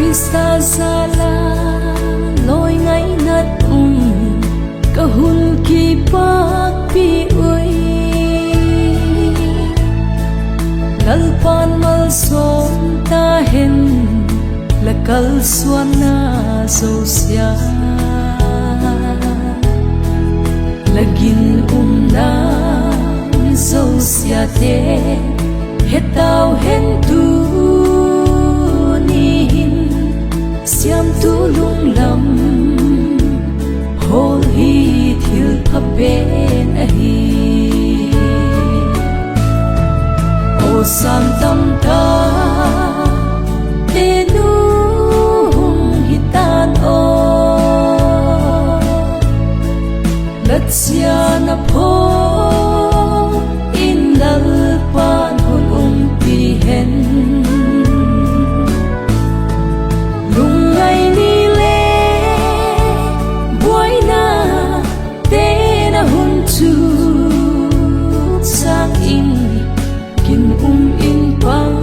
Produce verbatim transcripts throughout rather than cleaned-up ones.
Khrista jal a lawi ngainat um ka hun kipakpi ui. Lalpa'n malsawm ta hen la kalsuanna zosia, la ginumna zosiate he tau hen. Tuni hin siamtu lunglam hawl hi thil pha pen ahi. Aw, sâng tam takte nu hung hi ta'n aw, la chiana phaw in Lalpa'n hun umpi hen. Lungngai ni le buaina te'n a hun chuk sâng in, ginum in pang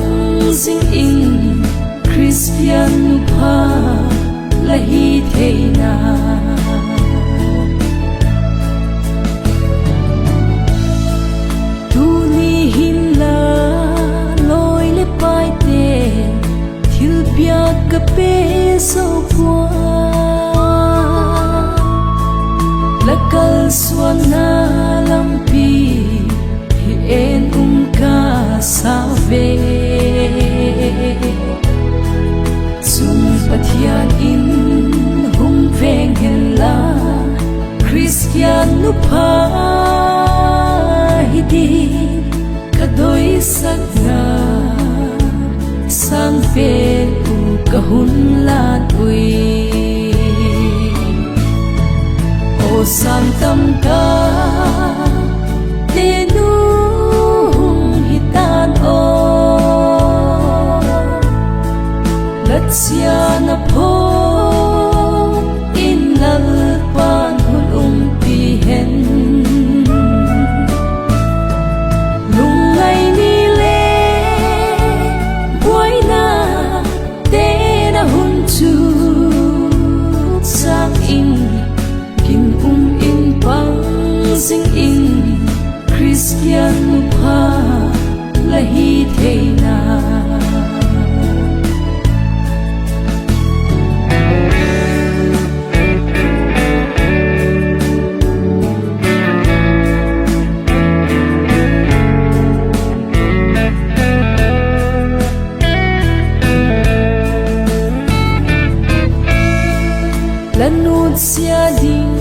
zing in, Khristian nu pha la hi theina. Tuni hin la lawi leh paite thilpiak ka pe zo pua, la kalsuanna lampi hi en um ka sa ve. Chun Pathian in hung veng hen la, Khristian nu pha hi ding ka doisakna sâng pen uh ka hun lân ui. Aw, sâng tam takte nu hung hi ta'n aw, la chiana phaw in Lalpa'n hun umpi hen. Lungngai ni le buaina te'n a hun chuk sâng in, ginum in pang zing in, Khristian nu pha la hi theina. La nutsia ding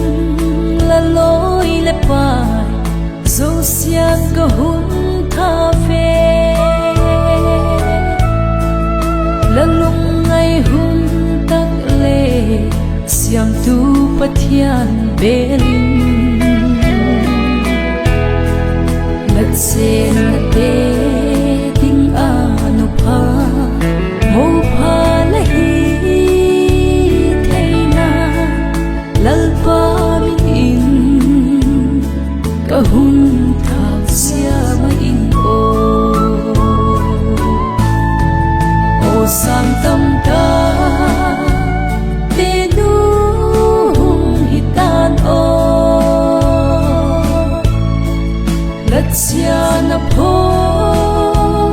la lawi leh pai zosia ka hun tha ve. La lungngai hun tak le siamtu Pathian bel in, la chênnate ding a nu pha, mo pha la hi theina, Lalpa min in ka hun thâksia mai in aw. Aw, sâng tam takte nu hung hi ta'n aw, la chiana phaw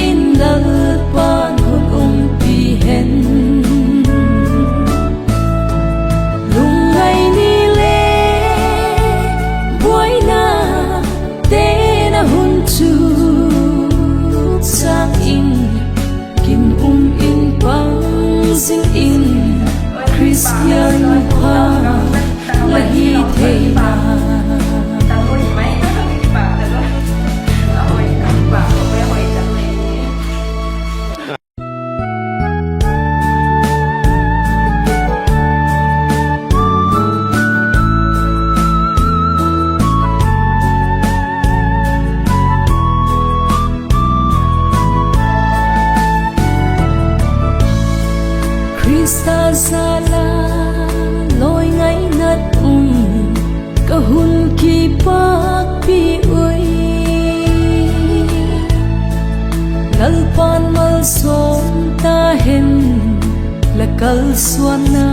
in Lalpa'n hun umpi hen. Lungngai ni le buaina te'n a hun chuk sâng in, ginum in pang zing in, Khristian pha la hi theina. Khrista jal a lawi ngainat um ka hun kipakpi ui. Lalpa'n malsawm ta hen, La kalsuanna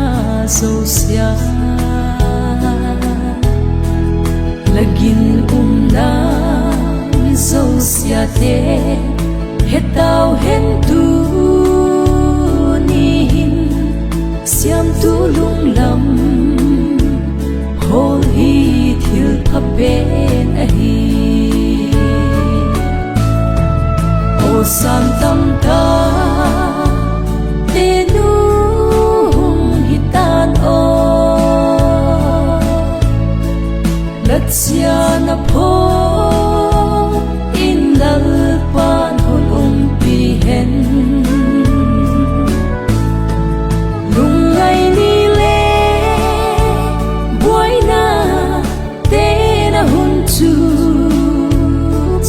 zosia, la ginumna mi zosiate, he tau hen tuni hin, siamtu lunglam hawl hi thil pha pen ahi. Aw sâng tam tak te nu hung hi ta'n aw, la chiana phaw in Lalpa'n hun umpi hen. Lungngai ni le buaina te'n a hun chu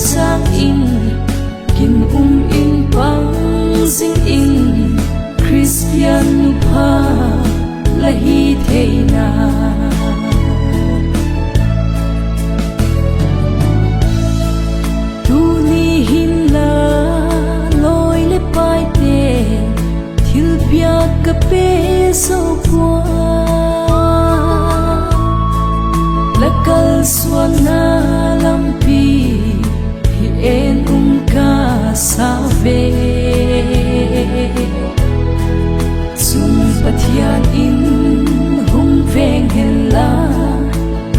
sâng in, ginum in pang zing in, Khristian nu pha la hi theina. Tuni hin la lawi leh paite, thilpiak ka pe zo pua, la kalsuanna lampi hi en um ka sa ve. Chun Pathian in hung veng hen la,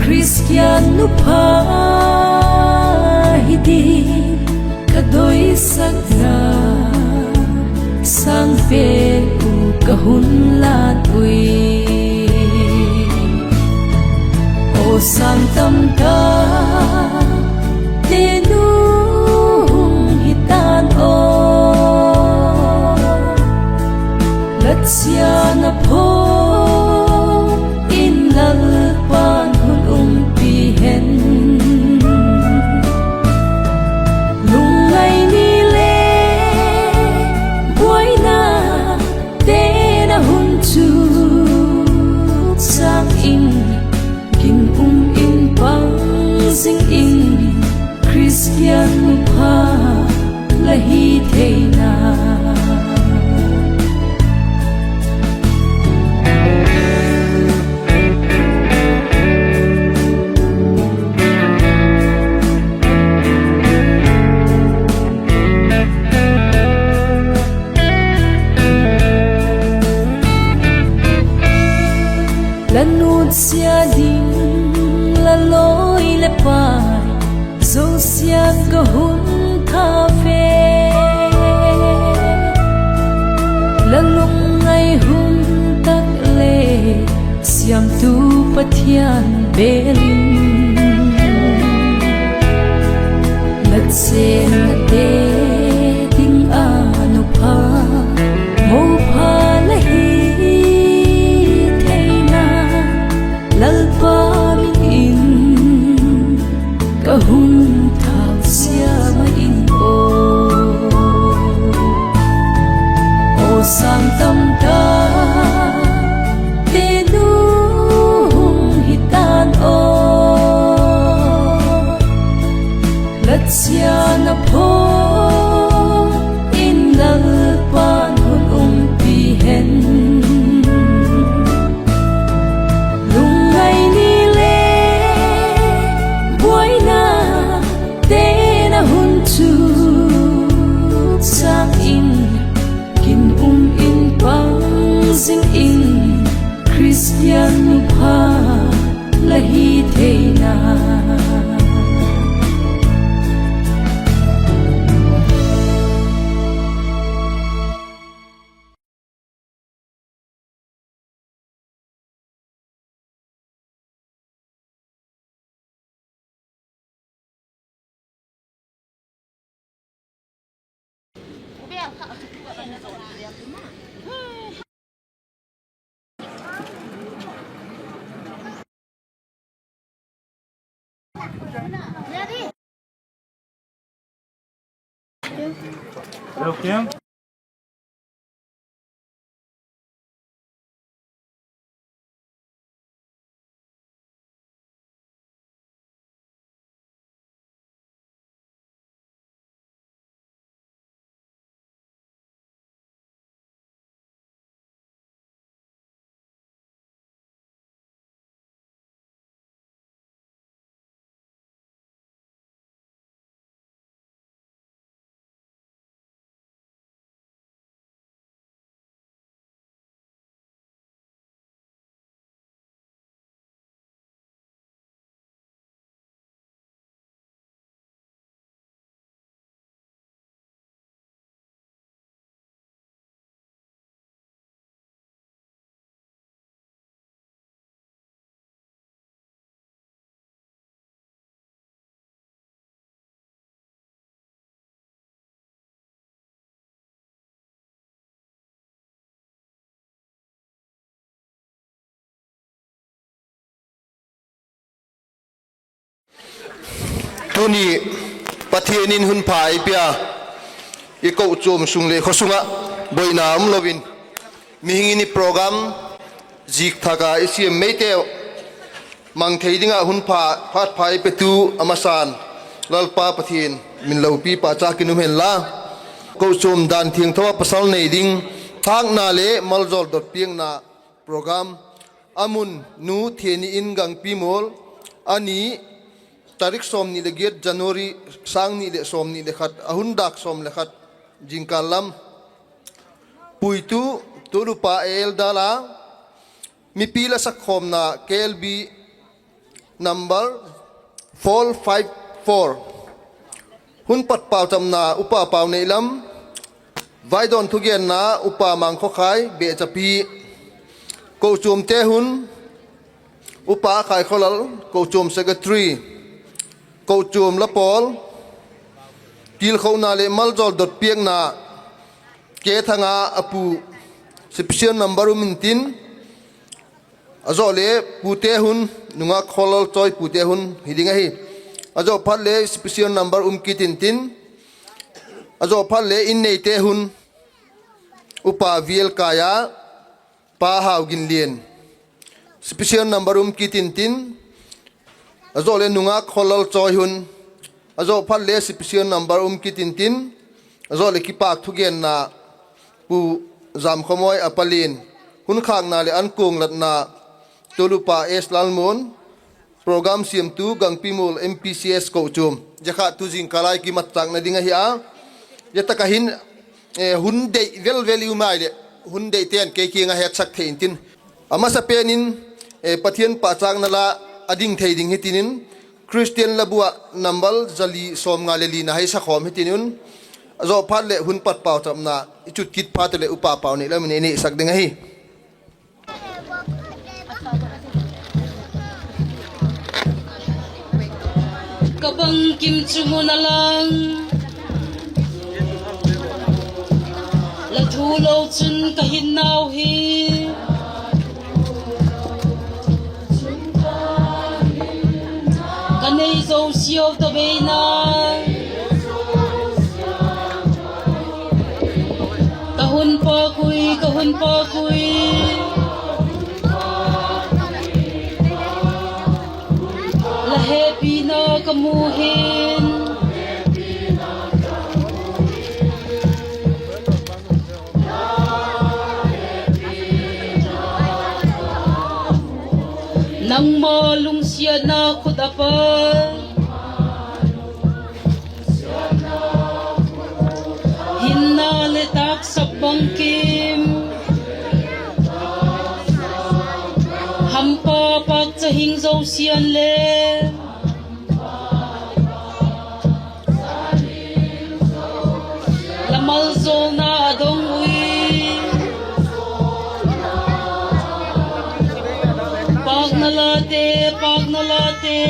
Khristian nu pha hi ding ka doisakna sâng pen uh ka hun lân ui. Aw sâng tam tak te nu hung hi ta'n aw, la chiana phaw in Lalpa'n hun umpi hen. Lungngai ni le buaina te'n a hun chu sâng in, ginum in pang zing in, Khristian nu pha la hi theina. La nutsia ding la lawi leh pai zosia ka hun tha ve. La lungngai hun tak le siamtu Pathian bel in, la chênnate ding a nu pha, mo pha la hi theina, Lalpa min in ka hun thâk sia mai in aw. Aw sâng tam tak te nu hung hi ta'n aw, la chiana phaw in Lalpa'n hun umpi hen. Lungngai ni le buaina te'n a hun chu sâng in, ginum in pang zing in, Khristian nu pha la hi theina. Tuni Pathian in hun pha ei pia, i kochuam sung leh khaw sung ah buaina um lo in, mihing in i program zik thak a i siam meiteu mang thei ding ah hun pha, phat pha ei petu a masa'n Lalpa Pathian min lopi pahchâk in um hen la. Kochuam dan thiangtho ah pasal nei ding thâkna leh maljawl dot piakna program, a mun Nu Theni In, Gangpimual, a ni tarik sawmni leh giat January, sâng ni leh sawmni leh khat, a hun dâk sawm leh khat, zingkal lam. Puitu, Tulupa A L Dala. Mipi la sakkhawmna, K L B number four five four. Hun pat pauchapna, Upa Pauneilam. Vaidawn thugenna, Upa Mangkhawkhai, Behchapi. Kochuamte hun, Upa Khaikhawlal, kochuam secretary. Kochuam la pawl, tilkhona leh maljawl dot piakna, K Thanga, a pu, special number um intin, a zawh le pute hun, Nungak Khawllal Chawi pute hun hi ding ahi. A zawh phat le special number um kit intin, a zawh phat le inneite hun, Upa V L Kaia, Pa Hauginlian, special number um kit intin, a zawh le Nungak Khawllal Chawi hun, a zawh phat le special number um kit intin, a zawh leh kipâk thugenna, Pu Zamkhawmawi, a palian. Hun khâkna leh ankuang latna, Tulupa S Lalmuan, program siamtu, Gangpimual M P C S kochuam. Zia kha tu zingkal a i kimatchâkna ding ahi a. Zia tak ah hin, eh, hun deih vel vel i um ai leh, hun deihten kei kiang ah hetsak thei intin. A masapen in, eh, Pathian pahchâkna la a ding thei ding hitin in, Christian Labua number za li sawmnga leh lina hi sakhawm hitin un, a zawh phat leh hun pat pauchapna i chut kit phat u leh Upa Pauneilam in ei neisak ding ahi. Ka bangkim chung un a lang, la thu lo chun ka hinnau hi, ka nei zosiau ta beina, ka hun pâk ui, ka hun pâk ui. La hepina ka mu hin, nangma lungsiatna khut a pat, hinna leh tâksak bangkim, hampa pâkcha hing zosia'n le, la maljawlna a dong ui. Pâkna late, pâkna late,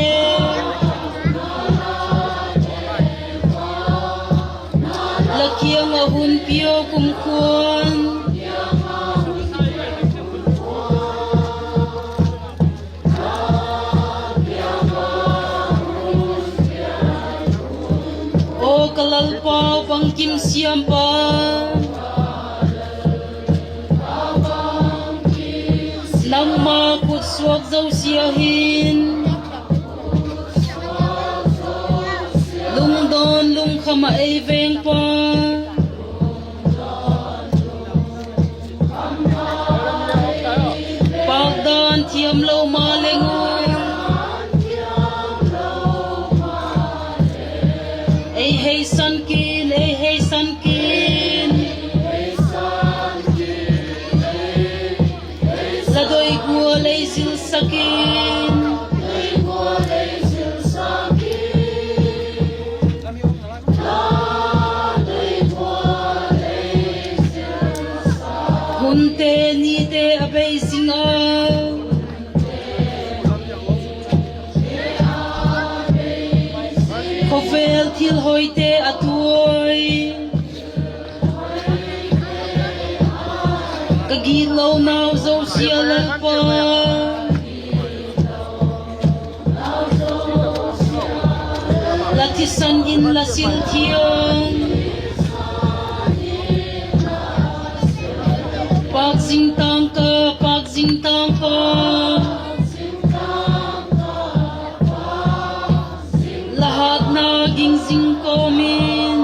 la kiang ah hun pia kumkhuan. Aw ka Lalpa, bangkim siampa, nangma khut suak zosia hin, lungdawn lungkham ah ei vengpa, pâk dan thiamlo maleng un, ei heisan kin, ei heisan kin. La doi gual ei zilsak in, hunte nite a bei zing a, khawvel thil hoite a tuai, ka gitlonau zosia Lalpa, la Thisan in la sil thiang. Pâk zing tang ka, pâk zing tang ka. La hatna ging zing kawm in.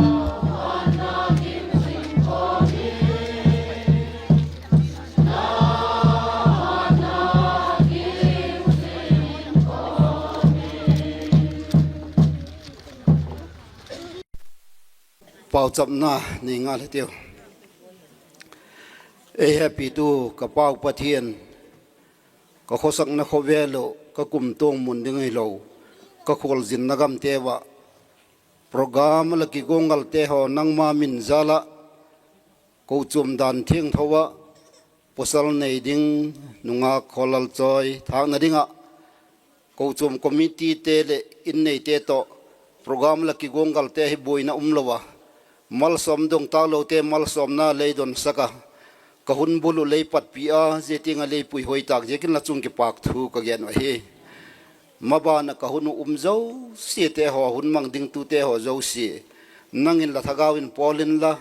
Pauchapna nei ngal hitiu. Ei hepitu ka Pau Pathian, ka khawsakna khawvel uh, ka kumtuang mun ding hilo, ka khualzinna gamte uah program a la kiguanggalte haw nangma min jal ah, kochuam dan thiangtho ah, pawsal nei ding, nungak khaw lalchawi thâkna ding ah, kochuam committeete leh inneite tawh program la kiguanggalte hi buaina umlo a, malsawm dong tâklote malsawmna lei donsak a, ka hun bul uh lei patpi a, zia tiang ah lei puihuai tâk ziakin la chung kipâk thu ka gen uh ahi. Maban ah ka hun uh um zosiate haw, hun mang dingtute haw zosia, nang in la thagau in pawl inla,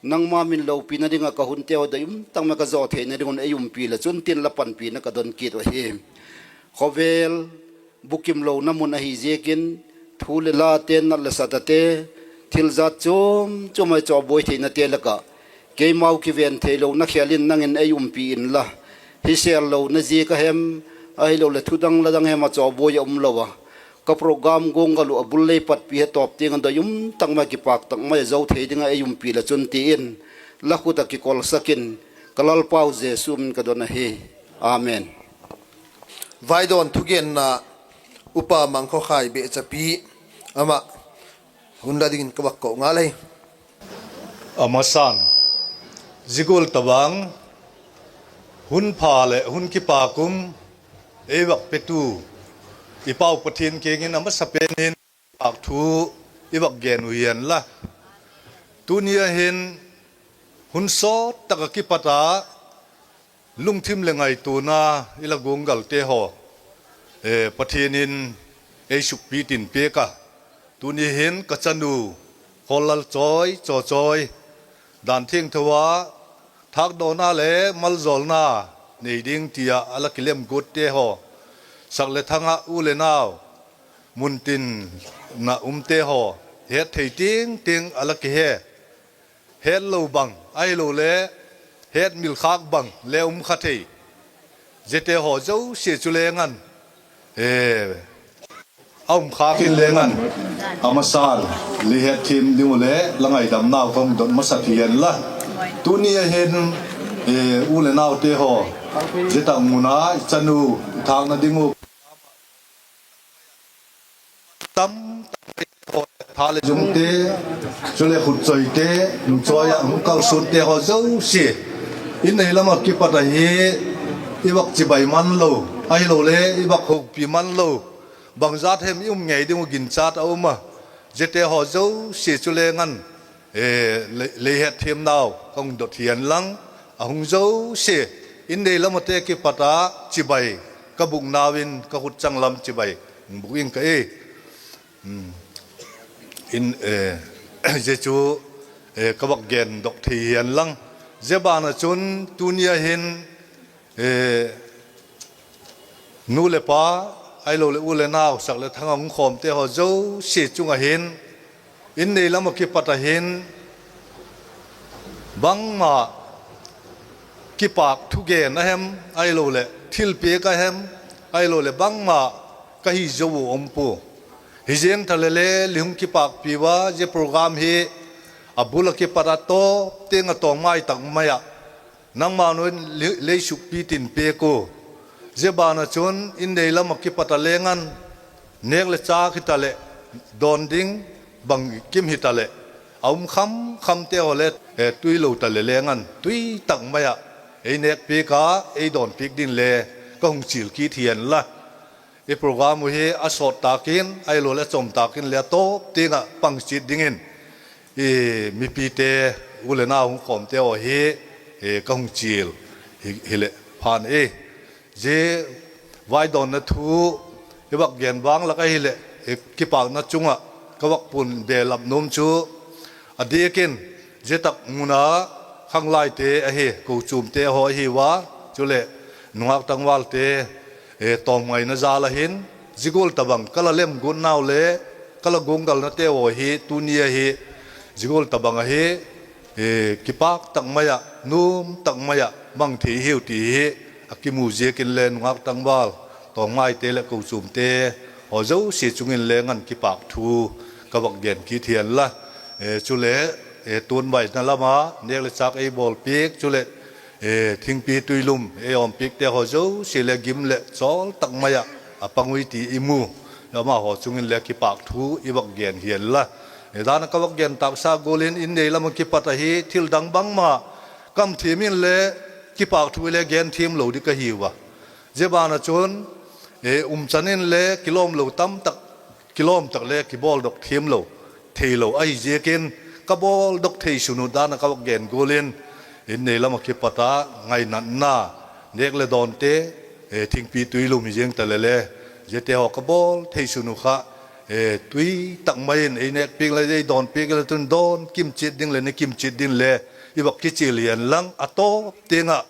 nangma min lopina ding ah ka hunte haw doi um tak ma ka zaw theina ding un ei umpi le chun tin la panpina ka don kit uh ahi. Khawvel bukimlona mun ahi ziakin, thu leh late, nat leh satate, thil jat chuam chuam ah chawbuai theinate lak ah, keimau kiven theilona khial in nang in ei umpi inla, hisêllona ziak a hem, ahiloleh thudang ladang hem ah chawbuai a umlo a, ka program guanggal uh a bul lei patpi hi tawp tiang ah doi um tak mai, kipâk tak mai a zo thei ding ah ei umpi le chun ti in, la khut ah kikolsak in, ka Lalpau Jesu min ka don ahi. Amen. Vaidawn thugenna, Upa Mangkhawkhai Behchapi, ama hun la dingin ka vak ko ngal ahi. A masan, zia gual tabang, hun pha leh hun kipâk um ei vak petu i Pau Pathian kiang in a masapen in kipâk thu i vak gen uh hianla. Tuni a hin hun sawt tak ah kipat a lungthim leh ngaituana i la guanggalte haw, Pathian in ei sukpi tin piak a. Tuni hin ka chanu Khawllal Chawi, Chaw Chawi, dan thiangtho a thâkdawna leh maljawlna nei ding ti ah a la kilemguatte haw, sak leh thang ah u leh nau, muntin ah umte haw, het thei tiang tiang a la kihe, hetlo bang ahiloleh hetmil khâk bang le um kha thei, ziate haw zosia chu leng an, a um khâk in leng an, a masan, lei hetthiam ding uh leh la ngaidamnau ka hung dot masa thei inla. Tuni a hin u leh naute haw, zia tak mun a i chanu i thâkna ding uh tam tak mai haw, tha leh zungte, chuleh khutchawite, chawi ah hung kalsuante haw zosia, in nei lam ah kipat ahi, i vak chibai man lo, ahiloleh i vak hopi man lo, bangzat hem i um ngei ding uh ginchat a um a, ziate haw zosia chu leng an, lei hetthiamnau ka hung dot hian lang, a hung zosia, in nei lam ahte kipat a chibai ka bûknau in ka khut changlam chibai hung bûk ing ka e. Zia chu ka vak gendok thei hian lang, zia ban ah chun tuni a hin nu leh pa, ahiloleh u leh nau, sak leh thang a hung khawmte haw zosia chung ah hin, in nei lam ah kipat a hin, bangma kipâk thugen a hem, ahiloleh thilpiak a hem, ahiloleh bangma ka hi zo uh um pua. Hiziang tha leh le, lei hung kipâkpi ua, zia program hi a bul ah kipat a tawp tiang ah tawmngai tak mai ah nangma nu'n lei sukpi tin piak ua. Zia ban ah chun in nei lam ah kipat a leng an, nêk leh châk hitaleh, dawn ding bangkim hitaleh, a um kham khamte haw le, tuilo ta leh leng an tui tak mai ah ei nêkpiak a, ei dawnpiak ding le ka hung chial kit hian la. I program uh hi a sawt tâk in, ahiloleh a chawm tâk in le a tawp tiang ah pang chiat dingin, mipite, u leh nau hung khawmte haw hi ka hung chial hileh phan e. Zia vaidawnna thu i vak gen vang lak ahileh, kipâkna chung ah ka vak puan belap nuam chu, a diak in, zia tak mun a khanglaite ahi, kochuamte haw ahi ua, chuleh nungak tangvalte tawmngaina jal a hin, zia gual tabang ka la lemguatnau le ka la guanggalnateu haw hi tuni ahi, zia gual tabang ahi, kipâk tak mai ah, nuam tak mai ah mang thei hiu ti hi a kimu ziak inle nungak tangval tawmngaite leh kochuamte haw zosia chung inle ngan kipâk thu ka vak gen kit hianla. Chuleh, tuanbaina lam a nêk leh châk ei bawlpiak, chuleh thingpi tuilum ei awmpiakte haw zosia le gim leh chawl tak mai ah a pang ui ti i mu. Amahaw chung inle kipâk thu i vak gen hianla. Dan a ka vak gen tâksa gual in, in nei lam ah kipat ahi thil dang bangma kam thiam inle kipâk thu le gen thiam lo ding ka hiu a. Zia ban ah chun, umchan inle kilawm lo tamtak, kilawm tak le kibawldok thiam lo, theilo ahi ziakin, ka bawldok thei sun uh dan a ka vak gen gual in, in nei lam ah kipat a ngainatna, nêk leh dawnte, thingpi tuilum hi ziang ta leh le, ziate haw ka bawl thei sun uh kha, tui tak mai in ei nêkpiak le ei dawnpiak le chun dawn kim chiat ding leh ne kim chiat ding le i vak kichial hianlang, a tawp tiang ah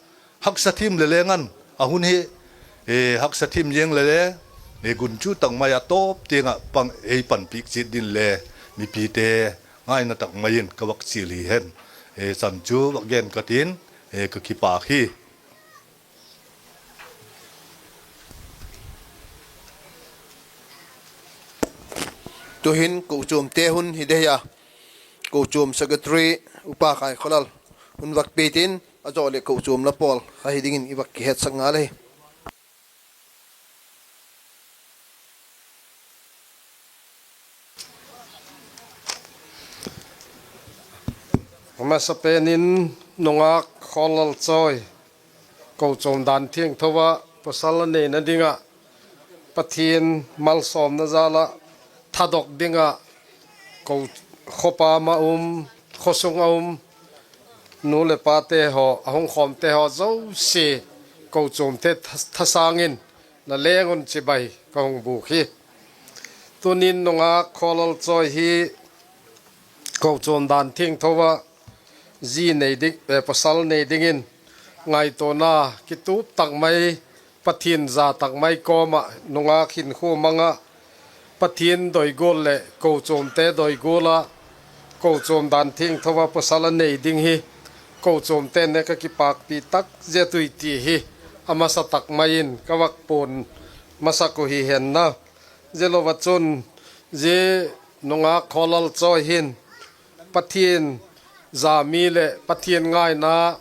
haksa thim le leng an a hun hi, haksa thim ziang le le, gunchu tak mai a tawp tiang ah pang ei panpiak chiat ding le mipite ngaina tak mai in ka vak chial hi hen. Chan chu vak gen ka tin, ka kipâk hi. Tu'hin kochuamte hun hi dei a, kochuam secretary Upa Khaikhawlal hun vak pia tin, a zaw leh kochuam la pawl kha hi dingin i vak kihetsak ngal ahi. A masapen in, nungak Khawllal Chawi, kochuam dan thiangtho ah pawsal a neina ding ah, Pathian malsawmna jal ah thadok ding ah, khawpa ma um, khawsung a um, nu leh pate haw, a hung khawmte haw zosia, kochuamte thasâng in la leng un chibai ka hung bûk hi. Tunin nungak Khawllal Chawi hi kochuam dan thiangtho ah zi nei ding, pawsal nei dingin ngaituana kitup tak mai, Pathian za tak mai kawm ah nungak hinkhua mang ah, Pathian doi gual leh kochuamte doi gual ah, kochuam dan thiangtho ah pawsal a nei ding hi kochuamte'n ne ka kipâkpi tak zet ui ti hi a masa tak mai in ka vak puan masak uh hi henla. Zialo ah chun, zia nungak Khawllal Chawi hin Pathian za mi leh Pathian ngaina,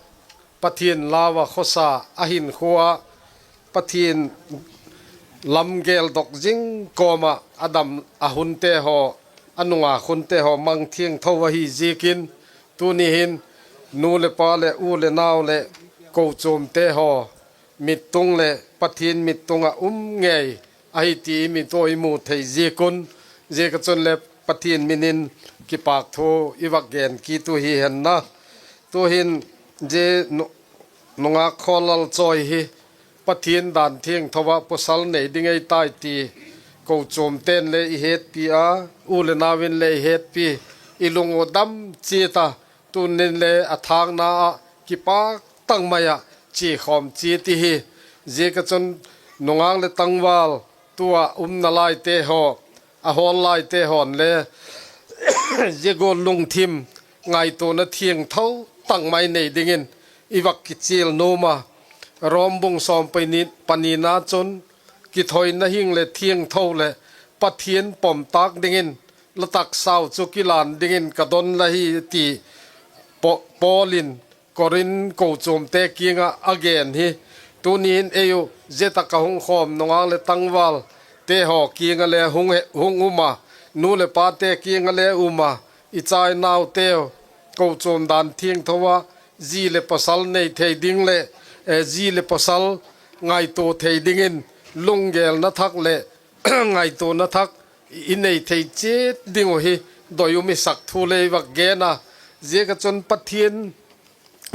Pathian lau ah khawsa, a hinkhua ah Pathian lam geldok zing kawm ah a dam, a hunte haw, a nungak hunte haw mang thiangtho ahi ziakin, tuni hin nu leh pa leh u leh nau leh kochuamte haw mittung leh Pathian mittung ah um ngei ahi ti i mit ua i mu thei ziak un, ziak ah chun le Pathian min in kipâk thu i vak gen kit uh hi henla. Tu'hin, zia nungak Khawllal Chawi hi Pathian dan thiangtho ah pawsal nei ding ei tai ti kochuamte'n le i hetpi a, u leh nau in le i hetpi, i lung uh dam chiat a, tunin le a thâkna ah kipâk tak mai ah chia khawm chiat i hi. Ziak ah chun nungak leh tangval, tu ah umna laite haw, a hawl laite haw'n le zia gual lungthim ngaituana thiangtho tak mai nei dingin i vak kichial nuam a. Rom bung sawm pani, panina chun, kithoina hing leh thiangtho leh Pathian pomtâk dingin la taksau chu kilan dingin ka don la hi, ti Paul in Korinth kochuamte kiang ah a gen hi. Tuni'n ei uh zia tak ah hung khawm nungak leh tangvalte haw kiang ah le hung um a, nu leh pate kiang ah le um a, i chai nauteu, kochuam dan thiangtho ah zi leh pawsal nei thei ding leh zi leh pawsal ngaitua thei dingin lunggêlna thak leh ngaituana thak i nei thei chiat ding uh hi doi um i sak thu le i vak gen a. Ziak ah chun Pathian,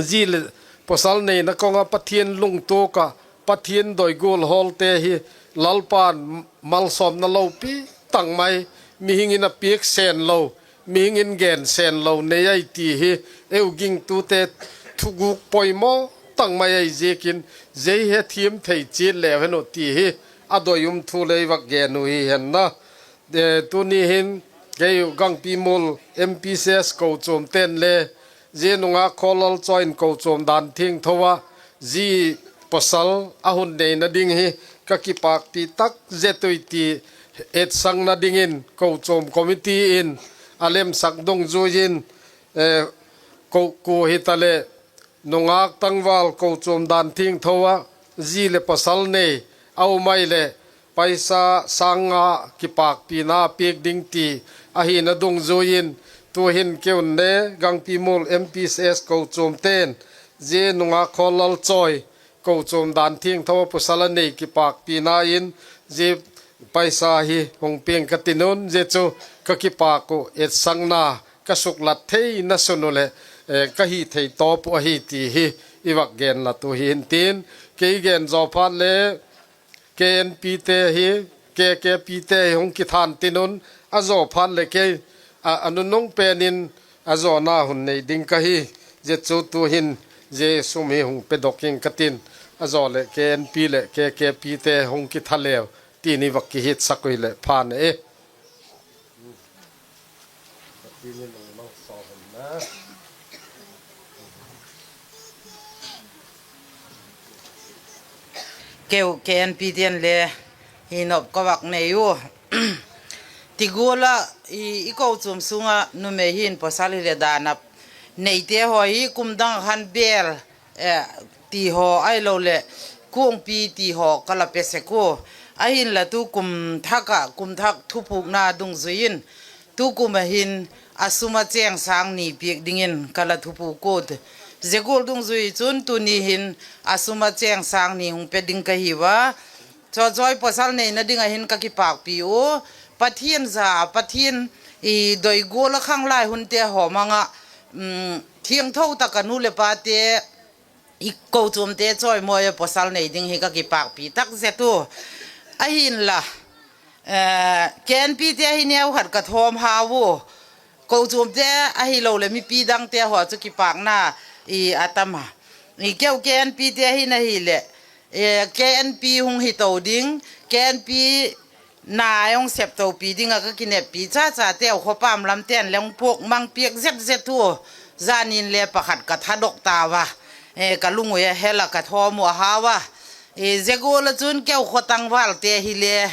zi leh pawsal neina kawng ah Pathian lungtuak ah Pathian doi gual hawlte hi Lalpa'n malsawmna lopi tak mai mihing in a piak sen lo, mihing in gen sen lo nei ai ti hi, eu gingtute thuguk poimaw tak mai ahi ziakin, zia hi hethiam thei chiat leu hen uh ti hi a doi um thu le i vak gen uh hi hen la. Tuni hin kei u Gangpimul M P C S kochuamte'n le zia nungak Khawllal Chawi in kochuam dan thiangtho ah zi pawsal a hun neina ding hi ka kipâkpi tak zet ui ti etsakna dingin kochuam committee in a lemsak dungzui in, kua hitaleh nungak tangval kochuam dan thiangtho ah zi leh pawsal nei a um ai leh paisa sâng nga kipâkpina piak ding ti ahina dungzui in, tu'hin kei un le Gangpimul M P C S kochuamte'n zia nungak Khawllal Chawi kochuam dan thiangtho ah pawsal a nei kipâkpina in zia paisa hi hung piang ka tin un, zia chu ka kipâk uh etsakna ka suklat theina sun uh leh ka hi thei tawp uh ahi ti hi i vak genlat uh hi intin, kei gen zaw phat le K N P te hi, K K P te hi hung kithan tin un, a zaw phat leh kei a nunung pen in a zawna hun nei ding ka hi. Zia chu tu'hin zia sum hi hung pedok ing ka tin, a zaw leh K N P leh K K P te hung kitha leu tin i vak kihitsak ui leh phan e. Keu K N P te'n le hi nop ka vak nei u. Ti gual ah i kochuam sung ah numei hin pawsal hileh dan a neite haw hi kum dang ah khan bêl ti haw ahiloleh kuangpi ti haw ka la pe sek ua. Ahinla tu kum thak ah kum thak thupukna dungzui in, tu kum ah hin a sum ah chêng sâng ni piak dingin ka la thupuk ua. Zia gual dungzui chun tuni hin a sum ah chêng sâng ni hung pe ding ka hiu a. Chawchawi pawsal neina ding ah hin ka kipâkpi u. Pathian za, Pathian doi gual ah khanglai hunte haw mang ah thiangtho tak a nu leh pate, i kochuamte chawimawi ah pawsal nei ding hi ka kipâkpi tak zet u. Ahinla K N P te hi neu khat ka thawm hau u. Kochuamte ahiloleh mipi dangte haw chu kipâkna a tam a. Keu K N P te hin ahileh K N P hung hi to ding, K N P na hung sep topi ding ah ka kineppi cha chateu khawpam lamte'n le hung puak mang piak zet zet u. Zan in le pakhat ka thadok tau a, ka lung ui a hel ah ka thawm uh a hau a. Zia gual ah chun keu khaw tangvalte hile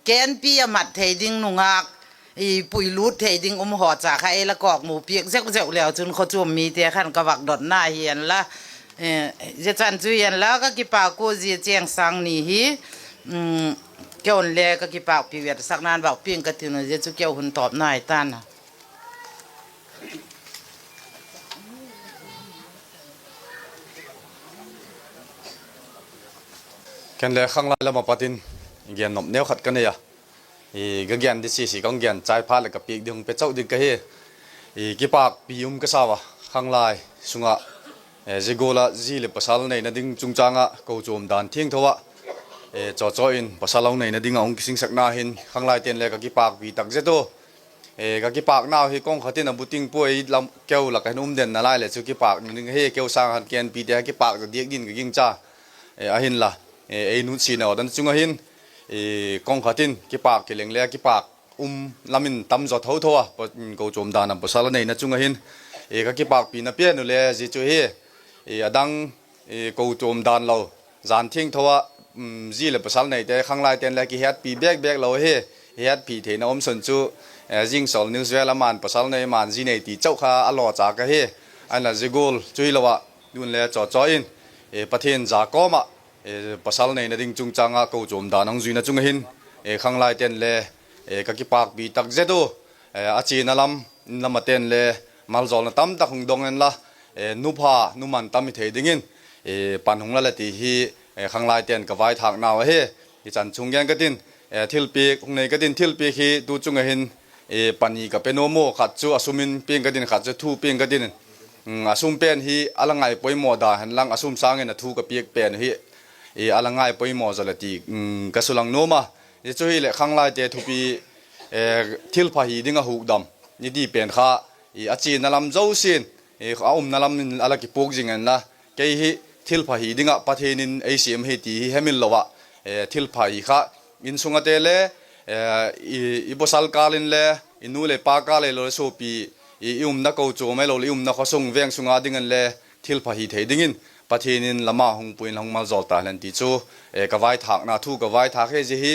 K N P a mat thei ding nungak, puilût thei ding um haw cha kha ei la kawkmu piak zeu zeu leu chun khawchuam mite khan ka vak dotna hi en la. Zia chan chu hi en la, ka kipâk ua, zia chêng sâng ni hi keu un le ka kipâkpi vetsakna'n vak piang ka tin uh, zia chu keu hun tawpna hi ta'n a. Ken le khanglai lam a pat in gen nop neu khat ka nei a, ka gen di sisi ka hung gen chai phat leh ka piak ding hung pe chau ding ka hi. Kipâkpi um ka sau a, khanglai sung ah zia gual ah zi leh pawsal neina ding chungchâng ah kochuam dan thiangtho ah chawchawi in pawsal hung neina ding ah hung kisingsakna hin khanglaite'n le ka kipâkpi tak zet u. Ka kipâknau hi kawng khat in a buting puai lam keu lak ah hin um den nalai leh chu kipâkna ding hi keu sâng khan K N P te kipâk zaw diak din ka gingcha. Ahinla ei nutsiatna dan chung ah hin kawng khat in kipâk kileng le kipâk um lam in tam zaw tho tho a, kochuam dan a pawsal a neina chung ah hin ka kipâkpina pen u le zia chu hi, a dang kochuam dan lo, zan thiangtho ah zi leh pawsal neite khanglaite'n le kihetpi bêk bêk lo hi. Hetpi theina um sun chu Zingsawl News vel a man pawsal nei man zi nei ti chau kha a lawcha ka hi. Ahinla zia gual chu hilo ah tun le chawchawi in Pathian za kawm ah pawsal neina ding chungchâng ah kochuam dan hung zuina chung ah hin khanglaite'n le ka kipâkpi tak zet u. A chiana lam, in lam ate'n le malzawlna tamtak hung dong en la, nupha numan tam hi thei dingin pan hung la leh ti hi khanglaite'n ka vaithâknau ahi. I chan chung gen ka tin, thilpiak hung nei ka tin, thilpiak hi tu chung ah hin pani ka pe nuam u, khat chu a sum in piang ka tin, khat chu thu piang ka tin. A sum pen hi a la ngai poimaw da hen lang, a sum sâng in a thu ka piak pen hi a la ngai poimaw zaw leh ti ka sulang nuam a. Zia chu hileh khanglaite thupi thilpha hi ding ah hukdam i ti pen kha, a chiana lam zosia'n a umna lam in a la kipuak zing inla, kei hi thilpha hi ding ah Pathian in ei siam hi ti hi hemil lo ah, thilpha hi kha insung ate le, i pawsal kâl in le, i nu leh pa kâl ahilo le suapi, i umna kochuam ahilo leh i umna khawsung veng sung a ding inle thilpha hi thei dingin Pathian in la ma hung pui in la hung maljawl ta hen ti chu ka vaithâkna thu ka vaithâk hi. Zia hi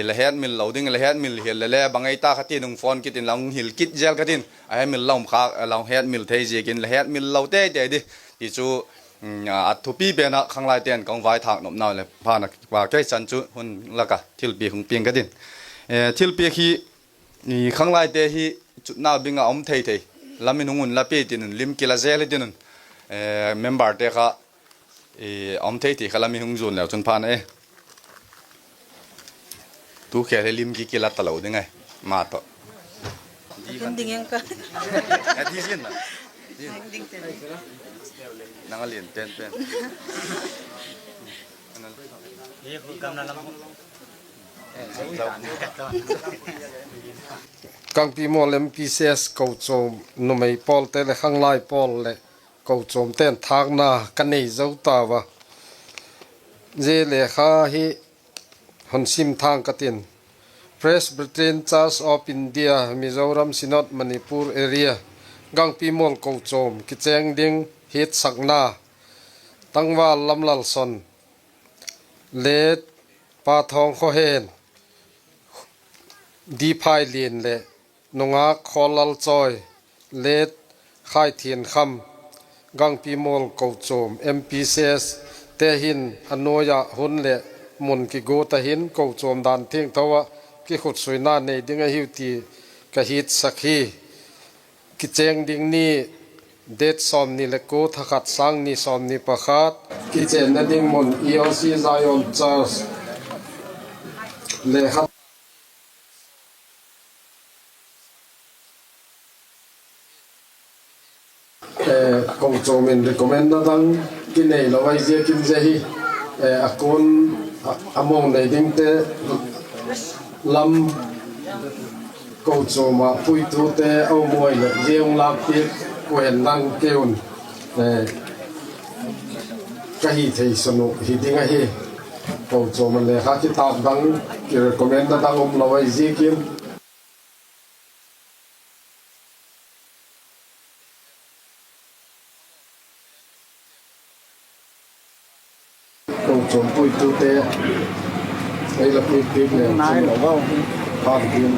la hetmil lo ding, la hetmil hial le le bang ei ta kha tin hung phone kit in la hung hil kit zel ka tin, a hemil la um kha la hung hetmil thei ziakin la hetmil lo tei tei di ti chu a thupi pen ah khanglaite'n ka hung vaithâk nopna le phan a kichan chu hun lak ah thilpiak hung piang ka tin. Thilpiak hi khanglaite hi chutna bing ah um thei thei lam in hung unla pia tin un, lim kila zel hi tin un, memberte kha um thei thei kha lam in hung zuan leu chun phan e. Tu khel hi lim ki kila talo ding ai, ma tawh. Nang a lian pen pen. Gangpimual M P C S kochuam numei pawlte leh khanglai pawl leh kochuamte'n thâkna ka nei zo tau a. Zia lekha hi hon sim thang ka tin, Presbyterian Church of India, Mizoram Synod, Manipur Area, Gangpimual kochuam kichêng ding hiatsakna, Tangval Lamlalson le Pa Thawngkhawhen, D. Phailian leh nungâk Khawllalchawi le Khaithiankham, Gangpimual kochuam M P C S te hin a nuai ah hun leh mun kiguat ah hin kochuam dan thiangtho ah kikhutsuina nei ding ahiu ti ka hiatsak hi. Kichêng ding ni, date sawmni leh kua, tha khat, sâng ni sawmni pakhat. Kichênna ding mun, E O C Zion Church, lekha kochuam in recommendna dang kineilo ahi ziakin zia hi a kuan a mo nei dingte lam kochuam ah puitute a um uai leh zia hung lâkpiak uh hen lang kei un ka hi thei sun uh hi ding ahi. Kochuam ah lekha kitâk dang, kirecommendna dang umlo ahi ziakin kochuam puitute ei la puipiak leu chin,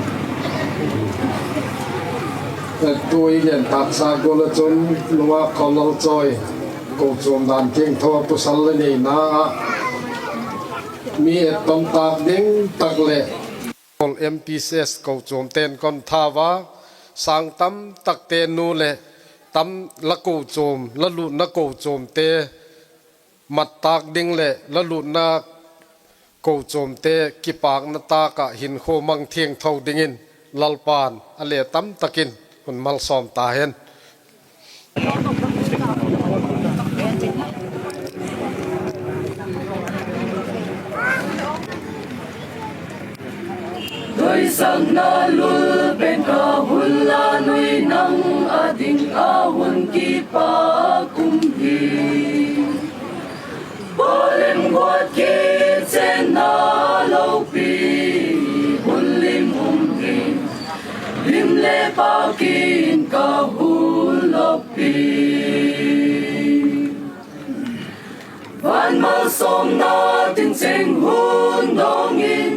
tu i gen tâksa gual ah chun nungâk Khawllalchawi kochuam dan thiangtho ah pawsal la neina ah mi et tam tâk ding tak leh M P C S kochuamte'n kon thau a, sâng tam takte nu leh la kochuam, la lutna kochuamte mat tâk ding leh la lutna kochuamte kipâkna tâk ah hinkhua mang thiangtho dingin Lalpa'n a le tam tak in hun malsawm ta hen. Doisakna lul pen ka hun la nui, nang â ding ah hun kipak um hi. Pawlem guat kichênna lopi hun lim um hi. Lim le pâk in ka hun lopi, van malsawmna tincheng hun dawng in,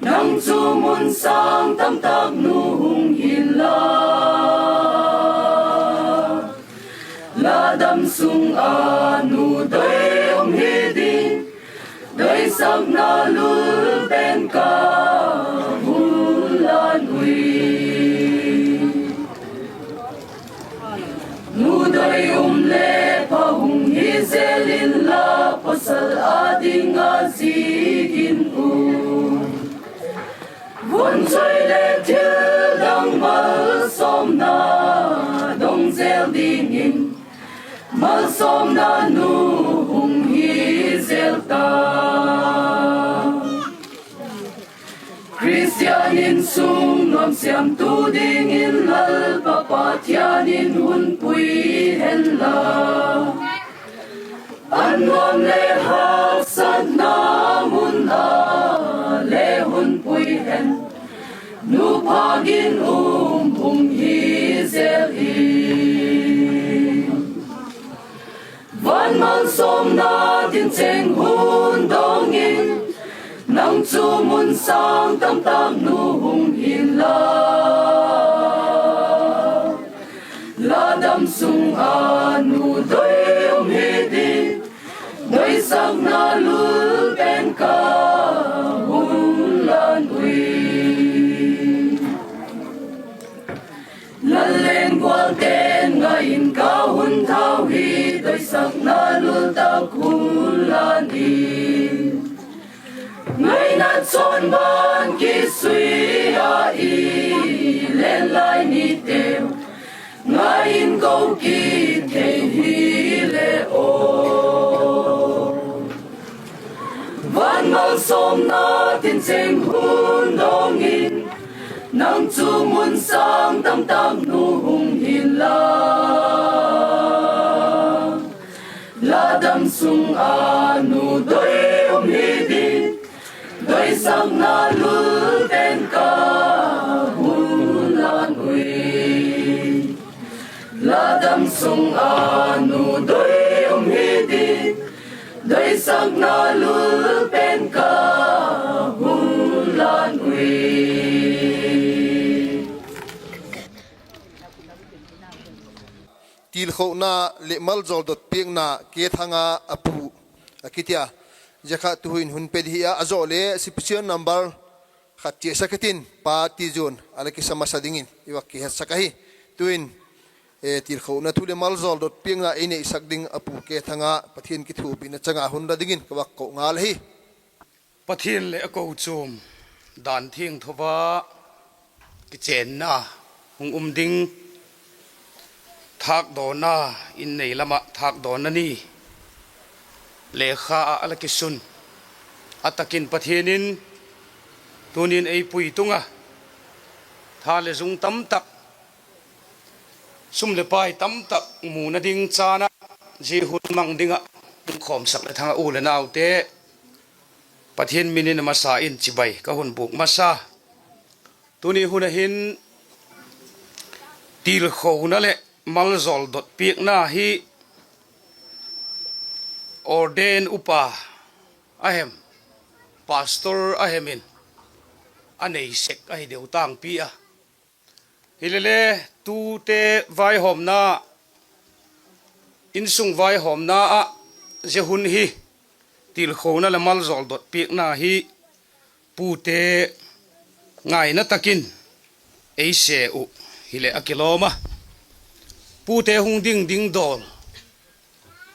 nang chu mun sâng tamtak nu hung hi la, la dam sung ah nu doi um hi ding. Doisakna lul pen ka hun la nui, nu doi um le pha hung hi zel inla, pawsal â ding ah zi gin u, vun choi le thil dang malsawmna dong zel dingin, malsawmna nu hung hi zel ta. Khristian in sung nuam siamtu dingin Lalpa Pathian in hun pui hen la, a nuam le haksatna mun ah le hun pui hen. Nupa ginum hung hi zel hi. Van malsawmna tincheng hun dawng in, nang chu mun sâng tamtak nu hung hi'n la, la dam sung ah nu doi um hi ding, doisakna lul pen ka hun lan ui. Lal lenggualte'n ngai in ka hun thau hi, doisakna lul tak hun lan in. Ngaina chawn ban kisui a i len lai niteu, ngai in ko kit thei hile aw. Van malsawmna tincheng hun dawng in, nang chu mun sâng tamtak nu hung hi'n la, la dam sung ah nu doi um hi ding, doisakna lul pen ka hun lan ui. La dam sung ah nu doi um hi ding, doisakna lul pen ka hun lan ui. Tilkhona leh maljawl dot piakna Kethanga a pu a kitia, zia kha tu'hin hun pe di hi a, a zawh le special number khat chiasak hitin pa Tizu'n a la kisa masa dingin i vak kihetsak ahi. Tu'in, e, tilkhona thu leh maljawl dot piakna ei neisak ding a pu Kethanga Pathian kithuapina chang ah hun la dingin ka vak ko ngal ahi. Pathian leh a kochuam dan thiangtho ah kichenna hung um ding, thâkdawna, in nei lam ah thâkdawna ni lekha ah a la kisun a tak in Pathian in tuni'n ei pui tung a, tha leh zung tamtak, sum leh pai tamtak muna ding chan ah, zia hun mang ding ah hung khawmsak leh thang ah u leh naute, Pathian min in a masa in chibai ka hun bûk masa. Tuni hun ah hin tilkhona leh maljawl dot piakna hi ordain upa a hem, pastor a hem in a nei sek ahi deu tangpi a. Hilele, tute vaihawmna, insung vaihawmna ah zia hun hi tilkhona leh maljawl dot piakna hi pute ngaina tak in ei se uh hileh a kilawm a. Pute hung ding ding dawl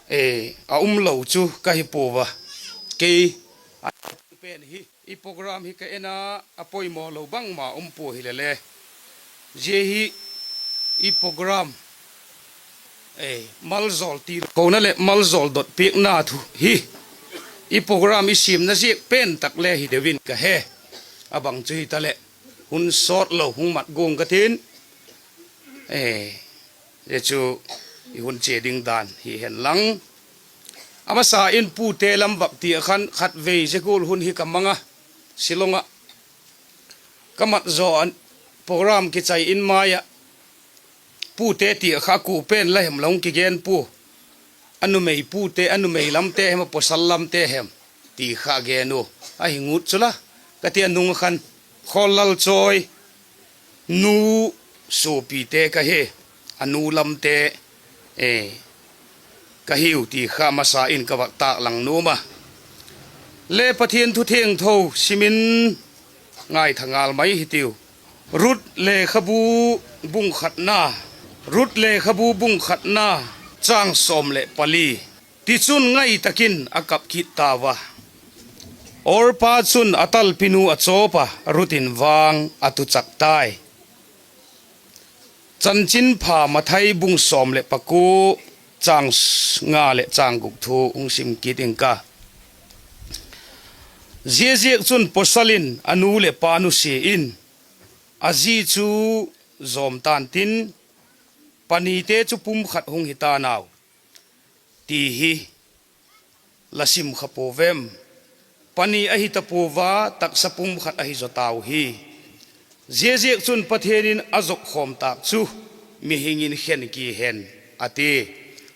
a um lo chu ka hi pua a, kei a pen hi. I program hi ka en a, a poimaw lo bangma um pua hilele, zia hi i program, maljawl tilkhona leh maljawl dot piakna thu hi i program i siamna ziak pen tak le hi deu in ka he. A bang chu hitaleh, hun sawt lo hung mat guang ka tin, zia chu i hun chia ding dan hi hen lang. A masa in pute lam vak ti ah khan khatvei zia gual hun hi ka mang a, Shillong ah ka mat zaw a, program kichai in mai ah pute ti ah kha kua pen la hem la hung kigen pua, a numei pute, a numei lamte hem, a pawsal lamte hem ti kha gen u, ahi ngut chu la ka ti a, nung a khan Khawl Lalchawi nu suapite ka hi, a nu lamte ka hiu ti kha masa in ka vak tâk lang nuam a. Le Pathian thu thiangtho sim in ngaitha ngal mai hitiu. Ruth lekhabu bung khatna, Ruth lekhabu bung khatna, châng sawm leh pali. Tichun ngai tak in a kap kit tau a, Orpa chun a talpinu a chawp a, Ruth in vang a tuchak tai. Chanchinpha Mathai bung sawm leh pakua, châng nga leh châng guk thu hung sim kit ing ka. Ziaziakchun pawsal in a nu leh pa nusia in, A zi chu zawm ta'n tin, panite chu pum khat hung hi ta'n au, ti hi la sim kha pua vem? Pani ahi ta pua a, taksa pum khat ahi zaw tau hi. Ziaziakchun Pathian in a zopkhawm tâk chu mihing in khen ki hen, a ti.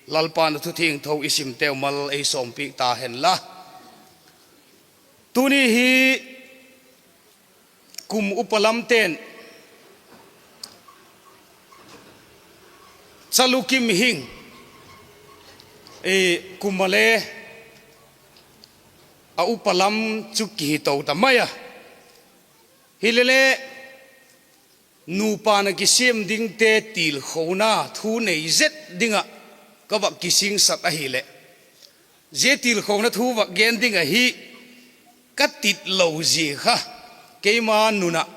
Lalpa'n a thu thiangtho i simteu mal ei sawmpiak ta hen la. Tuni hi kum upa lamte'n chalukim hing, e, kum a le a upa lam chu kihi to ta mai a. Hilele, nupa'n a kisiam dingte tilkhona thu nei zet ding ah ka vak kisingsat ahileh, zia tilkhona thu vak gen ding ahi ka tit lo zia kha, keima nun ah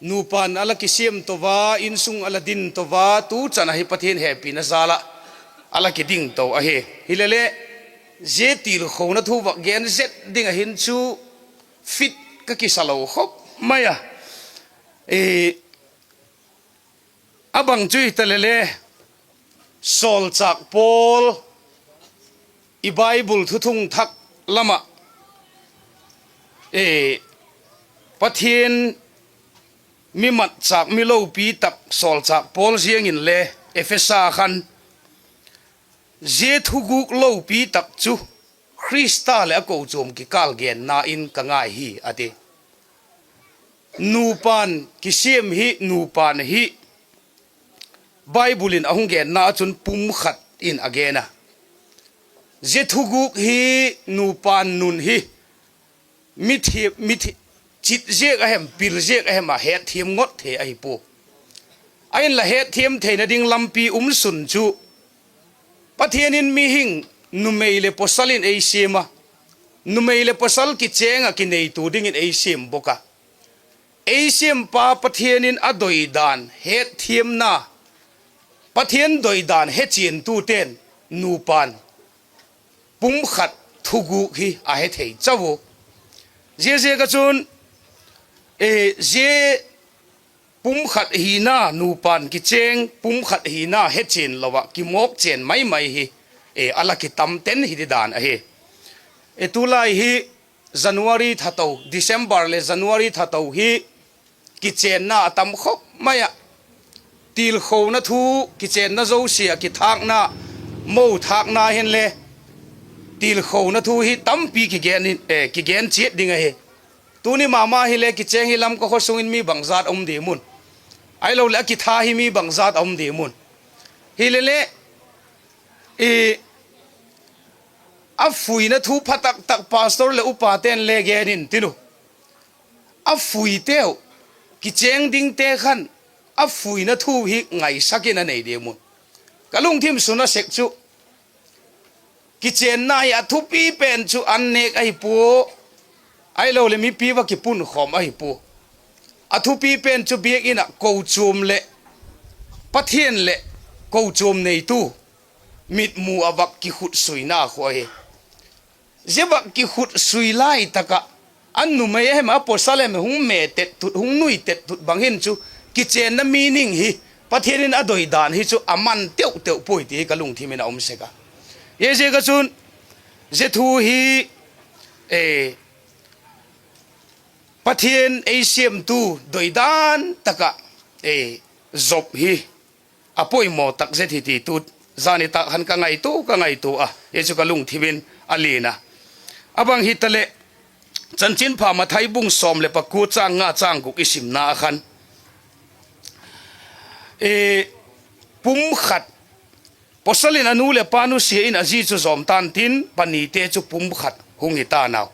nupa'n a la kisiam to a, insung a la din to a, tu chan ahi Pathian hepina jal ah a la kiding to ahi. Hilele, zia tilkhona thu vak gen zet ding ah hin chu fit ka kisa lo khop mai a. A bang chu hitalele, sawlchâk Paul i Bible thuthung thak lam ah, e, Pathian mi matchâk, mi lopi tak sawlchâk Paul ziang inle Ephesa khan, zia thugûk lopi tak chu Khrista leh a kochuam kikâl genna in ka ngai hi, a ti. Nupa'n kisiam hi, nupa'n hi Bible in a hung genna ah chun pum khat in a gen a. Zia thugûk hi, nupa'n nun hi, mithi, mithi, chit ziak a hem, pil ziak a hem ah hetthiam ngot thei ahi pua. Ahinla hetthiam theina ding lampi um sun chu, Pathian in mihing, numei leh pawsal in ei siam a, numei leh pawsal kichêng ah kineitu dingin ei siam bawk a. Ei siampa Pathian in a doidan hetthiamna, Pathian doidan hechiantute'n nupa'n pum khat thugûk hi a he thei chau a. Ziaziak ah chun, e, zia pum khat hina, nupa'n kichêng pum khat hina hechian lo ah kimawk chen mai mai hi, e, a la kitam ten hi ti dan ahi. E, tulai hi January that to, December leh January that to hi kichênna a tam khop mai ah. Tilkhona thu, kichênna zosia ah kithâkna, mo thâkna hinle, tilkhona thu hi tampi kigen in, e, kigen chiat ding ahi. Tuni ma ma hile kichêng hi Lamka khaw sung in mi bangzat a um diam un? Ahiloleh a kitha hi mi bangzat a um diam un? Hilele, i, a fuina thu pha tak tak pastor leh upate'n le gen intin u. A fuiteu, kichêng dingte khan a fuina thu hi ngaisak in a nei diam un? Ka lungthim sung a sek chu, kichênna hi a thupi pen chu an nêk ahi pua, ahiloleh mipi va kipunkhawm ahi pua. A thupi pen chu biak in ah kochuam leh, Pathian leh kochuam neitu mitmu ah vak kikhutsuina khu ahi. Zia vak kikhutsui lai tak ah, a numei a hem a pawsal hem hung me tet tut, hung nui tet tut bang hin chu, kichênna meaning hi, Pathian in a doidan hi chu a man teu teu puai ti hi ka lungthim in a um sek a. Ziaziak ah chun, zia thu hi, e, Pathian ei siamtu doidan tak ah, e, Job hi a poimaw tak zet hi ti tu, zani tak khan ka ngaitua, ka ngaitua a, hi chu ka lungthim in a lian a. A bang hitaleh, Chanchinpha Mathai bung sawm leh pakua châng nga châng guk i simna a khan, e, pum khat, pawsal in a nu leh pa nusia in a zi chu zawm ta'n tin, panite chu pum khat hung hi ta'n au,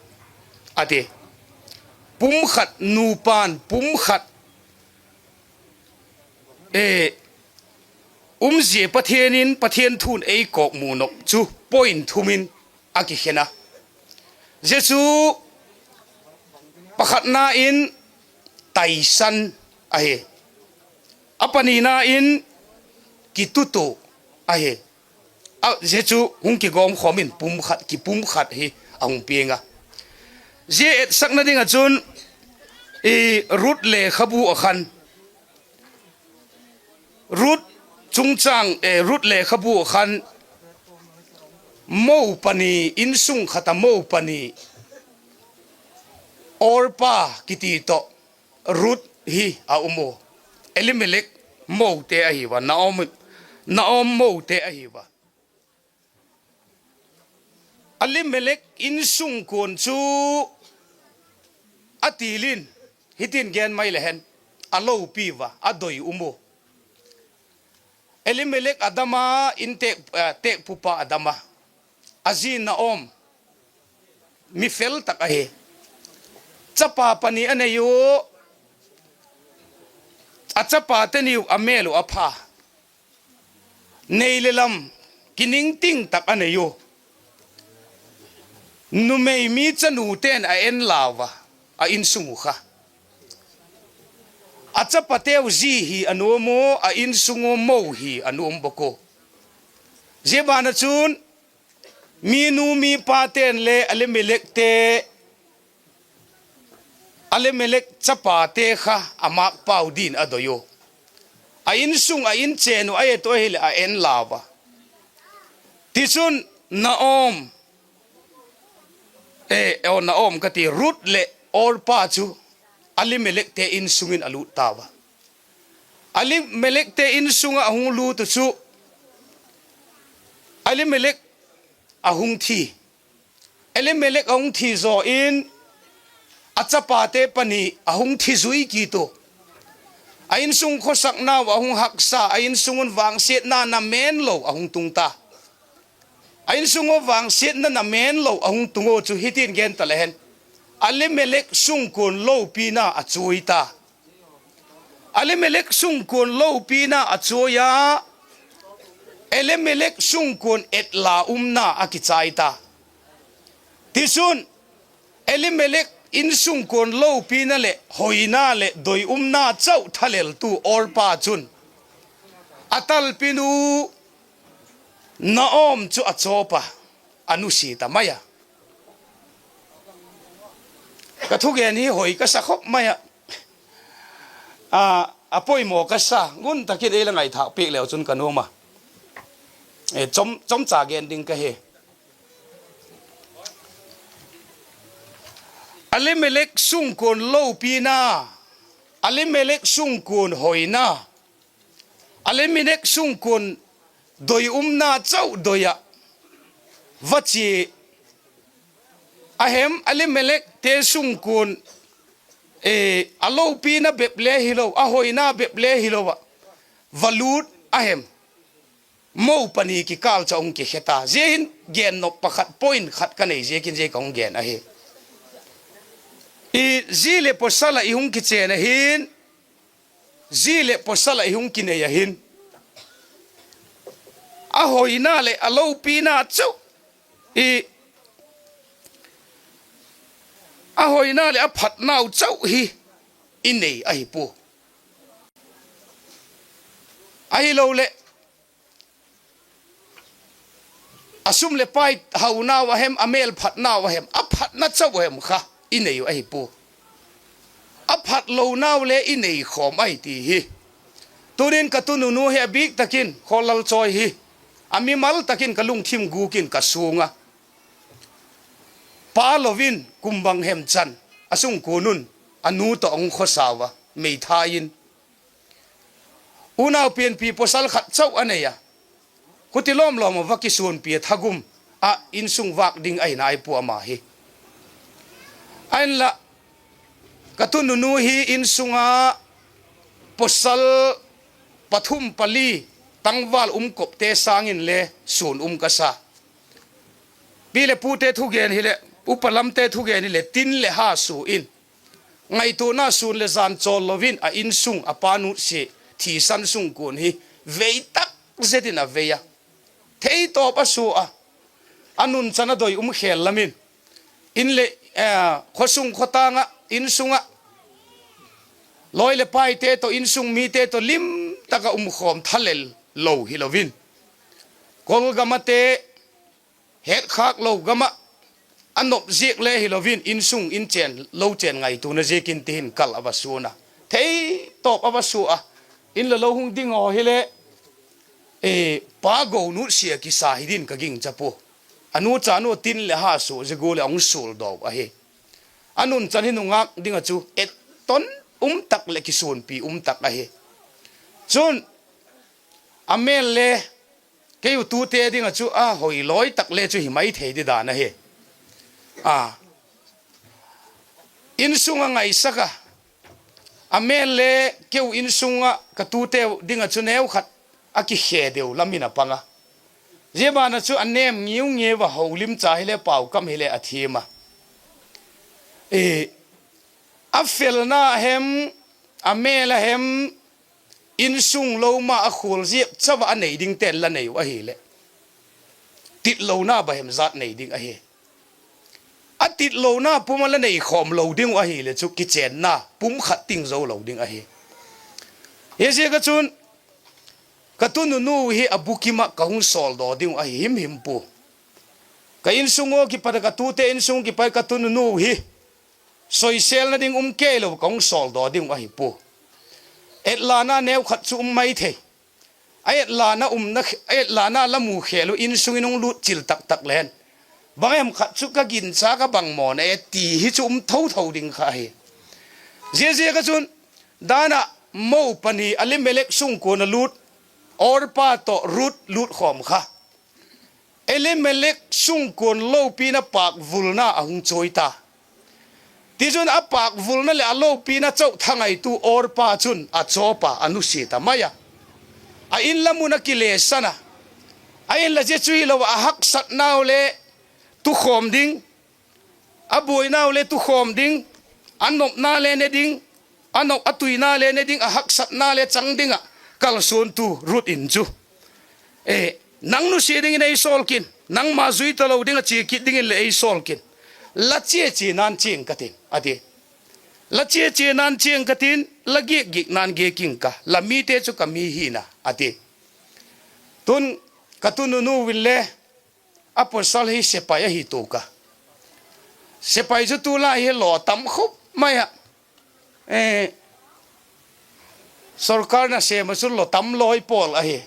a ti. Pum khat, nupa'n pum khat, e, umzia Pathian in, Pathian thu'n ei kawkmu nop chu point thum in a kikhen a. Zia chu pakhatna in taisan ahi. A panina in kitutua ahi. A, zia chu hung kigawmkhawm in pum khat, kipum khat hi a hung piang a. Zia etsakna ding ah chun, I Ruth lekhabu ah khan, Ruth chungchâng, eh, Ruth lekhabu ah khan mo pani, insung khat ah mo pani, Orpa kiti tawh Ruth hi a um u. Elimelek mote ahi ua, Naomi, Naomi mote ahi ua. Elimelek insungkuan chu a til in, hitin gen mai le hen, a lopi ua, a doi um u. Elimelek a dam a, in têk, eh, têkpupa a dam a, a zi Naomi mi fel tak ahi. Chapa pani a nei u, a chapate ni uh a mêl uh a pha. Nei le lam kiningting tak a nei u. Numei mi chanute'n a en lau a, a insung uh kha. A chapateu zi hi a nuam u, a insung u mo hi a nuam bawk u. Zia ban ah chun minu mipate'n le Elimelekte, Elimelek chapate kha a mâkpau din a doi u. A insung, a inchen uh a et u ahileh a en lau a. Tichun Naomi, e, Naomi ka ti, Ruth leh Orpa chu Elimelekte insung in a lût tau a. Elimelekte insung ah a hung lût u chu Elimelek a hung thi. Elimelek a hung thi zaw in, a chapate pani a hung thi zui kit u. A insung khawsaknau a hung haksa, a insung un vangsiatna na mênlo a hung tung ta. A insung u vangsiatna na mênlo a hung tung u chu hitin gen ta le hen, Elimelek sungkuan lopina a chuai ta. Elimelek sungkuan lopina a chuai a, Elimelek sungkuan etla umna a kichai ta. Tichun, Elimelek insungkuan lopina leh hoina leh doi umna chau thaleltu Orpa chun a talpinu Naomi chu a chawp a, a nusia ta mai a. Ka thugen hi hoi ka sa khop mai a. A, a poimaw ka sa, ngun tak in ei la ngaithâk piak leu chun ka nuam a. E, chom, chomcha gen ding ka hi. Elimelek sungkuan lopina, Elimelek sungkuan hoina, Elimelek sungkuan doi umna chau doi ah va chia a hem, Elimelekte sungkuan, e, a lopina bep le hilo, a hoina bep le hilo ah va lût a hem, mo pani kikâl chu a hung kikhe ta. Zia hin gen nop pakhat, point khat ka nei ziakin zia ka hung gen ahi. I zi leh pawsal ah i hung kichen ahin, zi leh pawsal ah i hung kinei ahin, a hoina leh a lopina chau, i, a hoina leh a phatnau chau hi i nei ahi pua. Ahiloleh, a sum leh pai haunau a hem, a mêl phatnau a hem, a phatna chau a hem kha i nei uh ahi pua. A phatlonau le i nei khawm ahi ti hi. Tunin ka tununu hi a bîk tak in, Khawl Lalchawi hi, a mimal tak in ka lungthim gûk in ka suang a. Pa lo in kum bang hem chan a sungkuan un a nu tawh a hung khawsa ua, meithai in. Unau pianpi pawsal khat chau a nei a, huti lawm lawm ah va kisuanpi a, thagum ah insung vâk ding ahi nai pua ama hi. Ahinla, ka tununu hi insung a pawsal pathum pali tangval um kawpte sâng inle suan um ka sa. Pi leh pute thugen hileh, upa lamte thugen hileh, tin leh ha sua in, ngaituana sûn leh jan chawl lo in a insung, a pa nutsia thisan sungkuan hi vei tak zet in a vei a, theitawp a sua a, a nunchan a doi um khêl lam in, in leh, eh, khawsung khawtâng ah, insung ah, lawi leh paite tawh, insung mite tawh lim tak ah um khawm thalel lo hilo in, kol gam ate, hetkhâk lo gam ah, a nop ziak le hilo in, insung in chên lo chên ngaituana ziakin ti hin kal a va suan a, thei tawp a va sua a, in le lo hung ding haw hile, pa go nutsia kisa hi din ka gingcha pua. A nu cha nu tin leh ha sua zia gual leh a hung sual daw ahi. A nunchan hi nungâk ding ah chu etton um tak leh kisuanpi um tak ahi. Chun, a mêl le kei u tute ding ah chu a hoi lawi tak le chu hi mai thei di dan ahi. A, insung a ngaisak a, a mêl le kei u insung ah ka tute ding ah chu neukhat a kikhe deu lam in a pang a. Zia ban ah chu a nêm ngiu ngiu a, holimcha hile, paukam hile a thiam a. A felna hem, a mêl a hem, insung lo ma a khual ziak chau ah a nei dingte'n la nei uh ahileh, titlona bahem jat nei ding ahi. A titlona pum ah la nei khawm lo ding uh ahile chu kichênna pum khat ting zo lo ding ahi. Hiziak ah chun ka tununu hi a bukim ah ka hung sawldaw ding uh ahi himhim pua. Ka insung ua kipat ah, ka tute insung kipat ah ka tununu hi soisêlna ding um kei lo ka hung sawldaw ding uh ahi pua. Etlana neukhat chu um mai thei. A etlana um, a etlana la mu khêl uh insung in hung lût chil tak tak leng, bang hem khat chu ka ginchâk a, bang mawna e ti hi chu um tho tho ding kha ahi. Ziaziak ah chun, dan ah, mo pani Elimelek sungkuan a lût, Orpa tawh Ruth lût khawm kha, Elimelek sungkuan lopina pâkvulna a hung chuai ta. Tichun, a pâkvulna leh a lopina chau thangaitu Orpa chun a chawpa a nusia ta mai a, a in lam un a kilesan a. A in la zia chu hilo ah, a haksatnau le tukhawm ding, a buainau le tukhawm ding, a nopna le ne ding, a nop a tuina le ne ding, a haksatna le chang ding ah kalsuantu Ruth in chu, nang nusia dingin ei sawl kin, nangma zui talo ding ah chia kit dingin leh ei sawl kin, la chia chiana'n chiang ka tin, a ti. La chia chiana'n chiang ka tin, la giak giakna'n giak ing ka, la mite chu ka mi hi'n a, a ti. Tun, ka tununu in le a pawsal hi sepai ahi tuak a. Sepai chu tulai hi law tam khop mai ah, sorkar nasêm ah chun law tam lawi pawl ahi.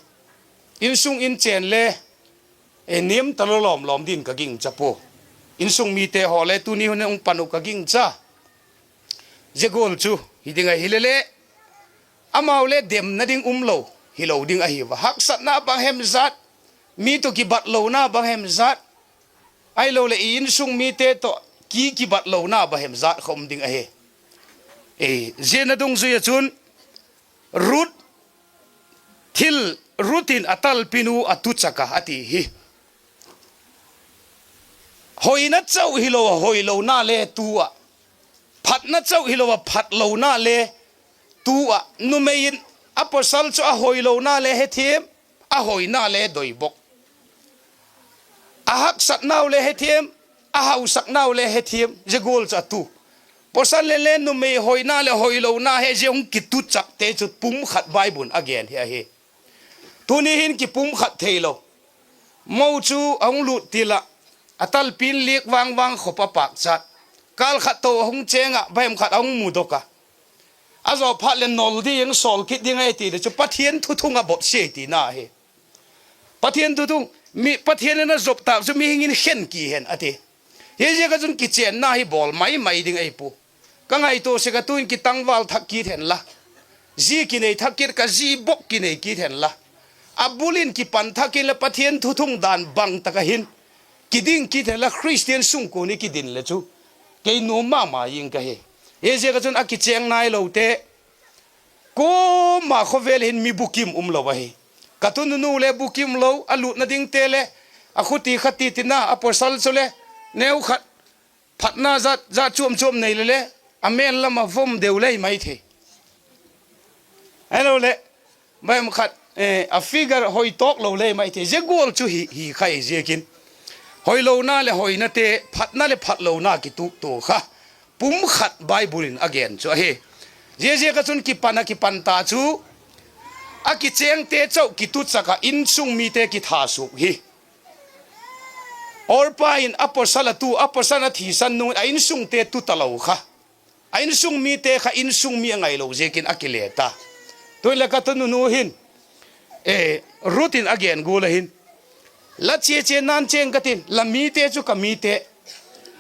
Insung in chên le niam talo lawm lawm din ka gingcha pua. Insung mite haw le tuni hun hung pan uh ka gingcha. Zia gual chu hi ding ahi lele, amau le demna ding um lo, hilo ding ahi a. Haksatna bang hem jat, mi tawh kibatlona bang hem jat, ahiloleh i insung mite tawh ki kibatlona bang hem jat kha um ding ahi. Ziana dungzui ah chun, Ruth, thil, Ruth in a talpinu a tuchak a, a ti hi. Hoina chau hilo a hoilona le tu ah, phatna chau hilo a phatlona le tu ah, numei in a pawsal chu a hoilona le hethiam, a hoina le doi bok. A haksatnau le hethiam, a hausaknau le hethiam, zia gual chu a tu. Pawsal le le numei hoina leh hoilona he zia hung kituchakte chu pum khat Bible in a gen hi ahi. Tuni hin kipum khat theilo. Mo chu a hung lût til ah, a talpi'n liak vang vang khop a pâkchat. Kâl khat to a hung chêng ah, bang hem khat a hung mudok a, a zaw phat leh nol ding, sawl kit ding ahi ti leh chu Pathian thuthung a botsia tina ahi. Pathian thuthung, Pathian in a zop tâk chu mihing in khen ki hen a ti. Hiziak ah chun kichênna hi bawl mai mai ding ahi pua. Ka ngaitua sek ah tu in kitangval thak kit hen la, zi kinei thak kit, ka zi bok kinei kit hen la, a bul in kipan thak in leh Pathian thuthung dan bang tak ah hin kiding kit hen la, Khristian sungkuan hi kidin leh chu kei nuam ma ma ing ka hi. Hiziak ah chun a kichêng nailote, kuama khawvel hin mi bukim umlo ahi. Ka tununu le bukim lo, a lûtna dingte le, a khuti khati tina, a pawsal chu le neukhat phatna jat jat chuam chuam nei le le, a mêl lam ah vom deu lei mai thei. Ahiloleh, bang hem khat, a figure hoi tawk lo lei mai thei. Zia gual chu hi, hi kha ziakin, hoilona leh hoinate, phatna leh phatlona kituktua kha pum khat Bible in a gen chu ahi. Ziaziak ah chun kipan ah kipan ta chu, a kichêngte chau kituchak ah insung mite kithasuk hi. Orpa in a pawsal a tu, a pawsal a thisan nung in a insungte tu talo kha, a insung mite kha insung mi a ngailo ziakin a kile ta. Tu'hin le ka tununu hin, Ruth in a gen gual a hin, La chia chia na'n chêng ka tin, la mite chu ka mite.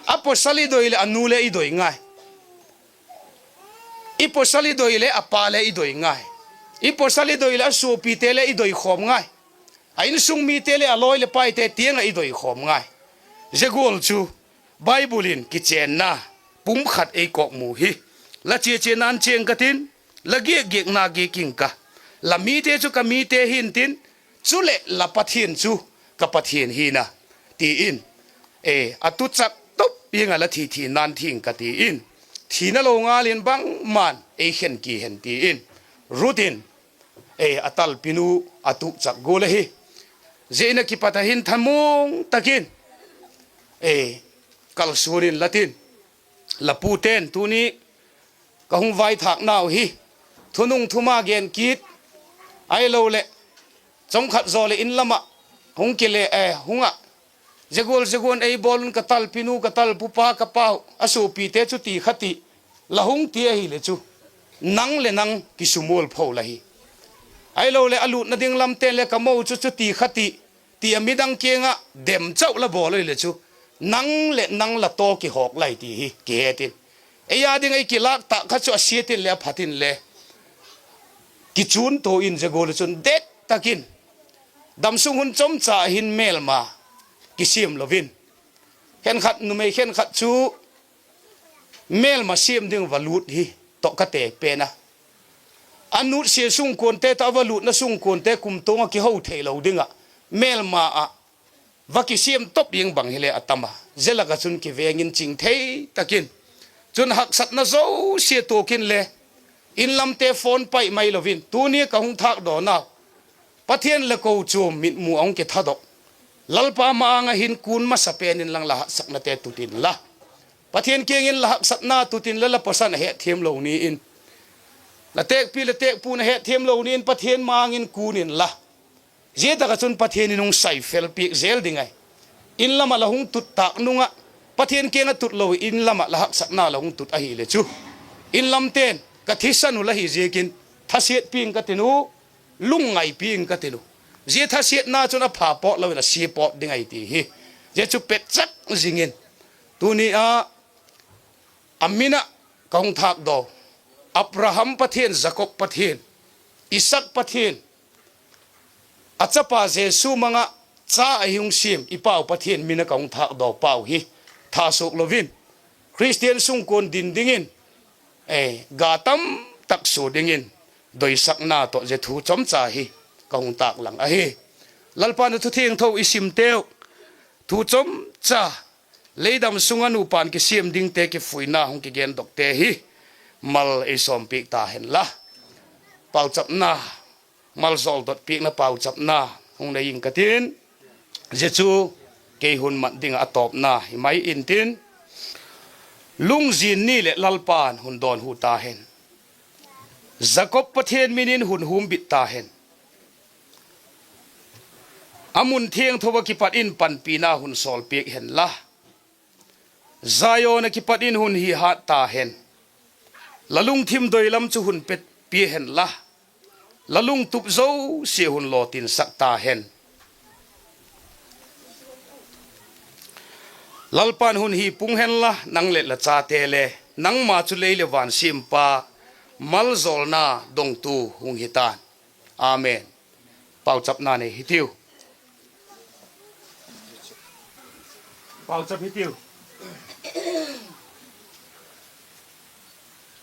A pawsal i doi leh a nu le i doi ngai. I pawsal i doi leh a pa le i doi ngai. I pawsal i doi leh a suapite le i doi khawm ngai. A insung mite leh a lawi leh paite tiang ah i doi khawm ngai. Zia gual chu Bible in kichênna pum khat ei kawkmu hi. La chia chia na'n chêng ka tin, la giak giakna giak ing ka. La mite chu ka mite hi'ntin, chuleh la Pathian chu ka Pathian hi'n a, ti in, a tu chak top ing ah, La thi thi na'n thi ing ka, ti in, thina lo ngal in bangma'n ei khen ki hen, ti in Ruth in a talpinu a tuak chak gual ahi. Zia in a kipat a hin thamuang tak in kalsuan inla tin, La pute'n tuni ka hung vaithâknau hi thunung thuma gen kit, ahiloleh chawmkhat zaw leh in lam ah hung kile, hung ah, Zia gual zia gual ei bawl un, ka talpinu, ka talpupa, ka pau, a suapite chu ti kha ti, la hung ti ahileh chu, nang leh nang kisuamual pho la hi. Ahiloleh a lûtna ding lamte'n le, Ka mo chu chu ti kha ti, ti a midang kiang ah dem chau la bawl ahileh chu, nang leh nang la taw kihawk lai ti hi kihet in, ei â ding ei kilâk tâk kha chu a siat in le a phat in le kichun to in, zia gual ah chun det tak in damsung hun chomcha hin mêlma kisiam lo in, khenkhat, numei khenkhat chu mêlma siam ding va lût hi tawh ka te pen a. A nutsia sungkuante tawh a va lûtna sungkuante kumtuang ah kiho theilo ding ah mêlma ah va kisiam top ing bang hile a tam a. Zia lak ah chun kiveng in ching thei tak in, chun haksatna zosia tuak in le, in lamte phone pai mai lo in, tuni ka hung thâkdawnau, Pathian le kochuam mitmu a hung kithadok, Lalpa ma-âng ah hin kun masa pen inlang la haksatnate tut inla, Pathian kiang in la haksatna tut inla, la pawsal a hetthiamlo ni in, la têkpi leh têkpu'n a hetthiamlo ni in Pathian ma-âng in kun inla, zia tak ah chun Pathian in hung sai fel piak zel ding ahi. In lam ah la hung tut tâk nung ah, Pathian kiang ah tut lo in lam ah la haksatna la hung tut ahileh chu, in lamte'n ka thisan uh la hi ziakin thasiat pia'ng ka tin uh, lungngai pia'ng ka tin uh. Zia thasiatna chun a pha pawt lo in a sia pawt ding ahi ti hi, zia chu petchak zing in, tuni a a min ah ka hung thâkdaw, Abraham Pathian, Jakob Pathian, Isak Pathian, a chapa Jesu mang ah cha a hung siam i Pau Pathian min ah ka hung thâkdaw pau hi, thasuak lo in Khristian sungkuan din dingin ga tam tak sua dingin doisakna tawh zia thu chomcha hi ka hung tâklang ahi. Lalpa'n a thu thiangtho i simteu, thu chomcha, leidam sung ah nupa'n kisiam dingte kifuina hung kigendokte hi mal ei sawmpiak ta henla, pauchapna, malzawl dot piakna pauchapna hung nei ing ka tin, zia chu kei hun mat ding ah a tawpna hi mai intin, Lungzin ni leh Lalpa'n hun dawnhu ta hen, Jakob Pathian min in hun humbit ta hen, a mun thiangtho ah kipat in panpina hun sawlpiak henla, Zion ah kipat in hun hi hat ta hen, la lungthim doi lam chu hun pe pia henla, la lungtup zosia hun lawtinsak ta hen. Lalpa'n hun hi pung henla, nang leh la chate le, nangma chu lei leh van siampa, malzawlna dongtu hung hi ta'n. Amen. Pauchapna nei hitiu. Pauchap hitiu.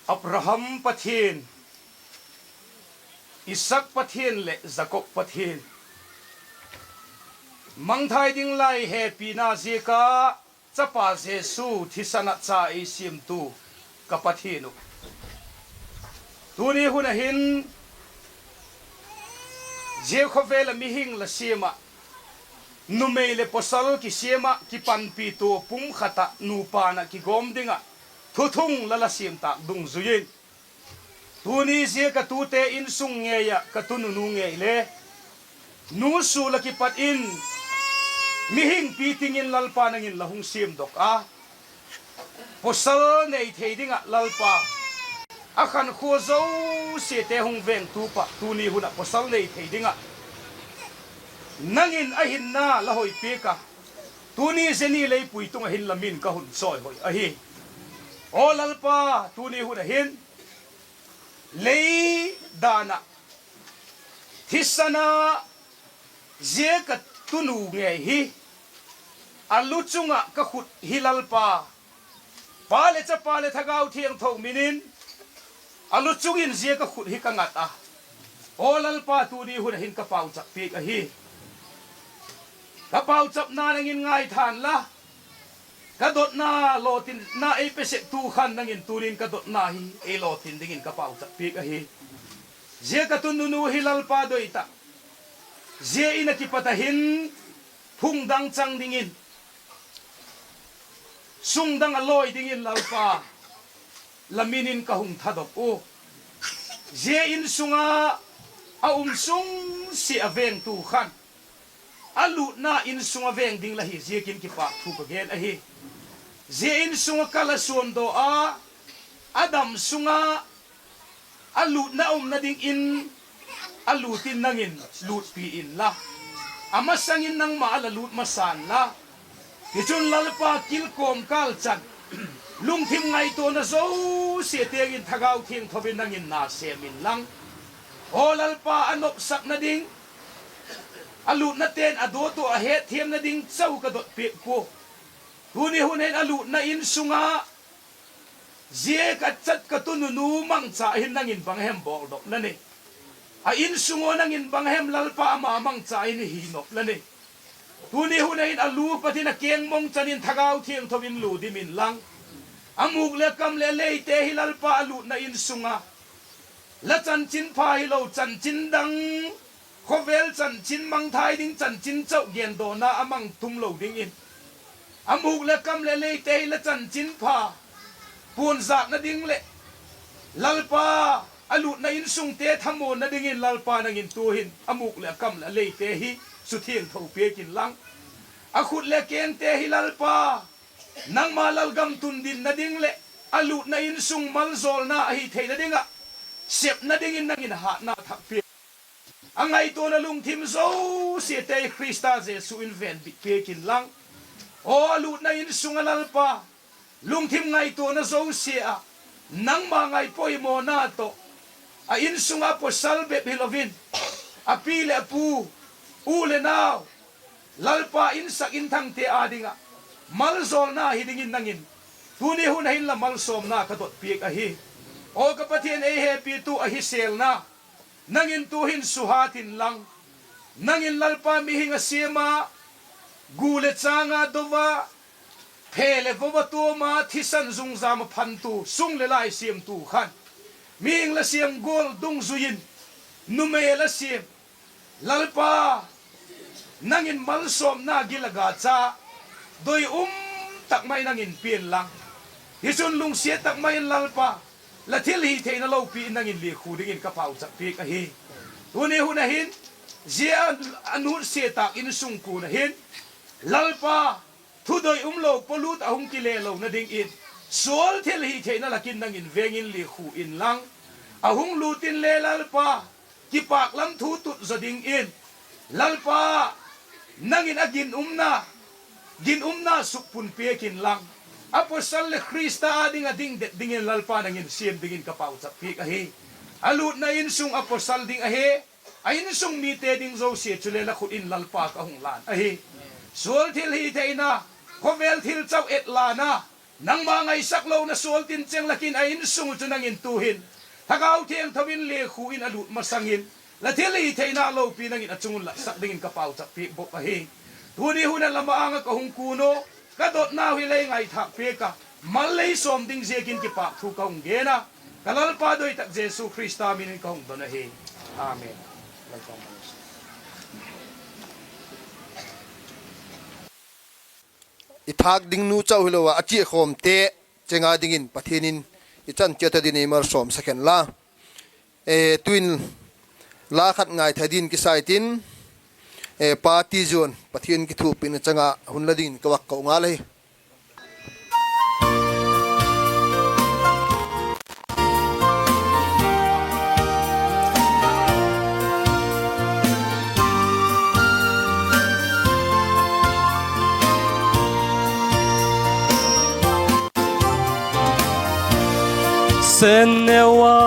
Abraham Pathian, Isak Pathian leh Jakob Pathian, mangthai ding lai hepina ziak a chapa Jesu thisan ah cha ei siamtu ka Pathian uh, tuni hun ah hin zia khawvel ah mihing la siam ah, numei leh pawsal kisiam ah kipanpitua pum khat ah nupa'n ah kigawm ding ah thuthung la la siam tâk dungzui in, tuni zia ka tute insung ngei ah ka tu nunu ngei le, nu sul ah kipat in Mihing piting in Lalpa nang in la hung siamdok a, pawsal nei thei ding ah Lalpa, a khankhua zosiate hung vengtu pa, tuni hun ah pawsal nei thei ding ah nang in a hinna la hoi piak a, tuni zia ni lei pui tung ah hin la min ka hun chawihoi ahi. Aw Lalpa, tuni hun ah hin lei dan ah thisan a zia ka tunu ngei hi, a lu chung ah ka khut hi Lalpa, Pa leh Chapa leh Thagau Thiangtho min in a lu chung in zia ka khut hi ka ngat a, aw Lalpa, tuni hun ah hin ka pauchap piak ahi. Ka pauchapna nang in ngaithan la, ka dotna lawtinna ei pe sek tu khan nang in tuni'n ka dotna hi ei lawtin dingin ka pauchap piak ahi. Zia ka tunu hi Lalpa doi tak, zia in ah kipat a hin phung dang chang dingin, sung dang a lawi dingin Lalpa, la min in ka hung thadok u. Zia insung a a um sung sia a vengtu khan a lutna insung a veng ding la hi ziakin kipâk thu ka gen ahi. Zia insung ah ka la suandaw a, a dam sung a a lutna umna dingin a lut in nang in lutpi inla, a masang in nangma a la lut masa'n la, tichun Lalpa, kilkawm kâl chan lungthim ngaituana zosia tiang in Thagau Thiangtho in nang in na sêm inlang, aw Lalpa, a nopsakna ding, a lutnate'n a dawt uh a hetthiamna ding chau ka dot piak pua. Tuni hun hin a lutna insung a zia ka chat ka tununu mangcha hin nang in bang hem bawldok la nei? A insung ua nang in bang hem Lalpa ama mangcha in hi nop la nei? Tuni hun ah hin a lu pat in a keng mong chan in Thagau Thiangtho in lu dim inlang, a mûk leh kam leh a leite hi Lalpa, a lutna insung a la chanchinpha hilo chanchin dang, khawvel chanchin mangthai ding chanchin chau gendawna a mang tum lo dingin, a mûk leh kam leh a leite hi la chanchinpha puanzâkna ding leh Lalpa, a lutna insungte thamuanna dingin Lalpa, nang in tu'hin a mûk leh a kam leh a leite hi suthiangtho piak inlang, a khut leh kengte hi Lalpa, nangma lalgam tundinna ding leh a lutna insung maljawlna ahi theina ding ah sepna dingin nang in hâtna thak piak, a ngaituana lungthim zosiate Khrista Jesu in venbit piak inlang, aw a lutna insung a Lalpa, lungthim ngaituana zosia ah nangma ngaipoimawna tawh, a insung a pawsal bep hilo in, a pi leh a pu, u leh nau, Lalpa, insak inthangte â ding ah maljawlna hi dingin nang in tuni hun ah hin la malsawmna ka dot piak ahi. Aw ka Pathian, ei hepitu ahi sêlna, nang in tu'hin suhat inlang, nang in Lalpa, mihing a siam a, gu leh châng a do a, phe leh vo a tuam a, thisan zungzâm a phantu, sung leh lai siamtu khan, mihing la siam gual dungzui in numei la siam, Lalpa, nang in malsawmna gil a ga cha, doi um tak mai nang in pia inlang, hichun lungsiat tak mai in Lalpa, la thilhitheina lopi in nang in lekhu dingin ka pauchap piak ahi. Tuni hun ah hin zia a nutsia tâk insung kuan ah hin, Lalpa, thudoi umlo palut a hung kile lona dingin, sual thilhitheina lak in nang in veng in lekhu inlang, a hung lût inle Lalpa, kipâk lam thu tut zaw dingin, Lalpa, nang in a ginumna, ginumna sukpun piak inlang, a pawsal leh Khrista â ding a ding det dingin Lalpa, nang in siam dingin ka pauchap piak ahi. A lutna insung a pawsal ding ahi, a insung mite ding zosia chule la khut in Lalpa ka hung lan ahi. Sual thilhitheina, khawvel thil chau etlana, nangma ngaisak lona sual tincheng lak in a insung uh chu nang in tu'hin Thagau Thiangtho in lekhu in a lût masang in, la thilhitheina lopi nang in a chung un latsak dingin ka pauchap piak bawk ahi. Tuni hun ah la ma-âng ah ka hung kun u, ka dotnau hi lei ngaithâk piak a, mal lei sawm ding ziakin kipâk thu ka hung gen a, ka Lalpa doi tak Jesu Khrista min in ka hung don ahi. Amen. I thâk ding nu chau hilo ah a chiakhawmte cheng â dingin Pathian in i chan chiat a dingin ei malsawmsak hen la. Tu'in la khat ngaithâk dingin kisa intin, E, pa Tizuan, Pathian kithuapi'n a chang ah hun la dingin ka vak ko ngal ahi. Sen neu a,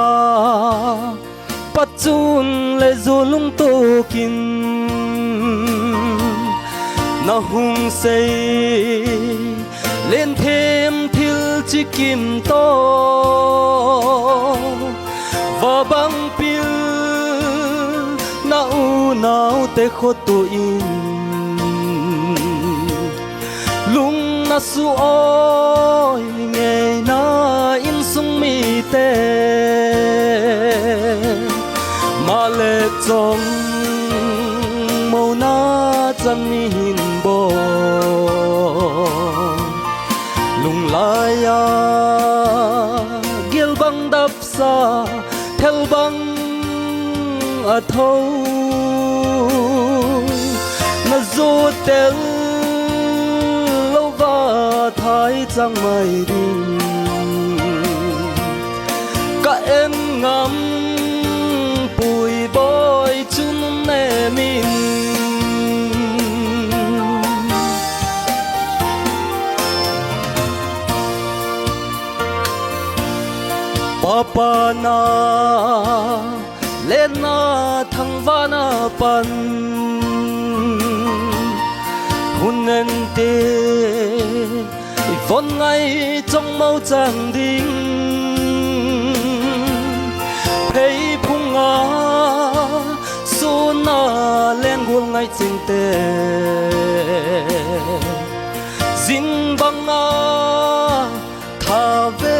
pat chun le zu lungtuak in, na hung sei lenthem thil chi kim tawh, va bang pil na unaute khawtu in, lung na su awi ngeina insung mite, maleh chawng mona chan ni hin bawl, lunglai a gil bang dapsa, thel bang a tho, na zu tel lo va thai chang mai ding, ka en ngam pui bawi chun nem in. Pa pana, lenna thangvana pan, hun en ti i von ngai chawngmo chang ding, pheiphung a suna leng gual ngai chingte, zing bang a tha ve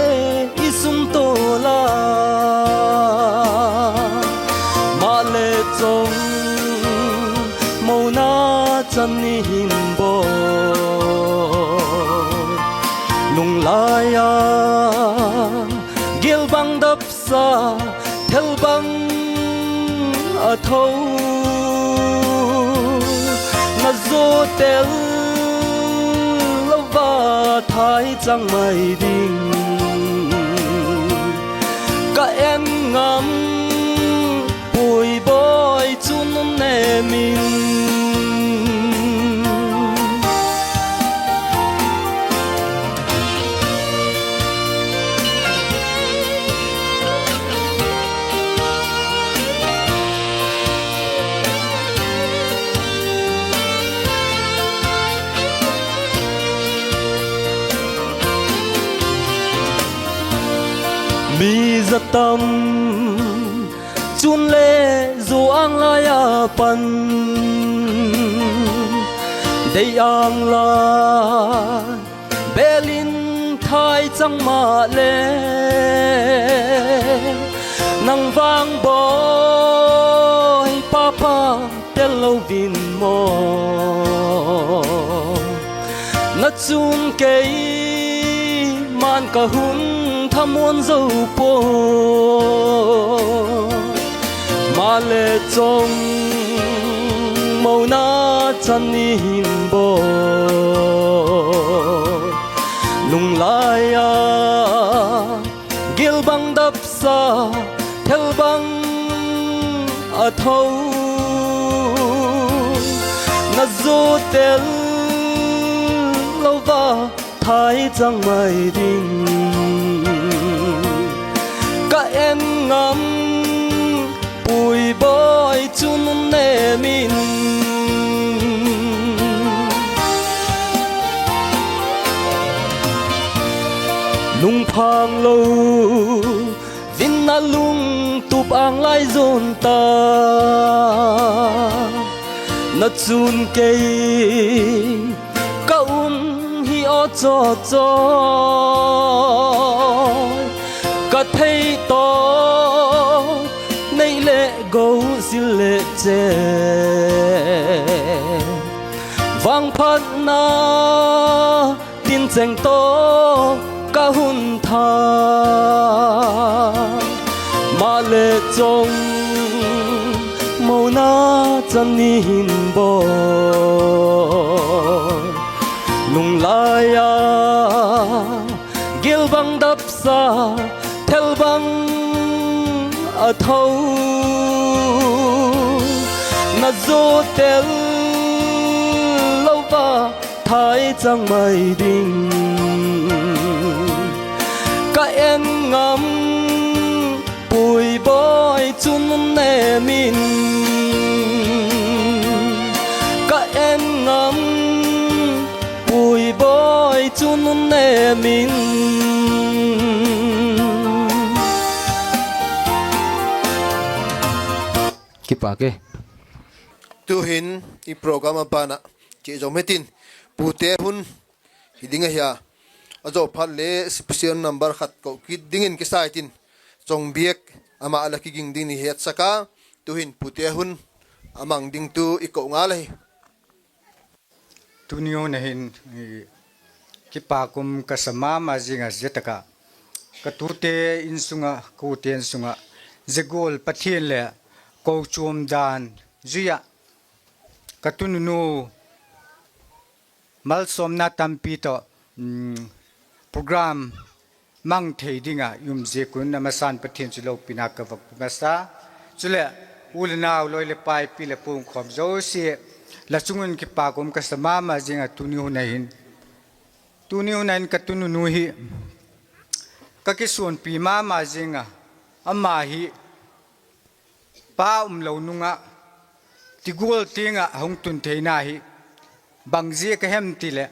i sum tula, maleh chawng mona chan ni hin bawl, lunglai a gil bang dapsa, thel bang a tho, na zu tel lo va thai chang mai ding, ka en ngam pui bawi chun nem in. Mi za tam chun le zu âng lai a pan, dei âng lai bêl in thai chang maleh, nang vang bawi papa tel lo vin maw, na chun keima'n ka hun thamuan zo pua, maleh chawng mona chan ni hin bawl, lunglai a gil bang dapsa, thel bang a tho, na zu tel lo va thai chang mai ding, ka en ngam pui bawi chun nem in. Lungphang lo vin a lungtup âng lai zuan ta, na chun kei ka um hi aw chaw chaw, ka thei tawh nei leh go sil leh che, vangphatna tincheng tawh ka hun tha, maleh chawng mo Na chan ni hin bawl, nung lai a gil bang dapsa, thel bang a tho, na zuau tel lo va, thai chang mai ding. Ka en ngam, Puibawi chun nem in, ka en ngam, Puibawi chun nem in. Kipâk e. Tu'hin i program a ban ah chia zom hitin, pute hun hi ding ahi a, a zo phat le special number khat ko kit dingin kisa hitin, Chongbiak ama la kiging ding ni hetsak a, tu'hin pute hun a mang ding tu i ko ngal ahi. Tuni hun a hin, i, kipâk um ka sa ma ma zing a, zia tak ah ka tute insung ah, ka ute insung ah, zia gual Pathian leh kochuam dan zui ah ka tununu malsawmna tampi tawh, um, program mang thei ding ah i um ziak un a masa'n Pathian chu lopina ka vak pe masa. Chuleh, u le nau, lawi le pai, pi le pu um khawm zosia, la chung un kipâk um ka sa ma ma zing a, tuni hun a hin, tuni hun a hin ka tununu hi ka kisuanpi ma ma zing a, ama hi pa umlo nung ah ti gual tiang ah hung tun theina hi bang ziak a hem ti leh,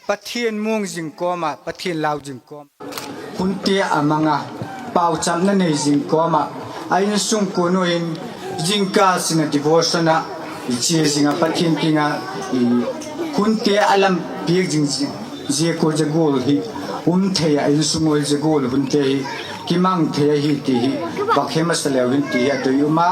Pathian muang zing kawm ah, Pathian lau zing kawm ah, hunte a mang a, pauchapna nei zing kawm ah, a insungkuan ua hin zingkâl sin a devotion ah i chia zing ah, Pathian kiang ah i hunte a lam piak zing ziak ua zia gual hi um thei ah, insung ua hi zia gual hunte hi kimang thei ahi ti hi vak he masa leu hin ti hi a doi um a.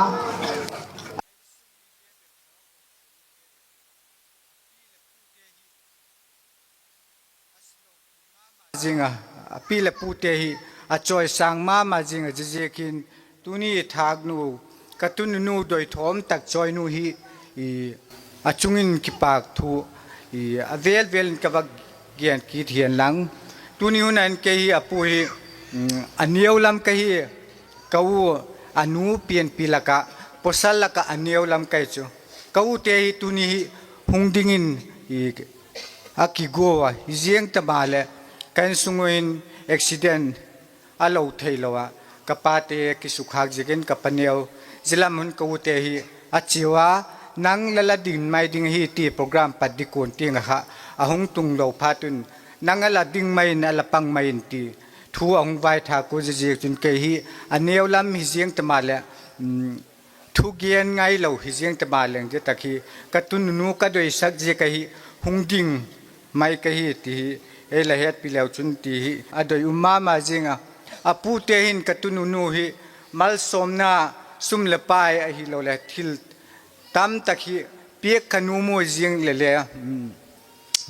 Zing a, a pi leh pute hi a chawisâng ma ma zing a, ziaziakin tuni thâknu, ka tununu doithawm tak chawinu hi, i, a chung in kipâk thu, i, a vêl vêl in ka vak gen kit hian lang. Tuni hun a hin kei hi a pu hi, um, a neu lam ka hi, ka u, a nu pianpi lak ah, pawsal lak ah a neu lam ka hi chu. Ka ute hi tuni hi hung dingin, i, a kigua a, hi ziang ta maleh, ka insung ua hin accident a lo theilo ah, ka pate kisukhâk ziakin ka pa neu, zia lam hun ka ute hi a chiau a, nang la la ding mai ding ahi ti program pat ding kuan tiang ah kha, a hung tunglo phat un, nang a la ding mai in, a la pang mai in ti thu a hung vaithâk ua, ziaziak chun kei hi a neu lam hi ziang ta maleh, um, thugen ngailo hi ziang ta maleng, zia tak hi ka tununu ka doisak ziak ahi, hung ding mai ka hi ti hi ei la hetpi leu chun ti hi a doi um ma ma zing a. A pute hin ka tununu hi malsawmna, sum leh pai ahiloleh thil tamtak hi piak ka nuam ua, ziang leh le, um,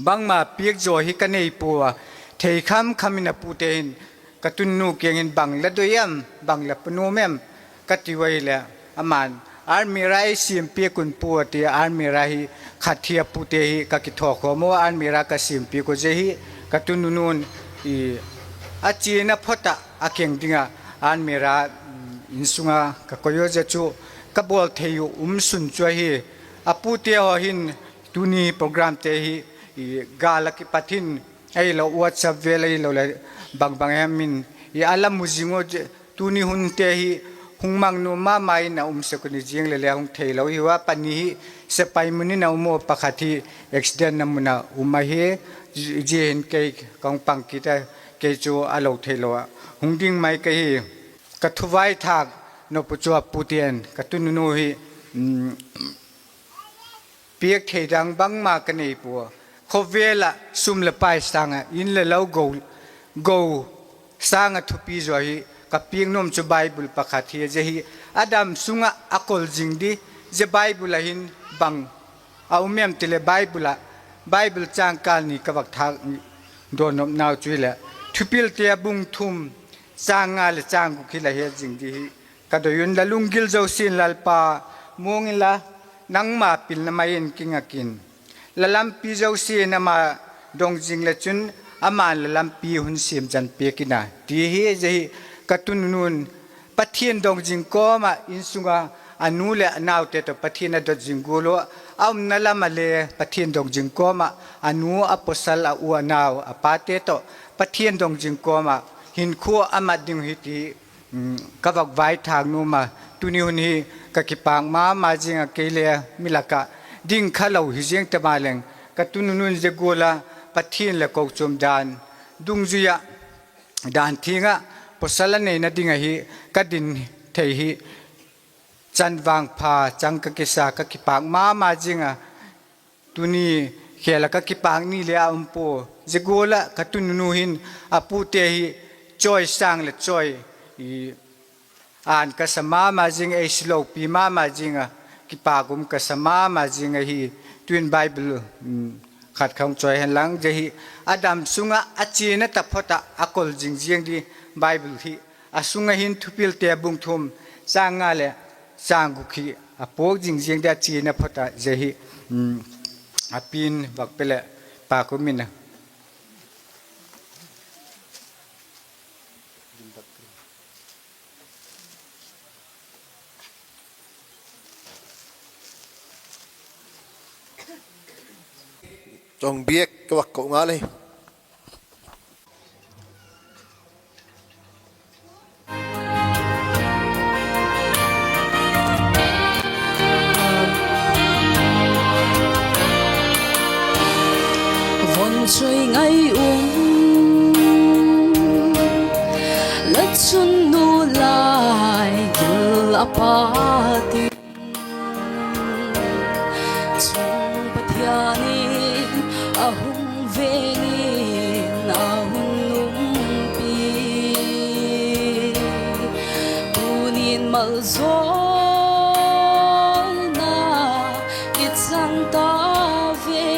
bangma piak zaw hi ka nei pua a, thei kham kham in a pute hin ka tununu kiang in bang la doi em, bang la pe nuam em ka ti ua hileh, ama'n almirah ei siam piak un pu a ti a, almirah hi khat hi a pute hi ka kithawkhawm ua, almirah ka siam piak ua, zia hi ka tununu'n, i, a chiana phot ah a keng ding ah almirah, um, insung ah ka koi ua, zia chu ka bawl thei uh um sun chu ahi. A pute haw hin tuni programte hi, i, gâl ah kipat hin ahilo, WhatsApp vêl ahiloleh bang bang hem in, i, a la mu zing ua, tuni hunte hi hung mang nuam ma ma in a um sek un, i, ziang leh le hung theilo hi ua, pani hi sepai mun in a um ua, pakhat hi accident na mun ah um ahi. Zia hin kei ka hung pang kit a, kei chu a lo theilo ah hung ding mai ka hi. Ka thuvaithâk nop uh chu a pute'n ka tununu hi, um, piak thei dang bangma ka nei pua. Khawvel ah sum leh pai sâng ah, in leh lo, go, go sâng ah thupi zaw hi ka piak nuam chu Bible pakhat hi, zia hi a dam sung ah a kol zing di, zia Bible ah hin bang a um em ti leh Bible ah, Bible chângkâl ni ka vak thâk dawn nopnau chu hileh, Thupilte a bung thum, châng nga leh châng guk hi la het zing di hi ka doi un. La lunggil zosia'n Lalpa muang inla, nangma pilna mai in kinga kin. La lampi zosia in ama dong zing leh chun, ama'n la lampi hun siam zan piak in a, ti hi. Zia hi ka tununu'n Pathian dong zing kawm ah, insung ah a nu leh a naute tawh Pathian a dot zing gual ua, a umna lam ah le Pathian dong zing kawm ah, a nu, a pawsal, a u, a nau, a pate tawh Pathian dong zing kawm ah hinkhua a mat ding hi ti ka vak vaithâk nuam a. Tuni hun hi ka kipâk ma ma zing a, kei le mi lak ah ding kha lo hi ziang ta maleng, ka tununu'n zia gual a Pathian leh kochuam dan dungzui ah, dan thiang ah pawsal a neina ding ahi ka din thei hi chan vangpha chang ka kisa, ka kipâk ma ma zing a. Tuni khêl ah ka kipâk ni le a um pua. Zia gual ah ka tununu hin a pute hi chawisâng leh chawi an ka sa ma ma zing, ei silopi ma ma zing a, kipâk um ka sa ma ma zing ahi. Tuin Bible khat kha hung chawi hen lang, zia hi: A dam sung ah a chiana taphot ah a kol zing ziang di. Bible hi a sung ah hin Thupilte bung thum, châng nga leh châng guk hi a puak zing ziang di, a chiana phot ah. Zia hi a pi'n vak pe leh pâk um in a. Chawng biak ka vak ko ngal e. Von choi ngai un, la chunnu lai gil a pât in, chung Pathian in a hung veng in a hun umpi. Tuni'n maljawlna i chang ta ve.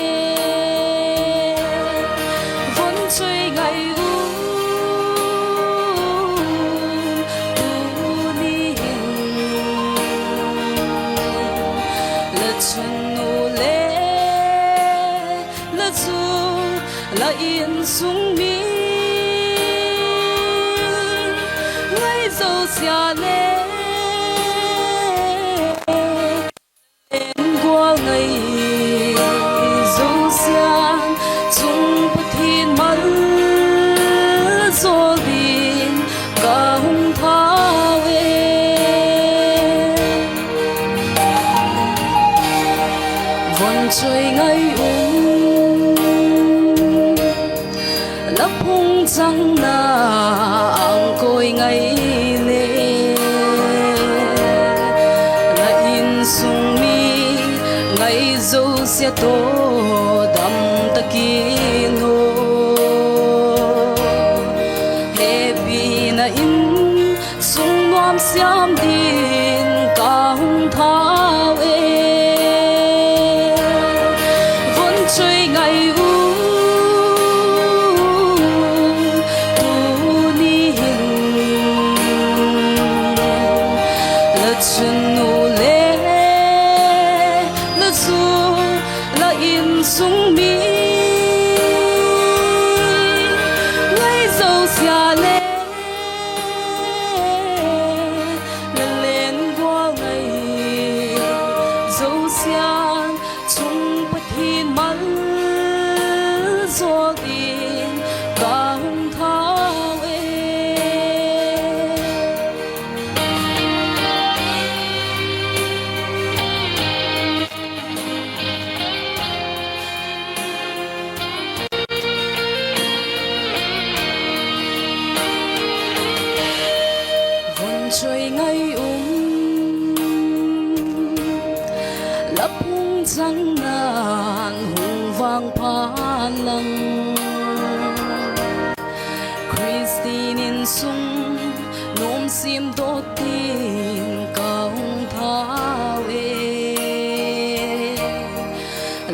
Von choi ngai un, tuni hin la chunnu le la zu, la insung mi ngai zosia le, en gual ngai zosia'n, chung Pathian maljawl dingin ka hung thau e. Von choi ngai un, la phungchangna angkawi ngai le, la insung mi ngai zosia tawh dam tak in haw, hepina in sung nuam siam dingin ka hung thau e. Von choi ngai un, tuni hin la chunnu le la zu, la insung mi ngai zosia le, la leng gual ngai zosia'n, chung Pathian maljawl dingin ka hung thau e. Von choi ngai un, la phungchangna'n hung vang phat lang, Khristian insung nuam siam dawt dingin ka hung thau e.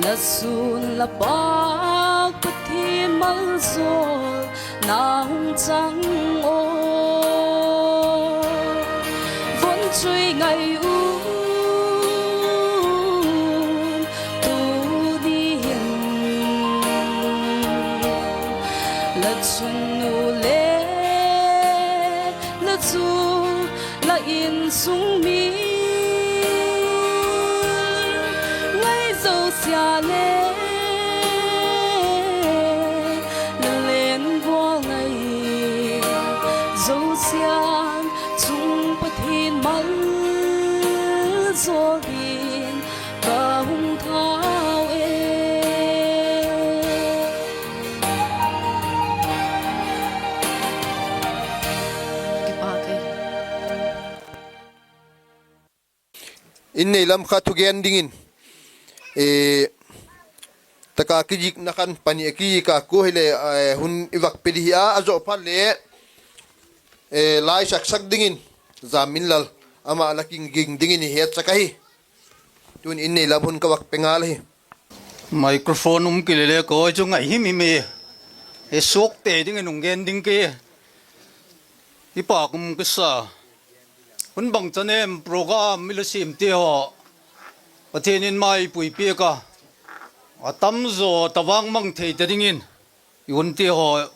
La sûn la pâk Pathian maljawlna hung chang aw, von choi ngai un. Nu le la chu la insung mi ngai zosia le, la leng gual ngai zosia'n, chung Pathian mal zaw dingin ka hung thau e. Kipak e. In nei lam kha thugen dingin, e, taka kizikna khan pani a kizik a, kua hile, e, hun i vak pe di hi a, a zawh phat le, e, lai saksak dingin Zamminlal ama la kiging dingin i hetsak ahi. Tun in nei lam hun ka vak pe ngal ahi. Microphone um kile le ka awi chu ngai him him e. E suakte dingin hung gen ding ke. Kipak um ka sa. Hun bangchan em program i la siamte haw, Pathian in mai puipiak a, a tamzaw tavang mang thei ta dingin i hunte haw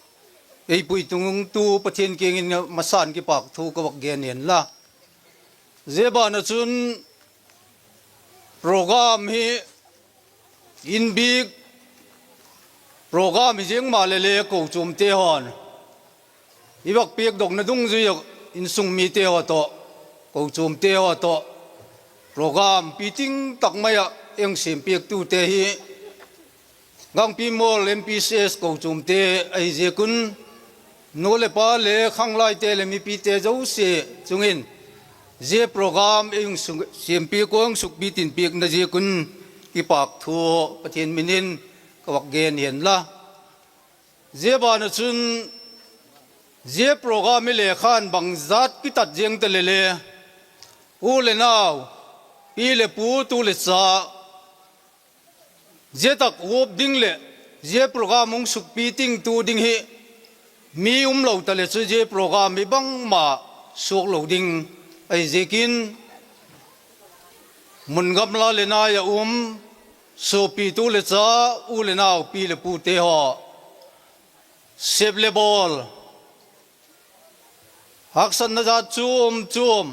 ei pui tungtu Pathian kiang in masa'n kipakthu ka vak gen hen la. Zia ban ah chun program hi inbik program hi ziang maleh le kochuamte haw'n i vak piak dokna dungzui ah insung mite haw tawh, kochuamte haw tawh program piting tak mai ah ei siampiaktute hi Gangpimual M P C S kochuamte ahi ziak un, nu leh pa leh khanglaite leh mipite zosia chung in zia program ei hung siampiak ua, hung sukpi tinpiakna ziak un kipakthu Pathian min in ka vak gen hen la. Zia ban ah chun zia program hi le khan bangzat kitat ziang ta leh le, u leh nau, pi leh pu, tu leh cha, zia tak huap ding leh zia program hung sukpi tingtu ding hi mi umlo ta leh chu zia program hi bangma suak lo ding ahi ziakin, mun gamla leh nai ah um suapitu leh cha, u leh nau, pi leh pute haw, sep leh bawl, haksatna jat chuam chuam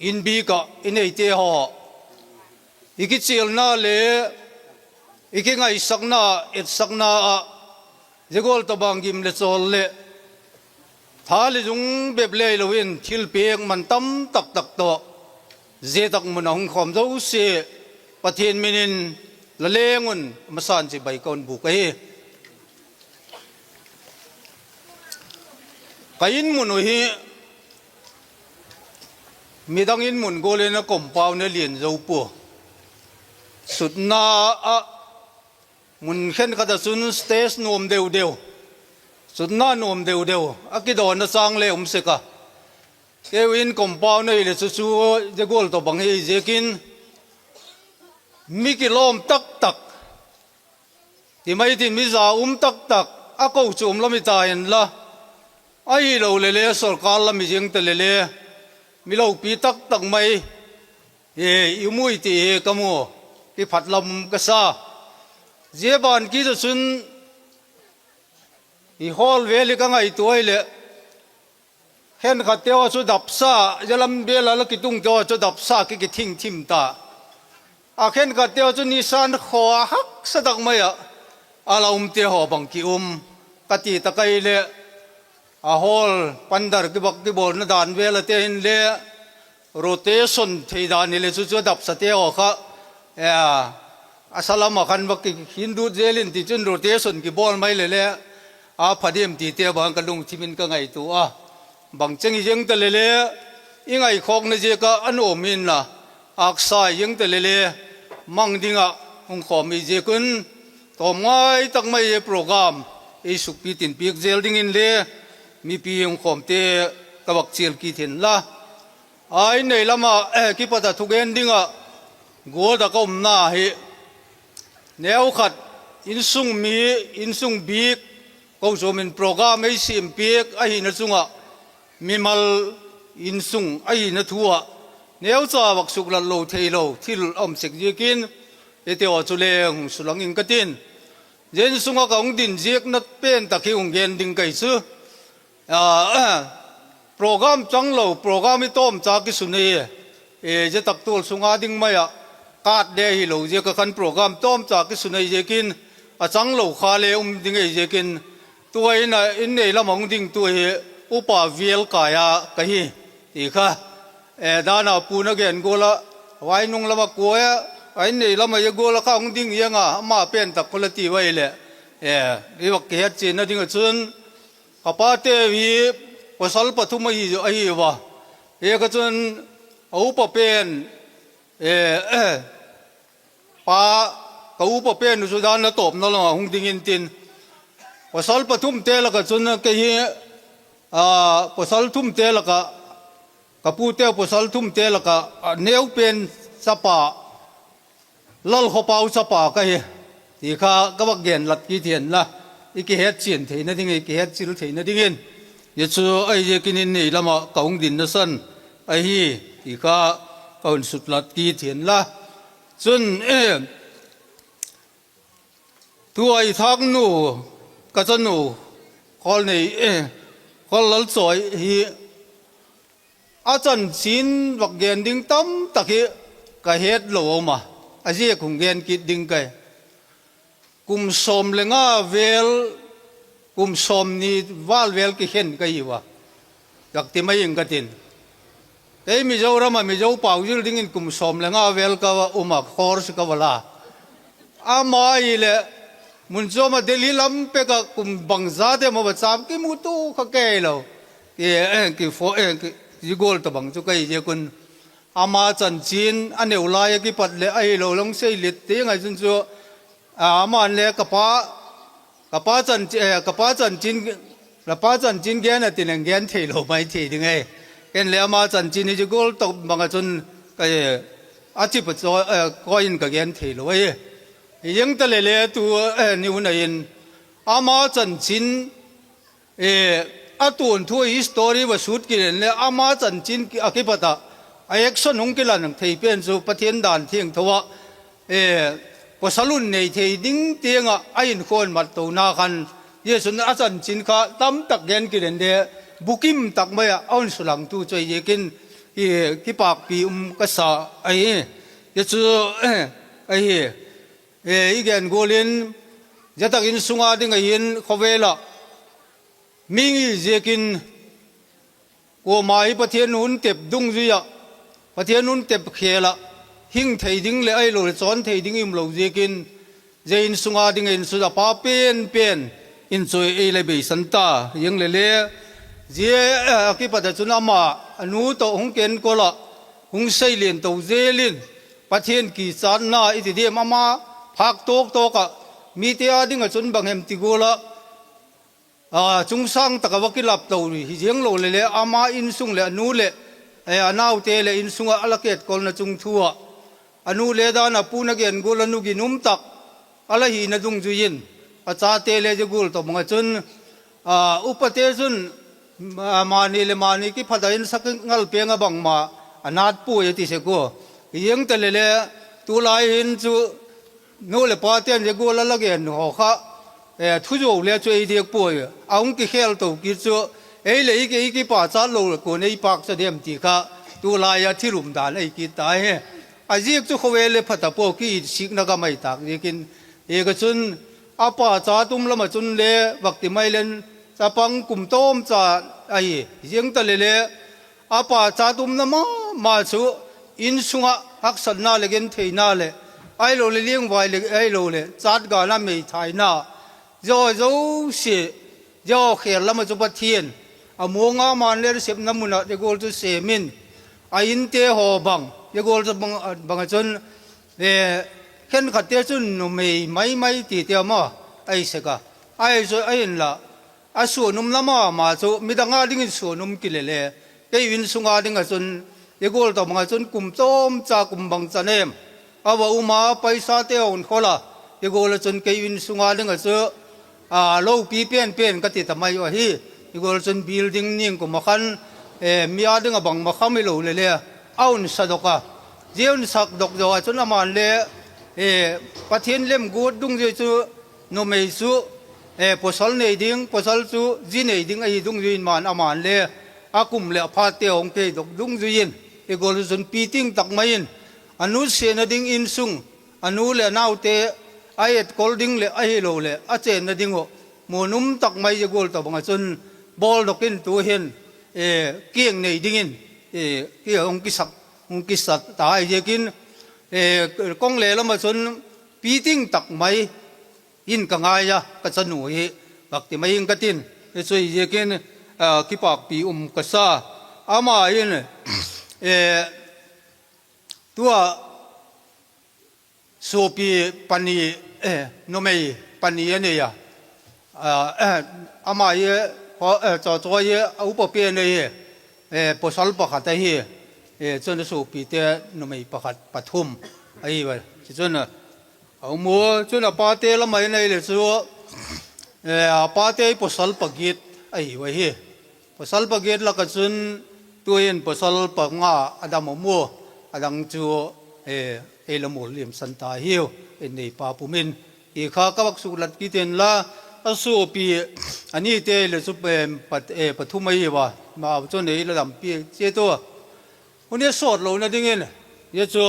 inbik ah i neite haw, i kichialna le i kingaisakna, etsakna ah zia gual tawhbang gim leh chawl leh tha leh zung bep le hilo in thilpiak man tam tak tak tawh zia tak mun ah hung khawm zosia Pathian min in la leng un masa'n chibai ka hun bûk ahi. Ka in mun uh hi midang in mun gual in a compound a lian zo pua. Sutna ah mun khenkhat ah chun stage nuam deu deu, sutna nuam deu deu a kidawna châng le um sek a, keu in compound ahileh chu chu zia gual tawhbang hi ziakin mi kilawm tak tak, ti mai tin mi za um tak tak a kochuam lam hi ta inla, ahiloleh le sorkar lam hi ziang ta leh le mi lopi tak tak mai i um ui ti hi ka mu, kiphat lam ka sa. Zia ban kit ah chun i hall vêl hi ka ngaitua hileh, khenkhatte haw chu dapsa, zia lam vêl ah la kitungte haw chu dapsa ki kithing thim ta. A khenkhatte haw chu nisan khaw a haksa tak mai ah a la umte haw bang ki um ka ti tak ahileh, a hall pandar kibak kibawlna dan vêl ah te inle rotation thei dan hileh chu chu a dapsate haw kha a sa lam ah khan va ki khin dut zel in ti chun rotation kibawl mai leh le a pha diam tite bang ka lungthim in ka ngaitua a, bang cheng hi ziang ta leh le i ngaikhawkna ziak ah a nuam inla, âksa hi ziang ta leh le mang ding ah hung khawm hi ziak un, tawm ngai tak mai program ei sukpi tinpiak zel dingin le mipi hung khawmte ka vak chial kit hen la. Ai nei lam ah kipat ah thugen ding ah gual tak a umna hi neukhat, insung mi, insung bik, kochuam in program ei siampiak ahina chung ah mimal insung ahina thu ah neucha vak suklat lo theilo thil a um sek ziakin, hitihaw chu le hung sulang ing ka tin. Zia In sung ah ka hung din ziakna pen tak hi hung gen ding ka hi chu, program chang lo, program i tawmcha kisun ahi. Zia tak tual sung a ding mai ah, card le hilo ziak ah khan program tawmcha kisun ahi ziakin, a chang lo kha le um ding ahi ziakin, tua in a in nei lam ah hung dingtu hi Upa Vial Kai a ka hi, ti kha. Dan a pu'n a gen gual ah, vai nung lam ah kua a, a in nei lam ah zia gual ah kha hung ding ziang a, ama pen tak kha la ti ua hileh, i vak kihetchianna ding ah chun, ka pate hi pawsal pathum ahi, ahi ua. Hi kha chun, a upa pen, pa, ka upa pen uh chu dan a tawpna lam ah hung ding intin, pawsal pathumte lak ah chun kei hi, pawsal thumte lak ah, ka pute pawsal thumte lak ah a neu pen chapa, Lalkhawpau chapa ka hi, ti kha ka vak genlat kit hianla, i kihetchian theina ding, i kihetchil theina dingin. Zia chu ahi ziakin in nei lam ah ka hung dinna san ahi, ti kha ka hun sutlat kit hianla. Chun, tua i thâknu, ka chanu, Kholnei, Khawllalchawi hi, a chanchin vak gen ding tamtak hi ka hetlo a um a, a ziak hung gen kit ding ka hi. Kum sawm le nga vel, kum sawmni val vel kikhen ka hi ua, tak ti mai ing ka tin. Kei Mizoram ah Mizo pau zil dingin kum sawm le nga vel ka um a, course ka va la. Ama hileh, mun chuam ah Delhi lam pek ah kum bangzate maw va cham kimutu kha kei lo. Zia gual tawhbang chu ka hi ziak un, ama chanchin a neu lai ah kipat leh ahilo leh hung seilet ding ahi chun chu, ama'n le ka pa, ka pa chanchin, la pa chanchin gen a ti leng gen theilo mai thei ding ahi. Ken le ama chanchin hi zia gual tawhbang ah chun, a chip a, koi in ka gen theilo ahi. Hi ziang ta leh le tu, ni hun a in, ama chanchin, a tuanthu history va sut kilen le ama chanchin a kipat ah, a action hung kilan thei pen chu Pathian dan thiangtho ah, pawsal un nei thei ding tiang ah a inkhawm mat tona khan, zia chun a chanchin kha tamtak gen kilen le, bukim tak mai ah a hun sulangtu chu ahi ziakin, kipâkpi um ka sa ahi. Zia chu ahi, i gen gual in, zia tak In sung a ding ahin khawvel ah, mi ngi ziakin, kuama hi Pathian hun tep dungzui ah, Pathian hun tep khêl ah, hing thei ding leh ahiloleh chawn thei ding i umlo ziakin, zia In sung a ding ahin chu a pa pen pen in chu ei le beisan ta, ziang le le, zia a kipat ah chun ama, a nu tawh hung kenkol ah, hung seilian to zel in, Pathian kichatna i ti diam, ama phâk tawk tawk ah, mite â ding ah chun bang hem ti gual ah, chungsâng tak ah va kilap to hi ziang lo leh le, ama In sung leh a nu leh, a naute leh In sung ah a la ketkolna chung thu ah, a nu le dan a pu'n a gen gual a nu ginum tak a la hina dungzui in, a chate le zia gual tawhbang ah chun, upate chun, mani leh mani kiphat a in sak ngal peng a bangma a nat puai a ti sek ua. Hi ziang ta leh le, tulai hin chu, nu leh pate'n zia gual a la gen haw kha, thuzuau le chu ei diak puai, a hung kikhel to kit chu, ei leh i kei kipâkchat lo kua'n ei pâkcha diam ti kha, tulai a thil um dan ahi kit ta hi. A ziak chu khawvel le pha ta pua, kisikna gam ahi tâk ziakin, hi kha chun, a pâkchat um lam ah chun le vak ti mai leng, chapang kum tawmcha ahi ziang ta leh le, a pâkchat umna ma ma chu, In sung ah haksatna leh gentheina leh, ahiloleh liangvai leh ahiloleh chatgâna meithaina, zia zosia, zia khêl lam ah chu Pathian, a muang a, ama'n le a sepna mun ah zia gual chu sêm in, a inte haw bang zia gual chu bang ah chun, khenkhatte chun numei mai mai ti ti a maw, ahi sek a, ahi chu ahinla, a suan um lam a ma chu midang â dingin suan um kile le, kei In sung a ding ah chun, zia gual tawhbang ah chun kum tawmcha kum bangchan em a va um a, paisate a hun khol a, zia gual ah chun kei In sung a ding ah chu, lopi pen pen ka ti ta mai uh ahi. Zia gual chun building ning kum ah khan, mi â ding ah bangma kham hilo leh le, a hun sadok a, zia hun sakdok zaw ah chun ama'n le, Pathian lemguat dungzui chu, numei chu, e, pawsal nei ding, pawsal chu zi nei ding ahi dungzui in, ama'n le a kum leh a phate hung peidok dungzui in, i gual chun piting tak mai in a nutsiatna ding insung, a nu leh a naute a etkol ding leh ahiloleh a chênna ding uh mun um tak mai zia gual tawhbang ah chun bawldok in tu'hin, e, kiang nei dingin, e, ki hung kisa ta ahi ziakin, e, kong le lam ah chun piting tak mai in ka ngai a, ka chanu hi, bak ti mai ing ka tin. Chu hi ziakin, a, kipâkpi um ka sa. Ama in, e, tua suapi pani, e, numei pani a nei a. A, ama hi, Chawchawi hi a upa pen ahi, e, pawsal pakhat ahi. E, chun a suapite numei pakhat, pathum ahi a. Chun a um u, chun a pate lam ah hin ahileh chu, e, a pate pawsal pagiat ahi u ahi. Pawsal pagiat lak ah chun tu'hin pawsal panga a dam um u, a dang chu, e, ei la mual liamsan ta hiu, ei neipa pum in. Hi kha ka vak suklat kit inla, a suapi a nite leh chu, e, pathum ahi a, amau chun ei la dampi chiat ua. Hun i sawt lona dingin, zia chu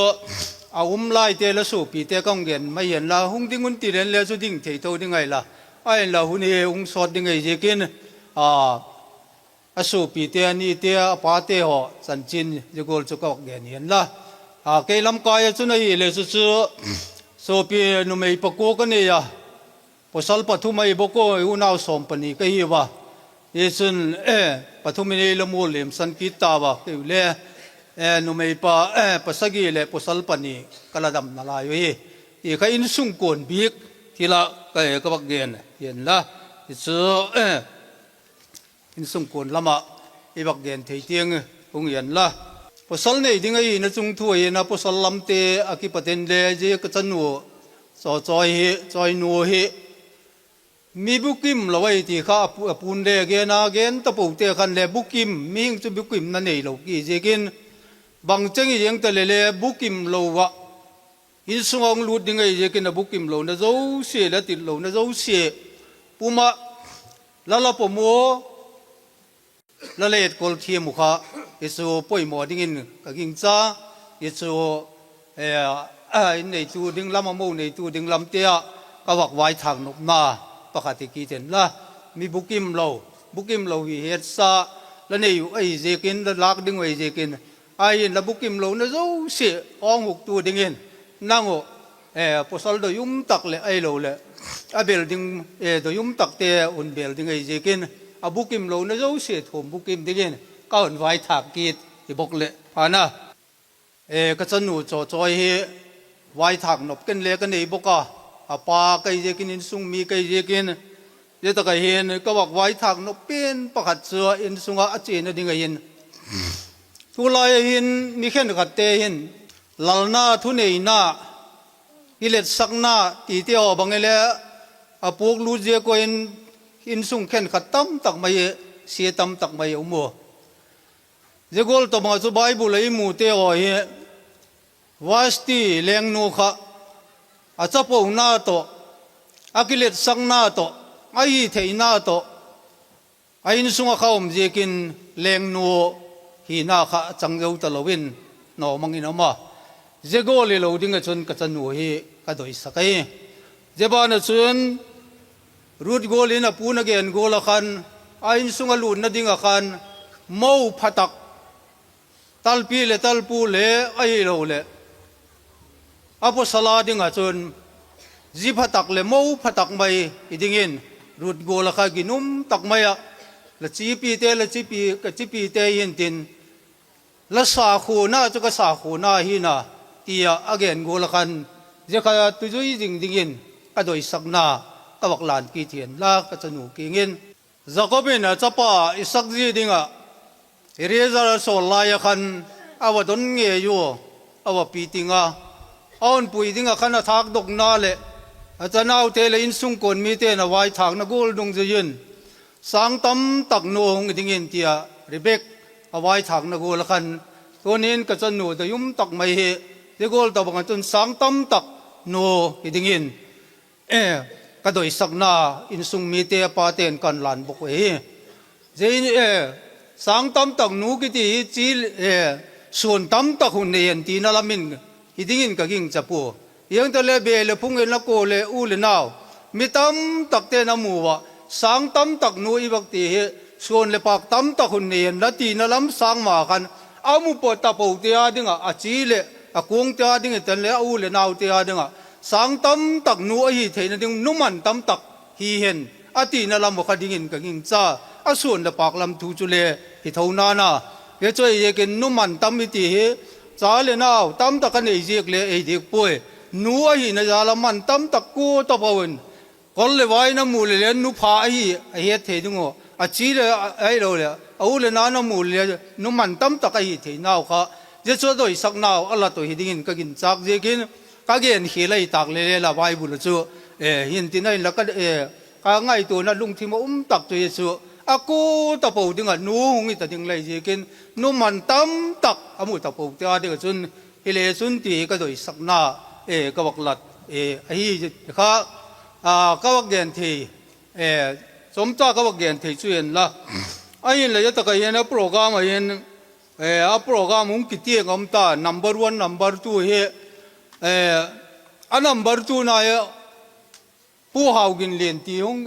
a um laite la suapite ka hung gen mai inla, hung ding un ti leng le chu ding thei tho ding ahi la, ahinla hun hi hung sawt ding ahi ziakin, a, a suapite a nite a pate haw chanchin zia gual chu ka vak gen inla, a, kei lam kai ah chun ahileh chu chu suapi numei pakua ka nei a, pawsal pathum ahi bawk ua, unau sawm pani ka hiu a. Hichun, e, pathum in ei la mual liamsan kit tau a, kei u le, e, numei pa, e, pasagi leh pawsal pani ka la dam nalai uhi. Hi kha insungkuan bik thil ah ka, ka vak gen inla, hi chu, insungkuan lam ah i vak gen thei tiang hung inla, pawsal nei ding ahina chung thu ahin a, pawsal lamte a kipat in le zia ka chanu, Chawchawi hi, Chawinu hi mi bukim lo ahi ti kha a pu-, a pu'n le gen a, gen tapote khan le bukim, mihing chu bukimna neilo ki ziakin, bang cheng i ziang ta leh le bukim lo ah insung ah hung lût ding ahi ziakin a bukim lona zosia leh a tit lona zosia pum ah la la pom u, la la etkol thiam u kha, hi chu poimaw dingin ka gingcha. Hi chu, e, a, in neitu ding lam ah, mo neitu ding lamte ah ka vak vaithâk nopna pakhat hi kit inla, mi bukim lo, bukim lo hi hetsa la nei uh ahi ziakin, la lâk ding uh ahi ziakin, ahi'n la bukim lona zosia hawng huktu dingin nang uh, e, pawsal doi um tak leh ahiloleh a bel ding, e, doi um takte hun bel ding ahi ziakin, a bukim lona zosia thuam bukim dingin ka hun vaithâk kit hi bawk leh phan a. E, ka chanu Chawchawi hi vaithâk nop ken le ka nei bawk a, a pa ka hi ziakin, insung mi ka hi ziakin, zia tak ah hin ka vak vaithâk nop pen pakhat chu insung ah a chiana ding ahin, tulai ah hin mi khenkhatte hin lalna, thuneina, kiletsakna tite haw bang i le a puaklut ziak ua in, insung khenkhat tamtak mai, sia tamtak mai a um u. Zia gual tawhbang ah chu Bible ah i mute haw hi Vashti lengnu kha a chapona tawh, a kiletsakna tawh, a hitheina tawh, a insung ah kha um ziakin lengnu hina kha a chang zo talo in nawmang in a um a. Zia gual hilo ding ah chun ka chanu hi ka doisak ahi. Zia ban ah chun Ruth gual in a pu'n a gen gual ah khan, a insung ah lûtna ding ah khan mo phatak, talpi leh talpu le ahiloleh a pawsal â ding ah chun zi phatak leh mo phatak mai hi dingin Ruth gual ah kha ginum tak mai ah, la chipite, la chipi, ka chipite hintin, la sakhuana chu ka sakhuana hina, ti ah a gen gual ah khan, zia kha tuzui zing dingin ka doisakna ka vak lân kit hi'n la ka chanu kiang in. Jakob in a chapa Isak zi ding ah Eliezer a sawl lai ah khan a va don ngei ua, a va piting a, a hun pui ding ah khan a thâkdokna leh a chanaute leh insungkuan mite'n a vaithâkna gual dungzui in, sâng tamtak nu hung hi dingin ti ah Rebek a vaithâkna gual ah khan, tunin ka chanu doi um tak mai hi, zia gual tawhbang ah chun sâng tamtak nu hi dingin, e, ka doisakna insung mite a pate'n kan lan bawk ahi. Zia in, sâng tamtak nu kiti hi chi, suan tamtak hun nei hen tina lam in hi dingin ka gingcha pua. Ziangtale be leh phung in a kua leh u leh nau, mi tamtakte'n a mu ah, sâng tamtak nu i vak ti hi, suan leh pâk tamtak hun nei hen la tina lam sâng ma khan, a mu po tapote â ding ah, a chi leh a kuangte â ding hita'n le a u leh naute â ding ah, sâng tamtak nu ahi theina ding nu man tamtak hi hen, a tina lam uh kha dingin ka gingcha. A suan leh pâk lam thu chule hi tho nana. Zia chu ahiziakin nu man tam i ti hi, cha leh nau tamtak a nei ziak le ei diak puai. Nu ahina jal a man tamtak kua tapo in, kol leh vai in a mu leh le nu pha ahi a het thei ding uh, a chi leh, ahiloleh a u leh nau in a mu leh le nu man tamtak ahi theinau kha, zia chu a doisaknau a la to hi dingin ka ginchâk ziakin, ka gen khial ahi tâk le le la Bible ah chu, hin tin ahinla, ka ngaituana lungthim a um tak chu zia chu, a kua tapo ding ah nu hung hita ding lai ziakin, nu man tamtak a mu tapote â ding ah chun, hile chun ti ka doisakna ka vak lat ahi kha, ka vak gen thei, chawmcha ka vak gen thei chu en la. Ahinla zia tak ah hin a program ah hin, a program hung kitiang a um ta, number one, number two hi, a number two na hi, Pu Hauginlian ti hung,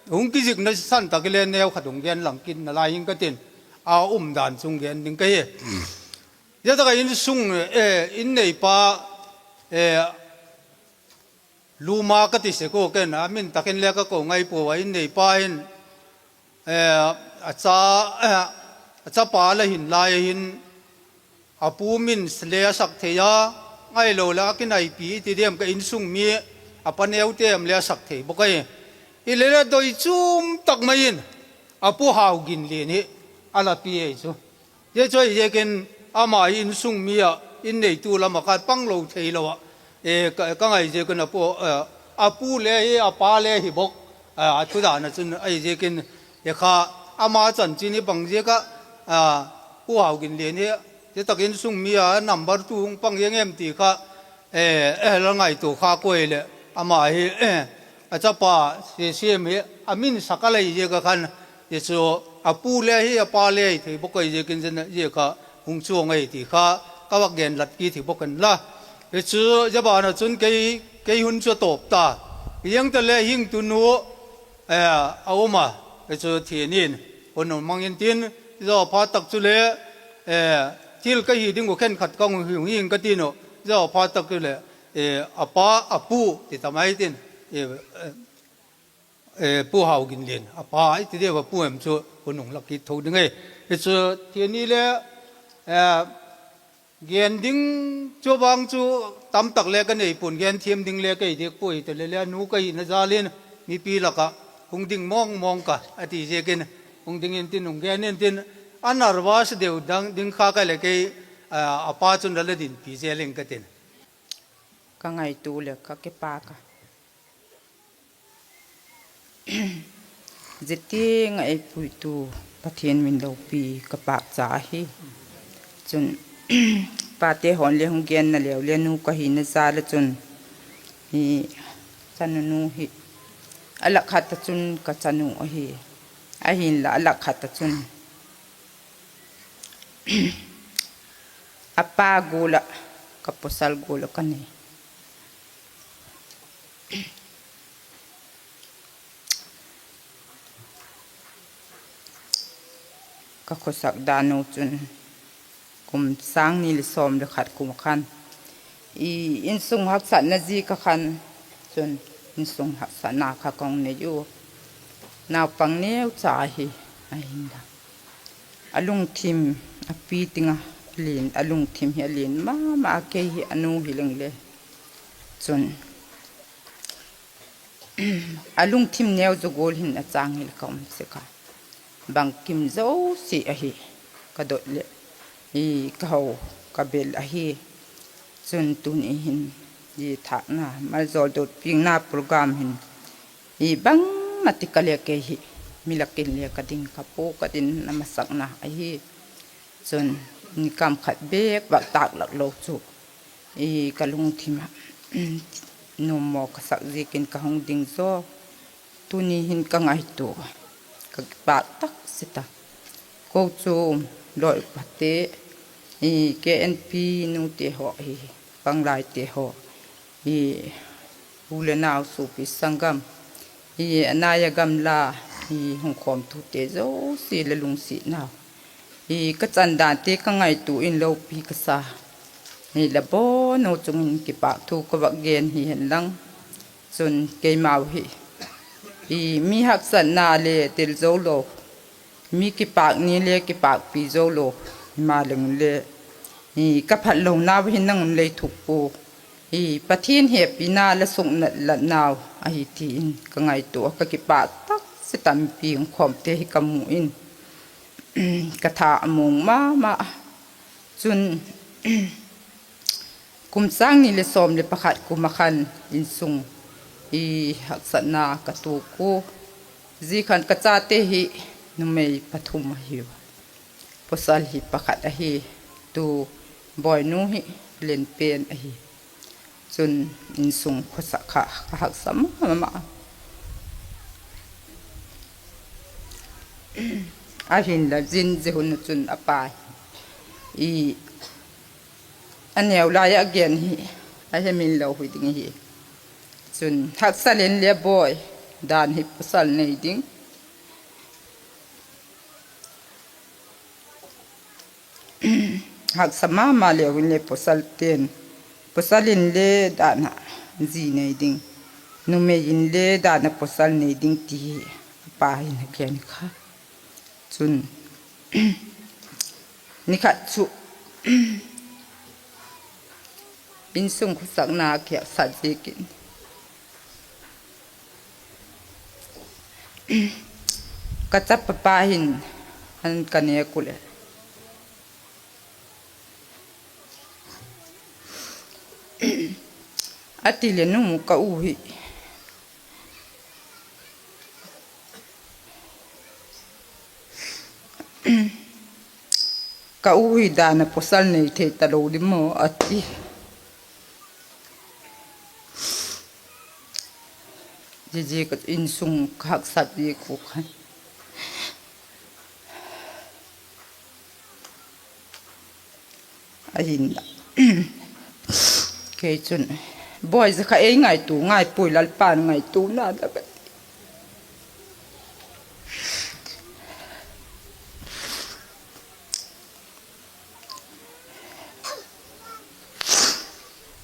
hung kizikna san tak hile neu khat hung gen lang kit nalai ing ka tin, a umdan chung gen ding ka hi. Zia tak ah insung, in neipa, Luma ka ti sek ua, ken a min tak in le ka ko ngai puau a, in neipa hin, a cha, a chapa la hin lai a hin, a pu min le a sak thei a, ahiloleh a kinaipi i ti diam, ka insung mi, a pa neute le a sak thei bawk ahi. Hile le doi chum tak mai in, a Pu Hauginlian hi a la pi ahi chu. Zia chu ahiziakin, ama hi insung mi ah in neitu lam ah kha panglo theilo ah, ka ngai ziakin a pu, a pu le hi, a pa le hi bawk, a thudan ah chun ahiziakin, kha, ama chanchin hi bang ziak ah Pu Hauginlian hi zia tak insung mi a number two hung pang ziang em ti kha, la ngaitua kha kua leh, ama hi a chapa, Sisiam hi a min sak a lei ziak ah khan, zia chu a pu le hi, a pa le hi thei bawk ahi ziakin, zia kha hung chuang ahi ti kha ka vak gen lat kit hi bawk inla. Hi chu zia ban ah chun kei, kei hun chu a tawp ta. Ziangtale hing tunu a um a, hi chu Thian in hun hung mang intin, zia phat tak chule thil ka hi ding uh khenkhat ka hung hi ing ka tin uh, zia phat tak chuleh, a pa, a pu ti ta mai tin, Pu Hauginlian a pa i ti diam, a pu em chu hun hung la kit tho ding ahi. Hi chu Thian in le gen ding chu vang chu tamtak le ka nei pua'n, gen thiam ding le ka hi diak puai, hile le a nu ka hina jal in mipi lak ah hung ding mawng mawng ka a ti ziakin, hung ding intin, hung gen intin, a nervous deu ding kha ka leh kei, a pa chun la la dinpi zel ing ka tin. Ka ngaitua leh ka kipâk a. Zia tiang ah ei puitu Pathian min lopi ka pâkcha ahi. Chun, pate haw'n le hung genna leu le nu ka hina jal ah chun, hi, chanu nu hi, a lak khat ah chun ka chanu ahi. Ahinla a lak khat ah chun a pa gual ah, ka pawsal gual ah ka nei. Ka khawsak dan u chun kum sâng ni leh sawm leh khat kum ah khan, insung haksatna ziak ah khan, chun insung haksatna kha ka hung nei u. Naupang neucha ahi, ahinla a lungthim, a pi ting a, a lungthim hi a lian ma ma a, kei hi a nu hi leng le. Chun a lungthim neu zaw gual hin a châng hil ka um sek a. Bangkim zosia ahi, ka dot leh, ka ho, ka bel ahi. Chun tuni hin, thâkna maljawl dot piakna program hin, bangma ti ka le kei hi, mi lak in le ka ding kha pua, ka dinna masakna ahi. Chun, ni kam khat bêk vak tâk lak lo chu, ka lungthim ah nuam maw ka sak ziakin ka hung ding zaw. Tuni hin ka ngaitua, ka kipâk tak set a. Kochuam loi upate, KNP nute haw hi, panglaite haw, u le nau suapi sanggam, a nai a gamla, hung khawmtute zosia la lungsiatnau, ka chan dante ka ngaitua in lopi ka sa. La bawn u chung in kipâk thu ka vak gen hi hen lang. Chun keimau hi, mi haksatna le tel zo lo, mi kipâk ni le kipâkpi zo lo, himaleng le ka phatlonau hin nang un lei thuk pua, Pathian hepina la suklatnau ahi ti in ka ngaitua a, ka kipâk tak set a, mipi hung khawmte hi ka mu in ka tha a mawng ma ma. Chun kum sâng ni leh sawm leh pakhat kum ah khan insung haksatna ka tuak ua, zia khan ka chate hi numei pathum ahiu, pawsal hi pakhat ahi, tu Bawinu hi len pen ahi. Chun insung khawsak kha ka haksa ma ma. Ahinla zia hun ah chun a pa hi, a neu lai ah gen hi, a hemin lo hi ding ahi. Chun haksa leng le bawi, dan hi pawsal nei ding. Haksa ma ma leu inle pawsal ten, pawsal inle dan ah zi nei ding, numei inle dan ah pawsal nei ding ti hi a pa hin a gen kha. Chun ni khat chu insung khawsakna kihaksat ziakin ka chapa pa hin an ka nêk u leh, a ti le nu ka u hi, ka u hi dan ah pawsal nei thei talo di maw a ti. Ziaziak a insung ka haksat ziak u khan ahinla, kei chun, bawi, zia kha ei ngaitua ngai puai, Lalpa'n ngaituana la ka ti.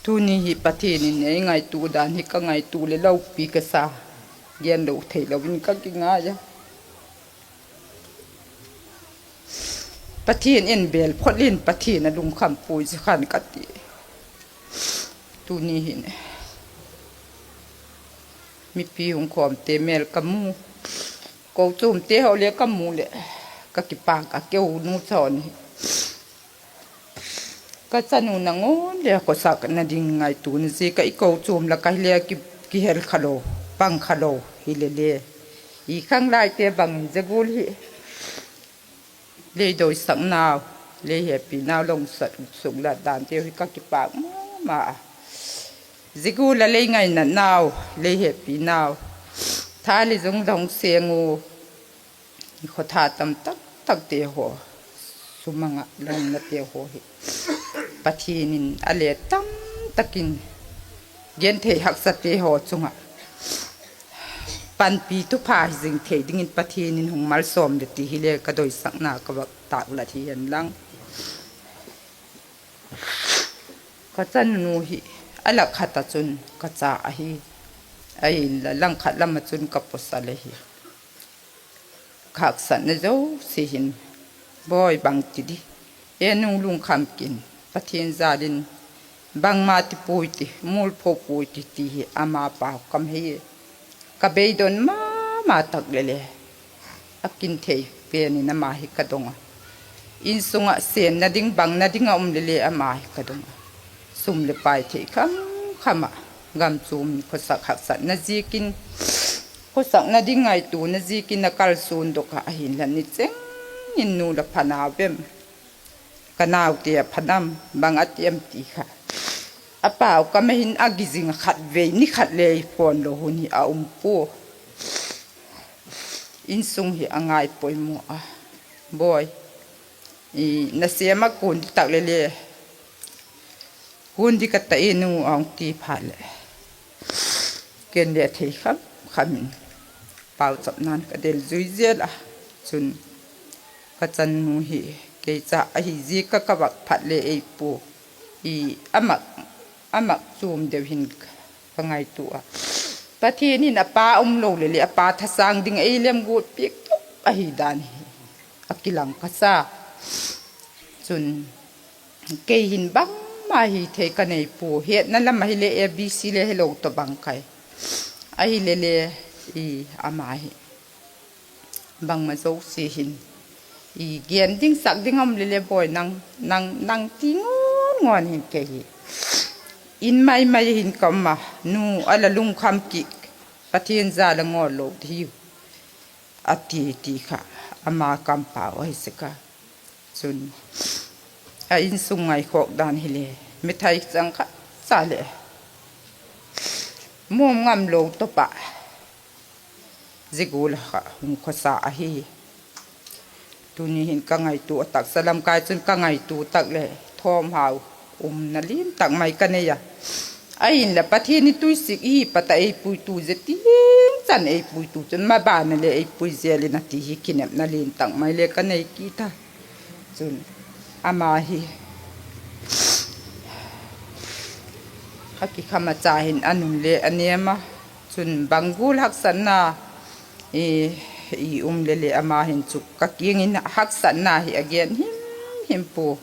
Tuni hi Pathian in ei ngaitua dan hi ka ngaitua leh lopi ka sa, gen lo theilo in ka kingai a. Pathian in bêl phot in, Pathian a lungkham puai zia khan ka ti. Tuni hin mipi hung khawmte mêl ka mu, kochuamte haw le ka mu leh ka kipâk a, keu nu chaw'n hi ka chanu nangawn le khawsakna ding ngaituana ziak a i kochuam lak ah hile ki, kihel kha lo, pang kha lo hile le, i khanglaite bangin zia gual hi lei doisaknau, lei hepinau, la suklat danteu hi ka kipâk ma ma a. Zia gual a lei ngainatnau, lei hepinau, tha le zung zung seng u, i khawtha tam tak takte haw, sumang ah la umnate haw hi Pathian in a le tam tak in genthei haksate haw chung ah panpi thupha hi zing thei dingin Pathian in hung malsawm leh ti hile ka doisakna ka vak tâklat hi hen lang. Ka chanu hi a lak khat ah chun ka cha ahi, ahinla langkhat lam ah chun ka pawsal ahi. Ka haksatna zosia hin, bawi, bangti di, e nu lungkham kin, Pathian jâl in bangma ti puai ti, mualpho puai ti ti hi ama pau kam hi. Ka beidon ma ma tak leh le, a kin thei pen in ama hi ka dong a. Insung ah sênna ding, bangna ding a um leh le ama hi ka dong a. Sum leh pai thei kham kham ah, gam chuam khawsak haksatna ziakin, khawsakna ding ngaituana ziakin a kalsuan dok ah, ahinla ni cheng in nu la pha nau em, ka naute a pha nam, bang a ti em ti kha A pau kam a hin a gizing ah khatvei ni khat le i phawn lo hun hi a um pua. Insung hi a ngai poimaw a, Bawi, nasêm ah kun di tak le le, kun di ka ta e nu, a hung ti phat leh, ken le thei kham kham in pauchapna'n ka del zui zel a. Chun, ka channu hi kei cha ahi ziak a ka vak phat le ei pua, a mak chuam deu hin ka ngaitua a. Pathian in a pa um lo leh le a pa thasâng ding ei lemguat piak top ahi dan hi a kilang ka sa. Chun, kei hin bangma hi thei ka nei pua, hetna lam ah hile A B C le helo tawhbang kai. Ahile le, ama hi bangma zosia hin gen ding sak ding a um le le, Bawi, nang, nang ti ngawn ngawn hin kei hi in mai mai hin ka um a, nu, a la lungkham kik, Pathian jal a ngawl lo diu, a ti ti kha ama kampau ahi sek a. Chun, a insung ngaikhawk dan hile, mithai chang khat cha leh muam ngam lo top ah zia gual ah kha hung khawsa ahi. Tuni hin ka ngaitua a, taksa lam kai chun ka ngaitua tak leh thawmhau umna lian tak mai ka nei a. Ahinla Pathian in tuisik i hi pat ah ei puitu, zia tiang chan ei puitu chun maban a le ei pui zel in a ti hi kinepna lian tak mai le ka nei kit a. Chun, ama hi a kikham a cha hin a nun le a nêm a. Chun, bang gual haksatna i um le le ama hin chu ka kiang in haksatna hi a gen him him pua.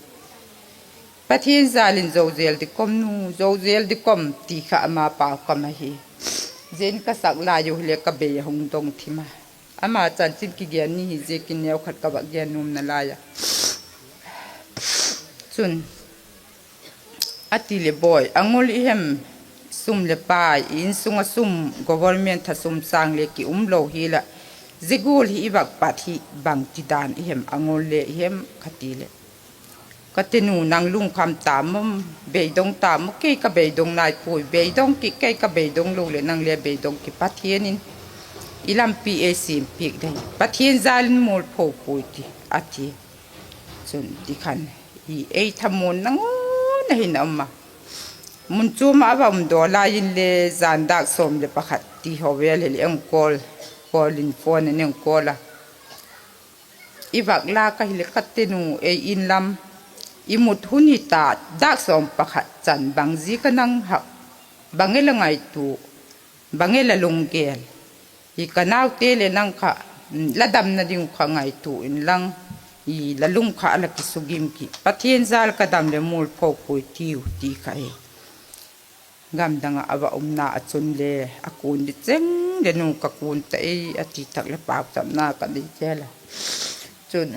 Pathian jal in zo zel di kom nu, zo zel di kom ti kha ama pau kam ahi. Zia in ka sak lai u hile ka bei a hung dong thim a. Ama chanchin kigen ni hi ziakin neu khat ka vak gen nuam nalai a. Chun, a ti leh, Bawi, a ngul i hem, sum leh pai, i insung ah sum, government thasum sâng le ki um lo hial ah, zia gual hi i vak pat hi bangtidan i hem, a ngul le i hem ka ti leh, ka tinu, nang lungkham ta maw, beidong ta maw, kei ka beidong nai puai, beidong kik, kei ka beidong lo leh nang le beidong kik, Pathian in i lampi ei siam piak ding, Pathian jal in mualpho puai ti, a ti. Chun ti khan, i ei thamuanna ngawn a hin a um a. Mun chuam ah a va um daw lai inle, jan dâk sawm leh pakhat ti haw vel hileh, call in phone a ning call a, i vak lâk ahileh ka tinu, ei in lam i mut hun hita, dâk sawm pakhat chan bang ziak a nang hak, bang e la ngaitua, bang e la lunggel, i ka naute leh nang kha la damna ding uh kha ngaitua inlang, la lung kha la kisugim ki, Pathian jal ka dam leh mualpho puai tiu, ti kha hi. Gam dang ah a va umna ah chun le, a kun di cheng leh, nu, ka kun ta ei, a ti tak leh pauchapna ka nei zel a. Chun,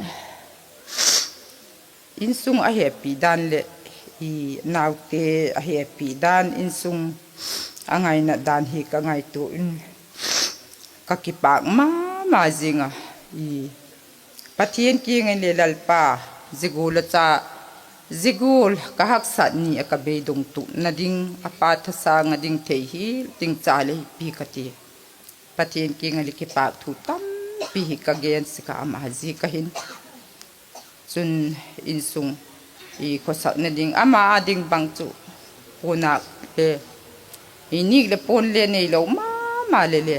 insung a hepi dan leh, i naute a hepi dan, insung a ngaina dan hi ka ngaitua in, ka kipâk ma ma zing a. Pathian kiang in le, Lalpa, zia gual a cha, zia gual ka haksat ni a ka beidong tutna ding, a pa thasâng a ding thei hi ding cha le hi pi ka ti. Pathian kiang a le kipâk thu tampi hi ka gen sek a, ama ziak a hin. Chun, insung i khawsakna ding, ama â ding bang chu puanâk le, i nîk leh puan le neilo ma ma le le,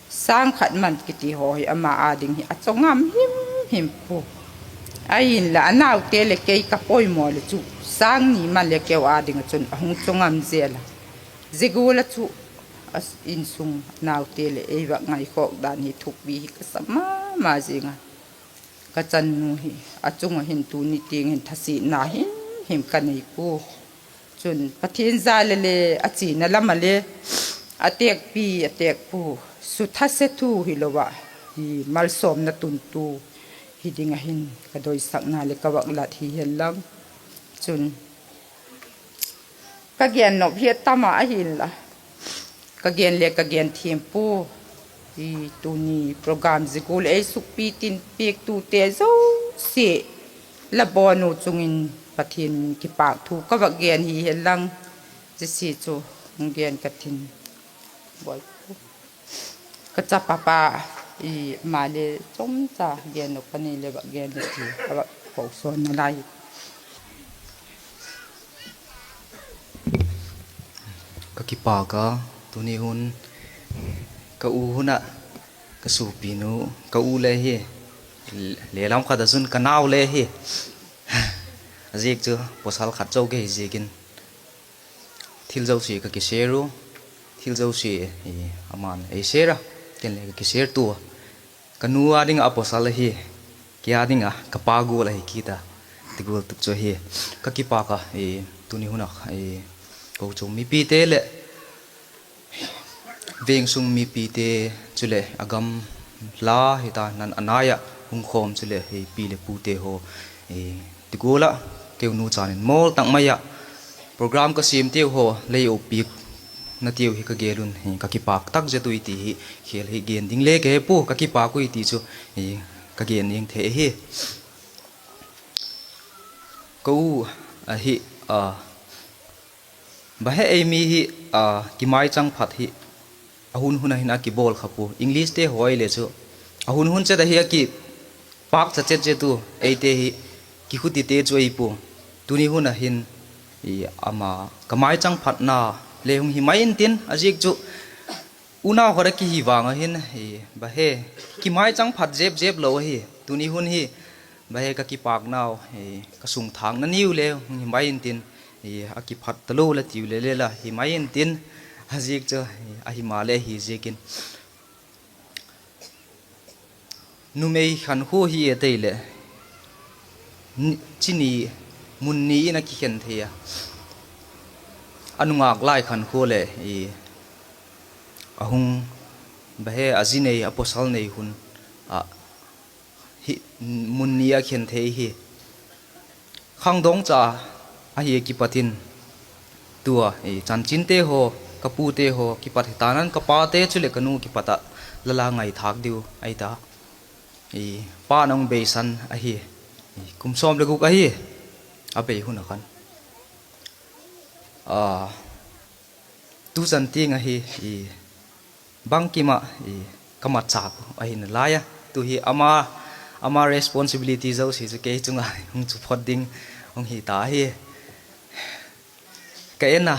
sâng khat man kiti haw hi ama â ding hi a chaw ngam him him pua. Ahinla a naute leh kei ka poimaw leh chu, sâng ni man le keu â ding ah chun a hung chaw ngam zel a. Zia gual ah chu, insung naute leh ei vak ngaikhawk dan hi thupi hi ka sa ma ma zing a. Ka channu hi a chung ah hin tuni tiang hin thasiatna him him ka nei pua. Chun Pathian jal a le, a chiana lam ah le, a têkpi a têk pua, suthase thu hilo ah, malsawmna tuntu hi ding ah hin ka doisakna leh ka vak lat hi hen lang. Chun, ka gen nop hi a tam a, ahinla, ka gen le ka gen thiam pua. Tuni program zia gual ei sukpi tin piaktute zosia, la bawn u chung in Pathian kipâk thu ka vak gen hi hen lang, zia chu hung gen ka tin. Ka chapa pa, ama le chomcha gen lo ka nei leh vak gen le ti ka vak kosawnna lai. Ka kipâk a, tuni hun ka u hun ah, ka suapinu, ka u le hi, le lam khat ah chun ka nau le hi. A ziak chu pawsal khat chau ka hi ziakin, thil zosia ka kishare u, thil zosia ama'n ei share a, ken le ka kishare tua. Ka nu â ding ah a pawsal ahi, kei â ding ah ka pa gual ahi kit a, ti gual tuk chu ahi. Ka kipâk a, tuni hun ah kochuam mipite leh veng sung mipite, chuleh a gamla hita nan a nai ah hung khawm chuleh pi leh pute haw, ti gual ah keu nu chan in mawl tak mai ah program ka siamteu haw lei opiakna teu hi ka gel un, ka kipâk tak zet ui ti hi khêl hi gen ding le ka he pua, ka kipâk ui ti chu ka gen ding thei ahi. Ka u ahi, a, Bahe ei mi hi, a, kimaichang phat hi a hun hun ah hin a kibawl kha pua, Englishte haw le chu a hun hun chet ahi a kipâkcha chet zet u, eite hi kikhutite chu ei pua. Tuni hun ah hin, ama ka maichang phatna le hung hi mai intin, a ziak chu unau khat a kihi vang ah hin, bahe kimaichang phat zep zep lo ahi. Tuni hun hi bahe ka kipâknau, ka sungthâkna niu le hung hi mai intin, a kiphat talo la tiu le le la hi mai intin, a ziak chu ahi maleh ahi ziakin numei khankhua hi e tei leh, chi ni, mun ni in a kikhen thei a, a nungâk lai khankhua leh a hung, bahe a zi nei, a pawsal nei hun ah, mun ni a khen thei hi. Khangdawng cha ahi a kipat in, tua chanchinte haw, ka pute haw kipat hitanan ka pate chuleh ka nu kipat ah la la ngaithâk diu ahi ta. Pa'n a hung beisan ahi, kum sawm le guk ahi, a bei hun ah khan. Tuchan tiang ahi, bangkim ah ka matchâk ahi nalai a, tu hi ama, ama responsibility zosia chu kei chung ah hung chu phot ding hung hi ta hi. Ka en a,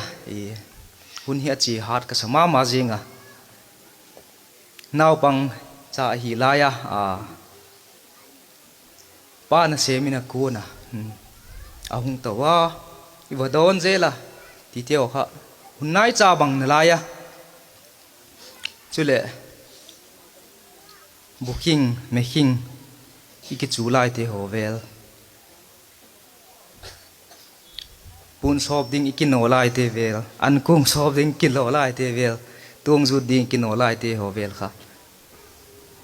hun hi a chia hat ka sa ma ma zing a. Naupang cha ahi lai a, pa nasêm in a kuan a, a hung to a, i va dawn zel a, titeu kha hun nai cha bang nalai a. Chuleh bukhing mekhing i kichu laite haw vel, pun sawp ding i kinaw laite vel, ankuang sawp ding kinaw laite vel, tuangzut ding kinaw laite haw vel kha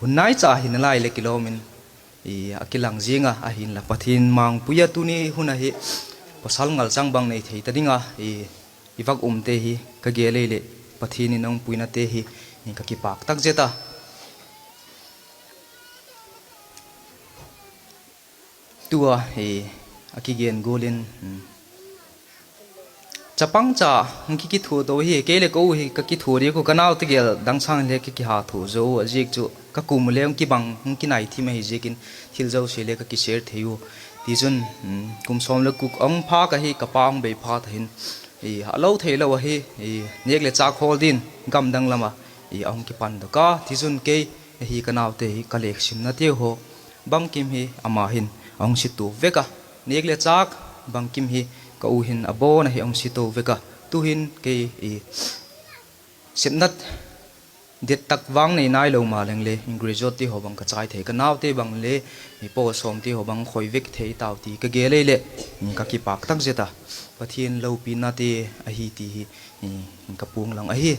hun nai cha hi nalai leh kilawm in a kilang zing a, ahinla Pathian mangpui a tuni hun ahi pawsal ngal chang bang nei thei ta ding a i vak umte hi ka gel ei leh Pathian in a hung puinate hi ka kipâk tak zet a. Tua a kigen gual in, chapang cha hung ki kithua to hi, kei leh ka u hi ka kithua diak u, ka naute gel dang sâng le ka kiha thua zo u, a ziak chu ka kum u le hung kibang hung kinai thim ahi ziakin thil zosia le ka kishare thei u. Tichun, kum sawm le guk a hung phâk ahi, ka pa hung bei phat a hin, a lo theilo ahi, nêk leh châk hawl din gam dang lam ah a hung kipandok a, tichun kei ahi ka naute hi ka lek simnateu haw bangkim hi ama hin a hung situa vek a, nêk leh châk bangkim hi ka u hin a bawn ahi a hung situa vek a, tu'hin kei sepna det tak vang nei nailo maleng le graduatete haw bang ka chai thei, ka naute bang le pawl sawmte haw bang khoi vek thei tau ti ka gel ei leh ka kipâk tak zet a, Pathian lopinate ahi ti hi ka puang lang ahi.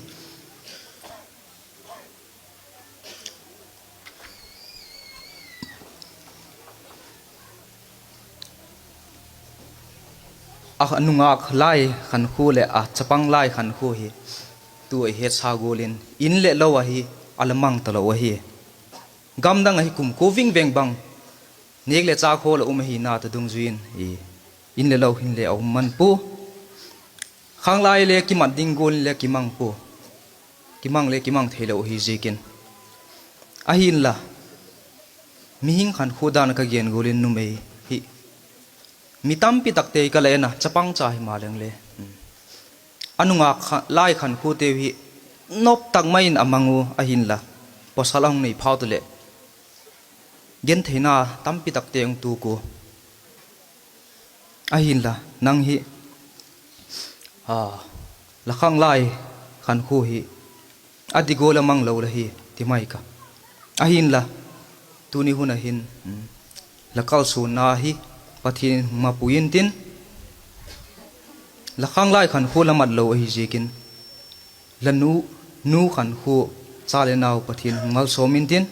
A nungâk lai khankhua leh a chapang lai khankhua hi tu i hetsa gual in in leh lo ahi, a la mang talo ahi. Gam dang ahi kum kua ving veng bang nêk leh châk hawl a um ahina ta dungzui in in le lo hin le a um man pua. Khanglai le kimat ding gual in le kimang pua. Kimang le kimang theilo ahi ziakin. Ahinla, mihing khankhua dan a ka gen gual in numei hi mi tampi takte ka la en a, chapang cha himaleng le, a nungak kha-, lai khankhuateu hi nop tak mai in a mang u ahinla, pawsal a hung nei phat u leh gentheina tampi takte hung tuak ua. Ahinla, nang hi, a, la khanglai khankhua hi a di gual a mang lo la hi, ti mai ka. Ahinla, tuni hun a hin, la kalsuanna hi Pathian in hung mapui intin, la khanglai khankhua la mat lo ahi ziakin, la nu, nu khankhua, cha le nau Pathian hung malsawm intin,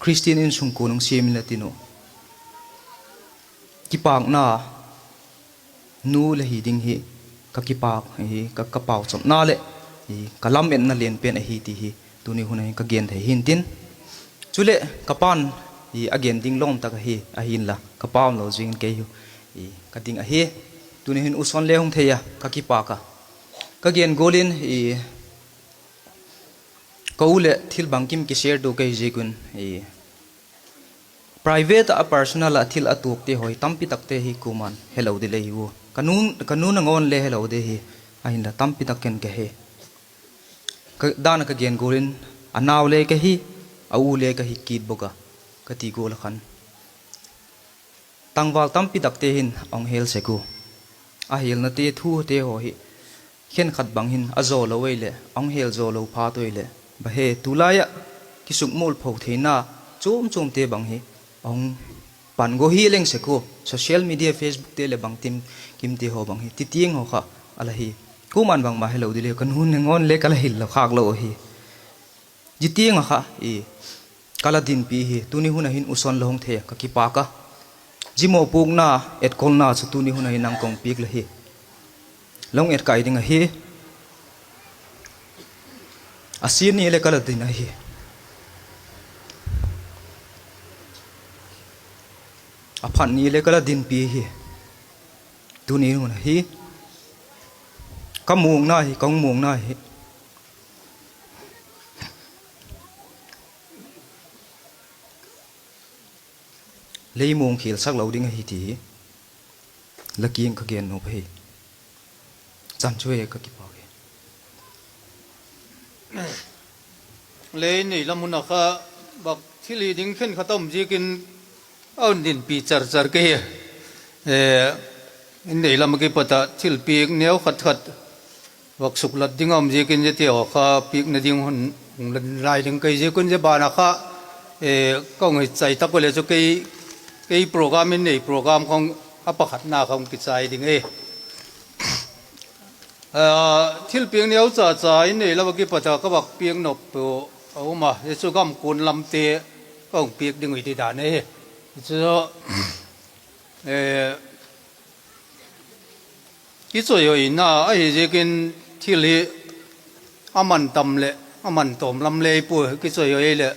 Khristian insungkuan hung siam inla tin uh, kipâkna nu la hi ding hi ka kipâk hi, ka, ka pauchapna leh ka lam-etna lian pen ahi ti hi tuni hun a hin ka gen thei hintin. Chuleh ka pa'n a gen ding lawm tak ahi, ahinla ka pa umlo ziakin kei hi ka ding ahi. Tuni hin uson le hung thei a ka kipâk a, ka gen gual in ka u leh thil bangkim kishare tu ka hi ziak un, private ah, personal ah thil a tuakte haw hi tampi takte hi kuama'n helo di le hi ua, ka nu, ka nu nangawn le helo di hi, ahinla tampi tak ken ka he. Dan a ka gen gual in, a nau le ka hi, a u le ka hi kit bawk a, ka ti gual a khan tangval tampi takte hin a hung hel sek ua, a helnate thute haw hi khenkhat bang hin a zaw lo ei leh, a hung hel zaw lo phat ei leh, ba he, tulai ah kisukmualpho theina chuam chuamte bang hi a hung pan gua hi leng sek ua, social media, Facebook te leh bangkim kimte haw bang hi ti tiang haw kha a la hi. Kuama'n bangma helo di le, ka nu nangawn le ka la hil lo khâk lo ahi. Zia tiang ah kha ka la dinpi hi, tuni hun a hin uson la hung thei a ka kipâk a. Zia mawpuakna, etkolna chu tuni hun a hin nang ka hung piak la hi. La hung et kai ding ahi. A siat ni leh ka la din ahi. A phat ni leh ka la dinpi hi. Tuni hun a hi ka muangna hi, ka hung muangna hi lei muang khialsak lo ding ahi ti hi la kiang ka gen nuam ahi. Chan chu e, ka kipâk hi. Lei nei lam hun a kha bak thil hi ding khenkhat a um ziakin a hun dinpi char char ka hi. In nei lam ah kipat ah thilpiak neu khat khat vak suklat ding a um ziakin ziate haw kha piakna ding hun hung la lai ding ka hi ziak un, zia ban ah kha ka hung hi chai tak u leh chu kei, kei program, in nei program kha a pakhatna kha hung kichai ding e. Thilpiak neu cha cha in nei lam ah kipat a ka vak piak nop pu a um a, zia chu gamkuan lamte ka hung piak ding uh hi ti dan ahi. Chu kichawihoina ahi ziakin thil hi a man tam leh a man tawm lam lei pua, kichawihoina leh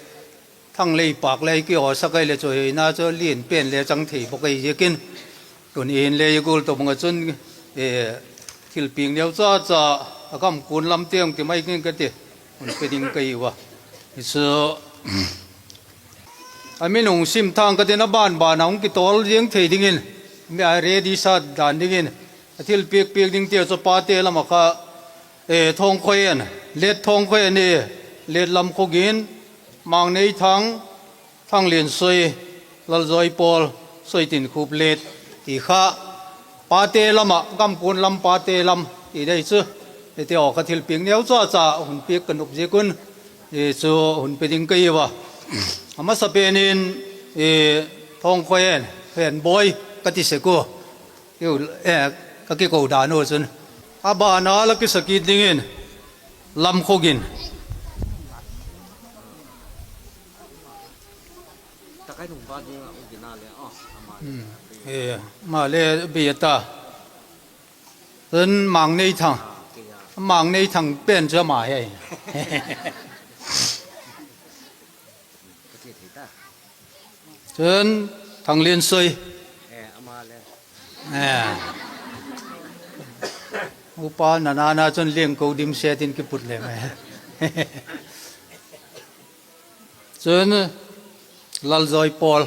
thang lei pâk lei kihawsak ai leh chawihoina chu lian pen le chang thei bawk ahi ziakin, tuni hin le i gual tawh bang ah chun thilpiak neu cha cha a gamkuan lamte hung ti mai kin ka ti, hun pe ding ka hi ua. Chu a min hung sim thang ka tin, a ban ban a hung kitawl ziang thei dingin, mi a ready sat dan dingin, a thilpiak piak dingte chu pate lam ah kha Thawngkhoen, Let Thawngkhoen, Let Lamkhogin, Mangneithang, Thangliansoi, Lalzawipawl, Soitinkhup Let ti kha pate lam ah, gamkuan lam pate lam ti dei chu, hiti haw kha thilpiak neu cha cha hun piak ka nop ziak un, chu hun pe ding ka hi ua. A masapen in Thawngkhoen, Khoenbawi ka ti sek ua, ka kiko dan u chun, a ban a la kisa kit dingin Lamkhogin. Ama le bei a ta. Chun Mangneithang, Mangneithang pen chu ama hi. Chun Thangliansoi, Upa na na na chun leng ko dim set in kiput le mai. Chun Lalzawi Pawl,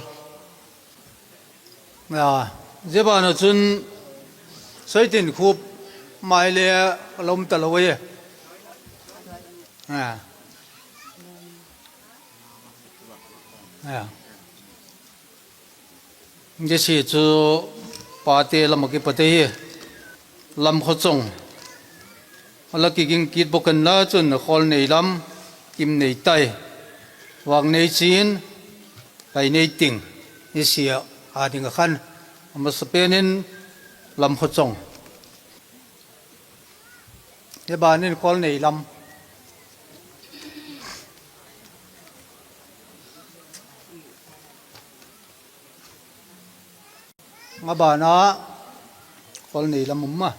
zia ban ah chun Soitinkhup mai le lawm ta lo e. Zia si chu pate lam ah kipat ahi. Lamkhawchawng a la kiging kit bawk inla chun Khawlnei lam, Kimneitai, Vâkneichin, Laineiting, hi sia â ding ah khan a masapen in Lamkhawchawng, hi ban in Khawlnei lam. A ban ah Khawlnei lam um a,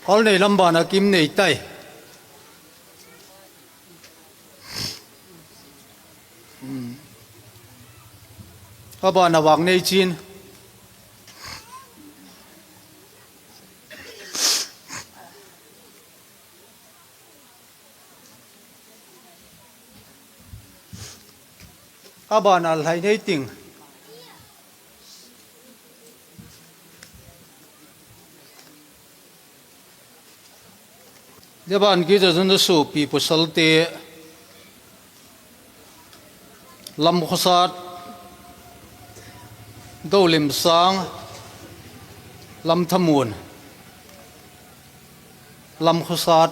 Khawlnei lam ban ah Kimneitai, a ban ah Vâkneichin, a ban ah Laineiting, zia ban kit ah chun a suapi pawsalte, Lamkhawsat, Dolimsâng, Lamthamuan, Lamkhawsat,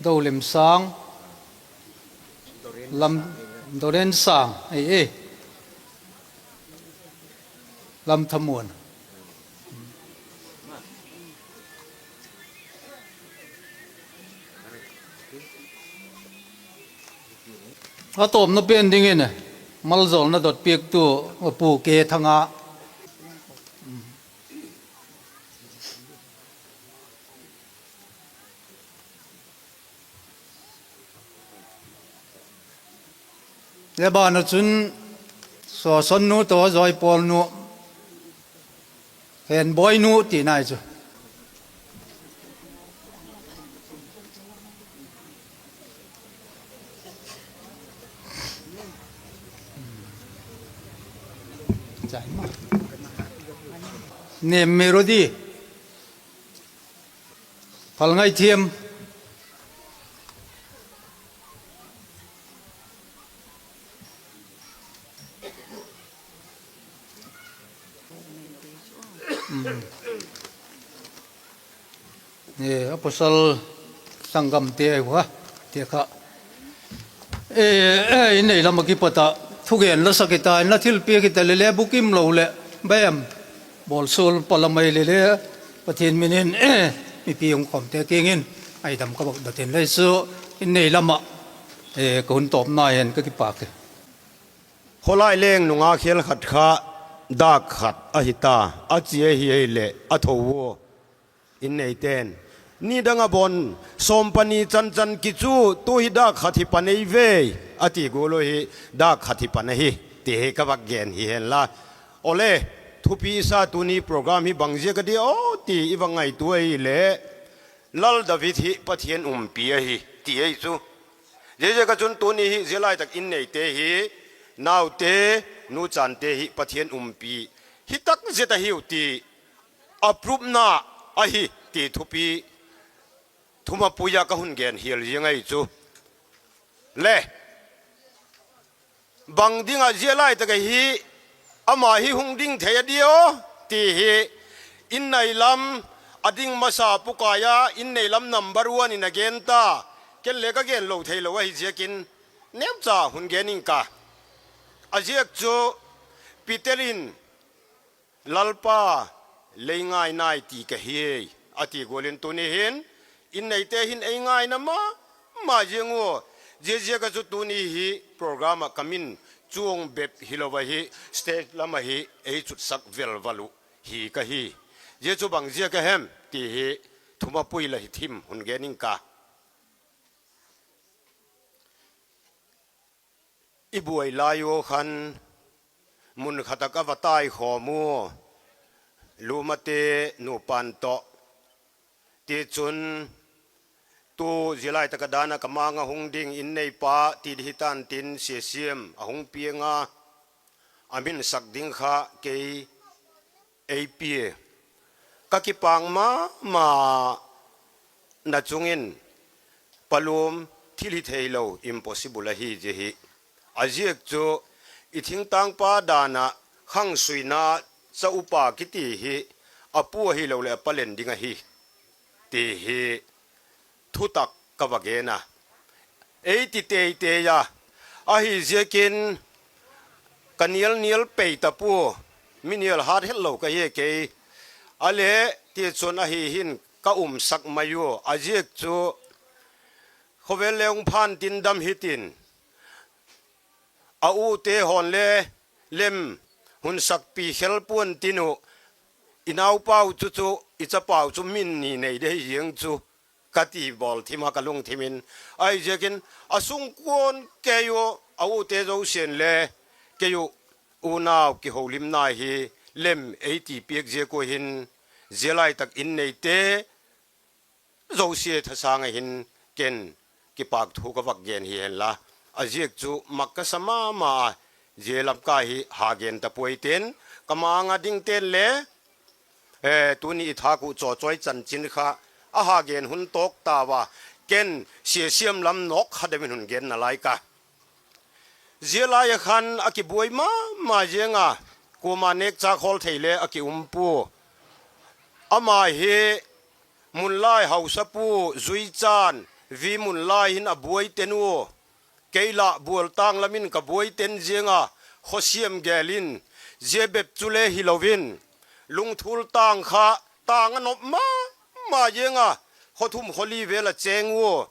Dolimsâng, Lam, Dorensâng, ei, Lamthamuan. A tawpna pen dingin maljawlna dot piaktu Pu K. Thanga, zia ban ah chun Suasonnu tawh Zawipawlnu, Henbawinu ti nai chu. Nem Melody, Phalngaithiam, a pawsal sanggamte ahi ua, ti kha, in nei lam ah kipat ah thugen la sak hita inla, thilpiak hita le le bukim lo leh, bem, bawlsual pa lam ahi le le, Pathian min in mipi hung khawmte kiang in ngaidam ka vak dot in le chu, in nei lam ah ka hun tawpna hen ka kipâk hi. Khawlai leng nungâk khêl khat kha dâk khat ahi ta, a chia hi ahileh a tho ua, in neite'n, ni dang ah bawn sawm pani chan chan kichu, tu hi dâk khat hi pan ei ve, a ti gual uh hi, dâk khat hi pan ahi, ti hi ka vak gen hi henla. Awle, thupi sa tuni program hi bang ziak a di aw ti i vak ngaitua ahileh, Lal David hi Pathian umpi ahi ti ahi chu. Ziaziak ah chun tuni hi zia lai tak in neite hi, naute, nuchante hi Pathian umpi hi tak zet ahiu ti a prove na ahi ti thupi thumapui ah ka hun gen hial ziang ahi chu. Le, bang ding ah zia lai tak ahi, ama hi hung ding thei a di aw ti hi, in nei lam a ding masa Pu Kaia in nei lam number one in a gen ta, ken le ka gen lo theilo ahi ziakin, neucha hun gen ing ka. A ziak chu Peter in, Lalpa, lei ngai nai ti ka hi, a ti gual in tuni hin, in neite hin ei ngaina ma ma ziang ua, ziaziak ah chu tuni hi program ah ka min chuang bep hilo ahi, stage lam ahi ei chutsak vel val uh hi ka hi. Zia chu bang ziak a hem ti hi thumapui la hi thim hun gen ing ka. I buai lai ua khan, mun khat ah ka va taikhawm ua, Lumate nupa tawh. Tichun, tu zia lai tak ah dan ah ka ma-âng ah hung ding in neipa ti di hi tan tin, Sia Siam a hung piang a, a min sak ding kha kei ei pia. Ka kipâk ma ma na chung in, Pa Lum, thil hi theilo, impossible ahi zia hi. A ziak chu, i thingtangpa dan ah khangsuina cha upa kiti hi a pu ahiloleh a pa len ding ahi, ti hi thutak ka va gen a, ei ti tei tei a, ahi ziakin ka nial nial pei ta pua, mi nial hat hetlo ka hi kei. A le, tichun ahi hin ka umsak mai ua, a ziak chu khawvel le hung phan tin dam hitin, a ute haw'n le lem hun sakpi khel pua'n tin uh, i naupau chu chu, i chapau chu min ni nei de hi ziang chu, ka ti bawl thim a ka lungthim in. Ahi ziakin a sungkuan kei uh a ute zosia'n le kei uh unau kiholimna hi lem ei ti piak ziak ua hin, zia lai tak in neite zosia thasâng ah hin ken kipâk thu ka vak gen hi hen la, a ziak chu mak ka sa ma ma a, zia lamkai hi ha gen ta puai tin, ka ma-âng a dingte'n le tuni i thâk uh chawchawi chanchin kha a ha gen hun tawk tau a, ken Sia Siam lam nawk kha deu in hun gen nalai ka. Zia lai ah khan a kibuai ma ma ziang a, kuama nêkchâk hawl thei le a ki um pua. Ama hi Munlai hausapu Zuichan, Vi Munlai hin a buai ten ua, kei lah Bualtâng lam in ka buai ten ziang a, khawsiam gêl in, zia bep chule hilo in, Lungthul tâng kha tâng a nop ma ma ziang a, khaw thum khaw li vel a chêng ua,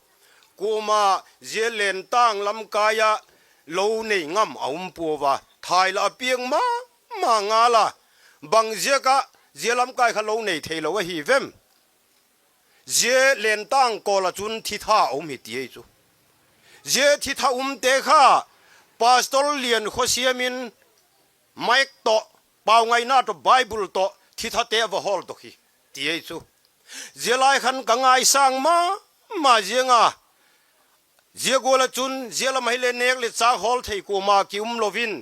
kuama zia Lentâng lamkai ah lo nei ngam a um puau a, thai lah a piang ma ma ngal a, bang ziak ah zia lamkai kha lo nei theilo ahi vem? Zia Lentâng kawl ah chun thitha a um hi ti ei chu. Zia thitha umte kha Pastor Liankhawsiam in mic tawh, paungaina tawh, Bible tawh thithate a va hawldok hi ti ei chu. Zia lai khan ka ngaisâng ma ma ziang a, zia gual ah chun zia lam ahile nêk leh châk hawl thei kuama ki um lo in,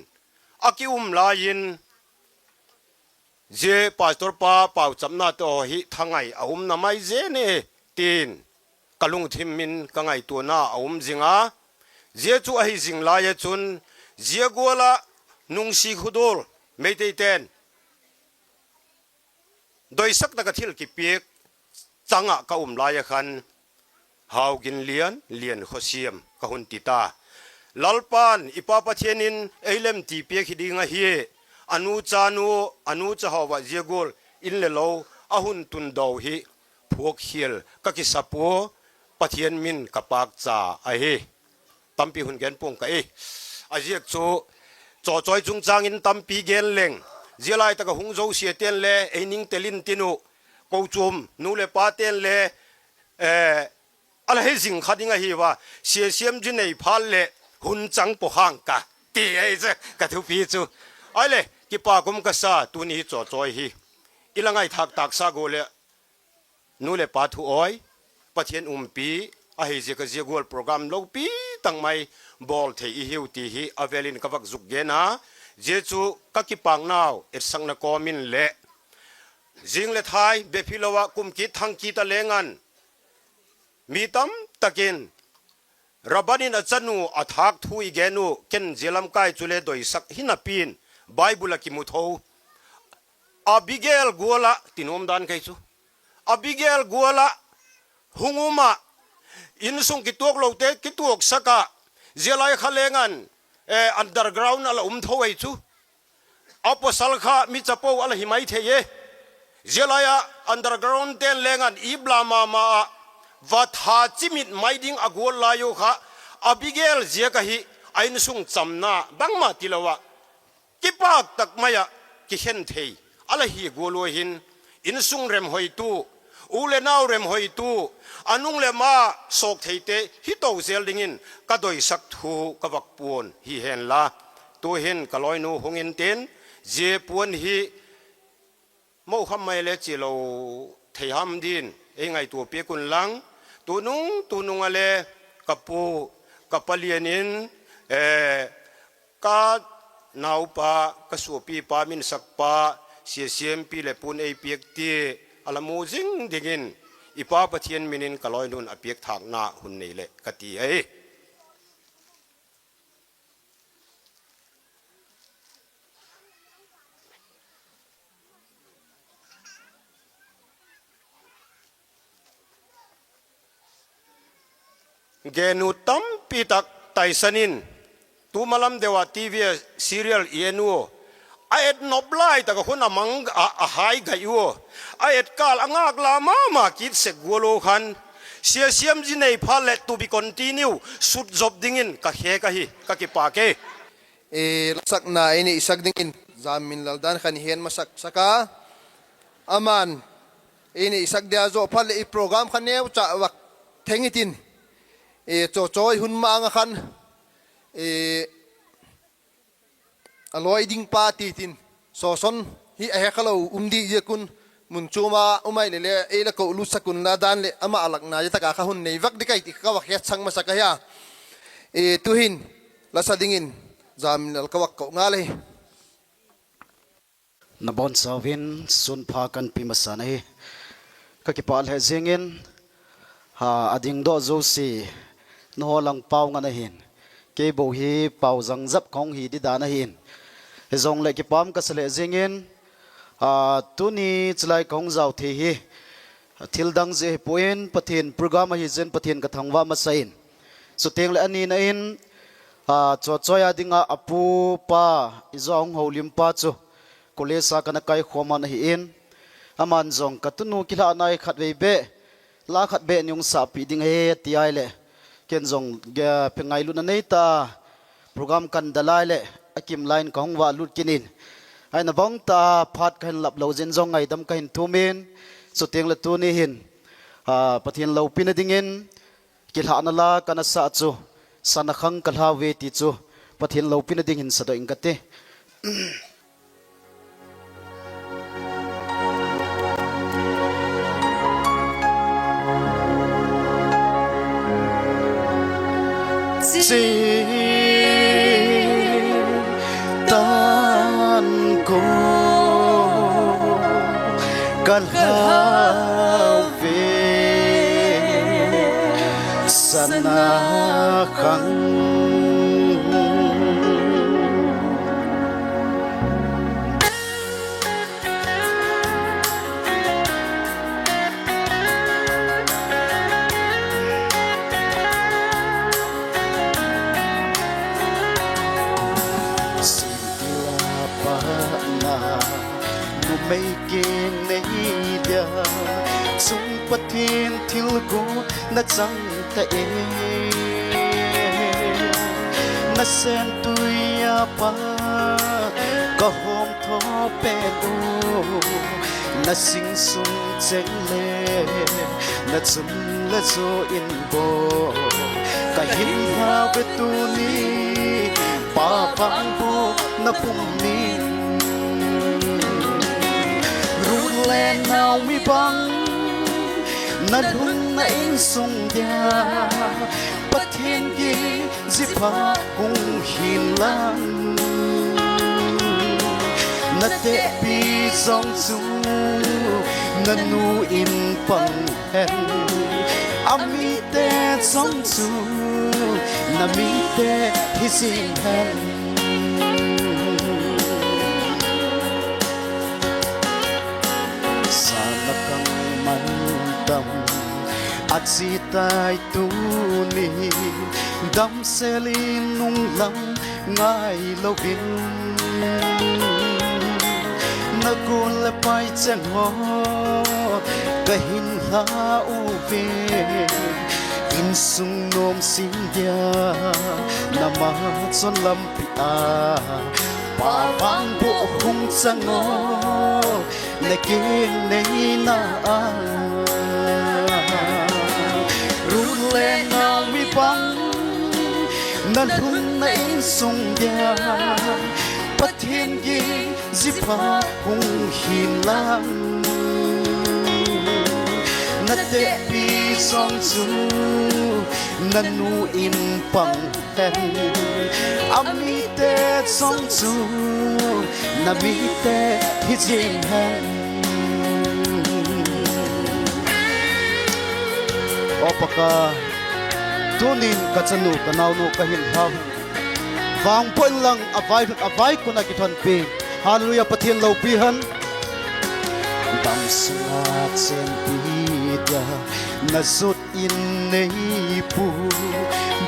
a ki um lai in, zia pastor pa pauchapna tawh hi thangai a umna mai zen e, ti'n ka lungthim in ka ngaituana a um zing a. Zia chu ahi zing lai ah chun, zia gual ah nungsi khudual Meiteite'n doisak tak ah thil kipiak chang ah ka um lai ah khan, Hauginlian, Liankhawsiam ka hun ti ta. Lalpa'n i Pa Pathian in ei lem ti piak hi ding ahi, a nu cha nu, a nu cha haw ah zia gual in le lo a hun tun daw hi phuakkhial ka kisa pua, Pathian min ka pâkcha ahi. Tampi hun gen pua'ng ka i. A ziak chu, chawchawi chungchâng in tampi gen leng, zia lai tak ah hung zosiate'n le ei ning tel intin uh, kochuam nu leh pate'n le a la he zing kha ding ahi a, Sia Siam zi nei phat leh hun chang paw khang ka ti ahi chu ka thupi chu. Ahile, kipâk um ka sa, tuni hi chawchawi hi i la ngaithâk tâksa gual leh, nu leh pa thu awi, Pathian umpi ahi ziak a zia gual program lopi tak mai bawl thei i hiu ti hi a vêl in ka vak zuk gen a. Zia chu ka kipâknau etsakna kawm in leh, zing leh thai bep hilo ah kum kit thang kit a leng an, mi tam tak in Rabban in a chanu a thâk thu i gen uh, ken zia lamkai chule doisak hi napi'n, Bible ah kimu tho, Abigail gual ah, ti nuam dan kei chu, Abigail gual ah hung um ah, insung kituaklote kituaksak ah, zia lai kha leng an underground a la um tho ei chu. A pawsal kha mi chapo a la hi mai thei e. Zia lai ah undergroundte'n leng an ip la ma ma ah, va tha chimit mai ding a gual lai u kha, Abigail ziak ahi, a insung chamna bangma tilo ah, kipâk tak mai ah kikhen thei a la hi gual ua hin, insung remhoitu, U le nau remhoitu, a nung leh ma sawk theite hi to zel dingin ka doisak thu ka vak puan hi hen la. Tu'hin ka lawinu hung intin, zia puan hi mo kham mai le chia lo thei ham din ei ngaitua piak un lang, tunung tunung a le ka pu, ka pa lian in, ka naupa, ka suapipa, minsakpa, Sia Siampi leh puan ei piak ti a la mu zing dingin i Pa Pathian min in ka lawinu'n a piak thâkna hun nei leh ka ti ahi. Gen ut tampi tak taisan in, tu malam deu a TV a serial i en ua, a et nop lai tak ah khun a mang a, a hai gai ua, a et kâl a ngâk la ma ma kit sek gual u khan, Sia Siampi nei phat leh to be continue sut zop dingin ka khêk ahi, ka kipâk e. La sakna ei neisak dingin Jamminlal dan khan i hen masak sak a, ama'n ei neisak dia zaw phat leh i program kha neucha vak theng i tin, chawi hun ma ang a khan a lawi ding pa ti tin, sawson hi a he kha lo um di ziak un, mun chuam a um ai leh le ei la ko lutsak unla dan leh ama lakna zia tak a kha hun nei vak ding ahi ti ka vak hetsang masak ahi a. Tu'hin la sa dingin Jamminlal ka vak ko ngal ahi. Na bawn sau in sun pha kan pi masa'n ahi. Ka kipâk leh ziang in, a dingdok zosia, nanghaw lang pau ngan ahi'n, kei bo hi pau zangzap ka hung hi di dan ahi'n. Hijongleh kipâk ka sa leh ziang in, tuni chulai ka hung zau thei hi thil dang zia hi pua'n, Pathian program ahi zia'n Pathian ka thangvâk masa in. Chutiang leh a nina in, chawi a ding ah a pu pa, i zaw hung holimpa chu college a ka na kaikhawm ahi in, ama'n zong ka tunu kilhakna hi khatvei bêk, la khat bêk ni hung sahpi ding ahi ti ai leh, ken zong phe ngailutna nei ta a, program kan da lai leh a kim lai in ka hung va lut kit in, aina bang ta a phat ka hin lap lo zing zong ngaidam ka hin thum in, chutiang leh tuni hin Pathian lopina dingin kilhakna la ka na sah chu, sana khang ka hlau ve ti chu Pathian lopina ding hin sa dok ing ka ti. Chi tan ko ka hlau ve, sana khang. Singtila patna numei keng nei dia, chung Pathian thil gu na chang ta e. Nasêm tui a pat ka hawmthaw pen u, na sing sung cheng le, na chun le chu in bawl, ka hinna ve tuni, Pa vang bûk na pum ni. Ruth le Naomi bang, na lungna insung dia, Pathian ki zia pha hung hin lan. Na tepi zong chu na nu in pang hen, a mite zong chu na mite hi zing hen. Sana khang man tam a chi tai tuni, damsel in nung lam ngailo in, na gual leh pai cheng haw ka hin hlau ve, insung nuam sing dia, na ma chun lampi a, Pa vang bûk hung chang aw, na keng neina a. Na lungna insung dia Pathian gin zia pha hung hin lang, na tepi zong chu na nu in pang hen, a mite zong chu na mite hi zing hen. Aw Pakai, tunin ka chanu ka naunu ka hinkhua, vangpua inlang a vai, a vai kun ah kithonpi. Hallelujah, Pathian lopi hen. Damsung a chenpi dia na zot in nei pu,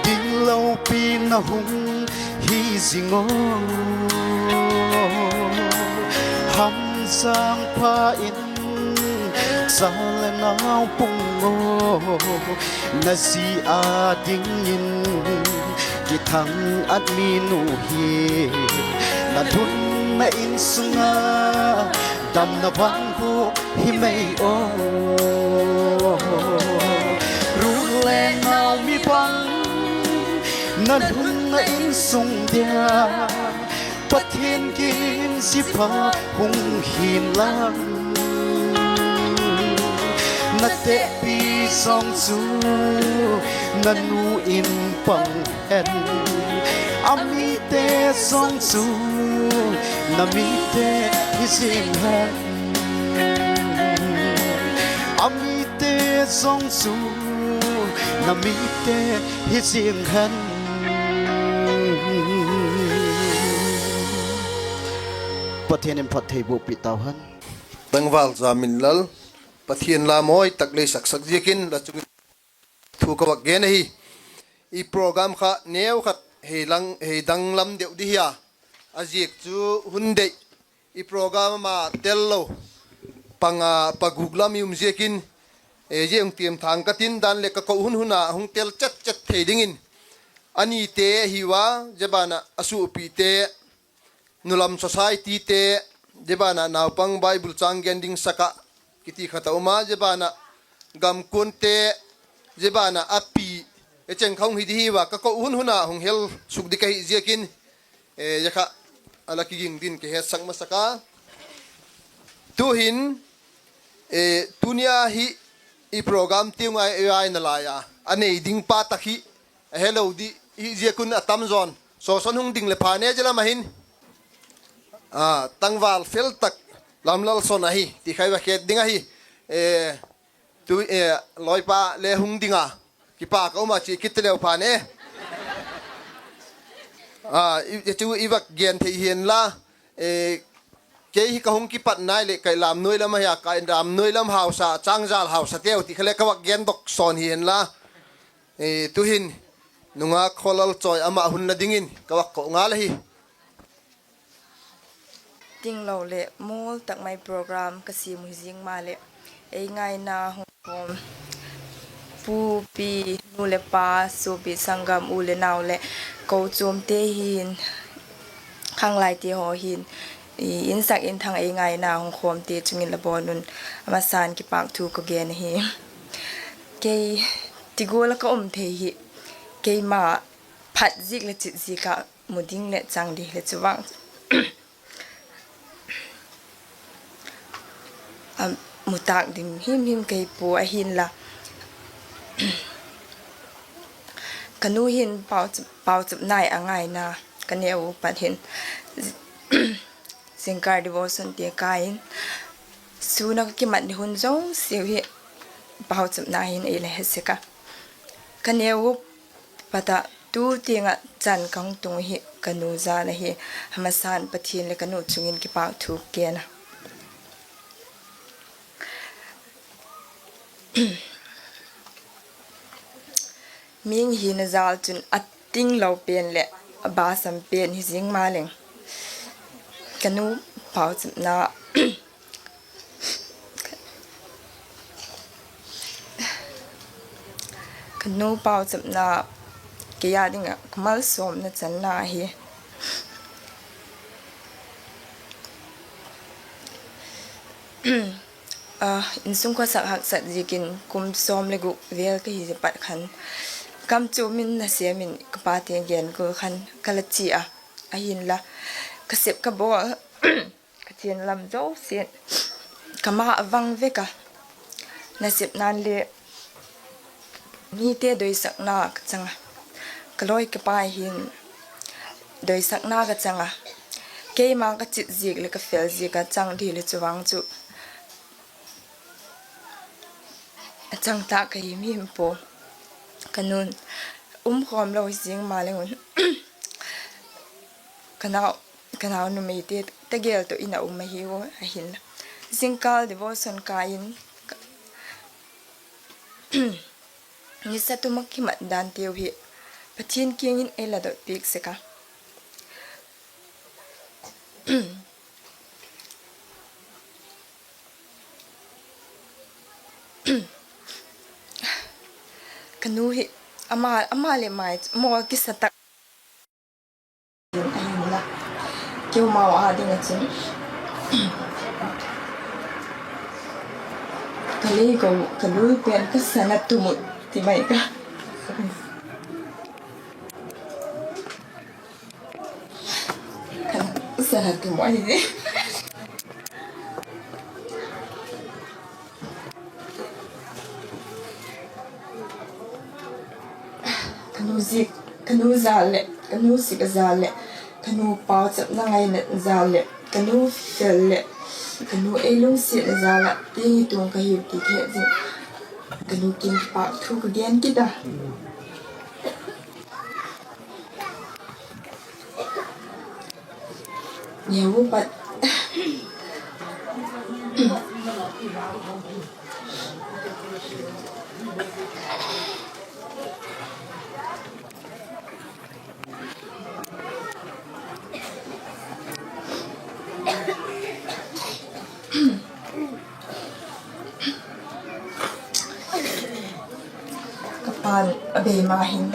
ding lopi na hung hi zing aw. Hamsang pha in cha le nau pung aw, na zi a dingin kithang at mi nu hi, na lungna insung a damna vang hu hi mai aw. Ru le nau mi bang, na lungna insung dia Pathian gin zia pha hung hin lang, na tepi zong chu na nu in pang hen, a mite zong chu na mite hi zing hen, a mite zong chu na mite hi zing hen. Pathian in phatthei boh pi tau hen. Tangval Zaminlal, Pathian la mawi tak lei saksak ziakin la chung in thu ka vak gen ahi. I program kha neu khat hei danglam deuh di hi a, a ziak chu hun deih i program ama tel lo panga paguk lam i um ziakin, zia hung tiam thang ka tin dan leh ka koh hun hun a hung tel chet chet thei dingin, a nite ahi ua, zia ban ah a suapite, Nulam Societyte, zia ban ah naupang Bible châng gen ding sak ah kiti khat a um a, zia ban ah gamkuante, zia ban ah a pi, e cheng kha hung hi di hi ua, ka koh hun hun a hung hel suk di ka hi ziakin, zia kha a la kiging din ka hetsak masak a. Tuhin, tuni a hi i program tiu ngai ei ai nalai a, a nei ding pa tak hi a helo di hi ziak un a tam zawn sawsawn hung ding leh pha ne zia lam a hin, tangval fel tak Lamlalson ahi ti kha i va het ding ahi. Lawipa le hung ding a, kipak a um a chi kit leu pha ne. Chu i va gen thei hi'n la, kei hi ka hung kipat nai leh kai lam nuai lam ahi a, kai lam nuai lam hausa, changzal hausateu ti kha le ka vak gendok sawn hi'n la, tuhin nungak Kholal Chawi ama hun la dingin ka vak ko ngal ahi. Tinglo leh mual tak mai program ka siam uh hi zing maleh, ei ngaina hung khawm pu, pi, nu leh pa, suapi, sanggam, u leh nau leh kochuamte hin, khanglaite haw hin, insak inthang ei ngaina hung khawmte chung in la bawn un a masa'n kipâk thu ka gen ahi. Kei ti gual ah ka um thei hi, keima phat ziak leh chit ziak ah mu ding leh chang di leh chu vang a mu tâk ding him him kei pua ahinla, ka nu hin pauchapna a ngaina, ka neu u pat hin zingkâr devotionte kai in, sûn ah ka kimat ni hun zosiau hi pauchapna hin ei la he sek a. Ka neu u pat ah tu tiang ah chan ka hung tung hi ka nu jal ahi. A masa'n Pathian leh ka nu chung in kipâk thu ka gen a. Mihing hina jâl chun a tinglo pen leh a basam pen hi zing maleng, ka nu pauchapna ka nu pauchapna kei â ding ah ka malsawmna channa ahi. Insung khawsak haksat ziakin kum sawm leh guk vêl ka hi zia pat khan Kam chuam in nasêm in ka pate gen gual khan ka la chia a, ahinla ka sep ka bawl, ka thian lam zosia'n ka ma a vang vek a. Nasepna'n le mite doisakna ka chang a, ka lawi ka pai hin doisakna ka chang a, keima ka chit ziak leh ka fel ziak a chang di le chu vang chu a chang ta ka hi mi him pua. Ka nu'n um khawm lo hi zing maleng un, ka nau, ka nau numeite tagel tawh in a um ahiu, ahinla zingkâl devotion kai in, nisa tum ah kimat danteu hi Pathian kiang in ei la dot piak sek a. Ka nu hi ama, ama leh mai mawl kisa tak ahinla, keimau â ding ah chun ka lei go, ka lul pen ka sana tum uh ti mai ka. Ka sana tum uh ahi. Ka nu zik, ka nu jâl leh ka nu sik a jâl leh ka nu pauchapna ngaina jâl leh ka nu fel leh ka nu ei lungsiatna jâl ah tiang i tuang ka hiu ti ka het zing. Ka nu kiang kipâk thu ka gen kit a. Neu pat ka pa'n a bei ma hin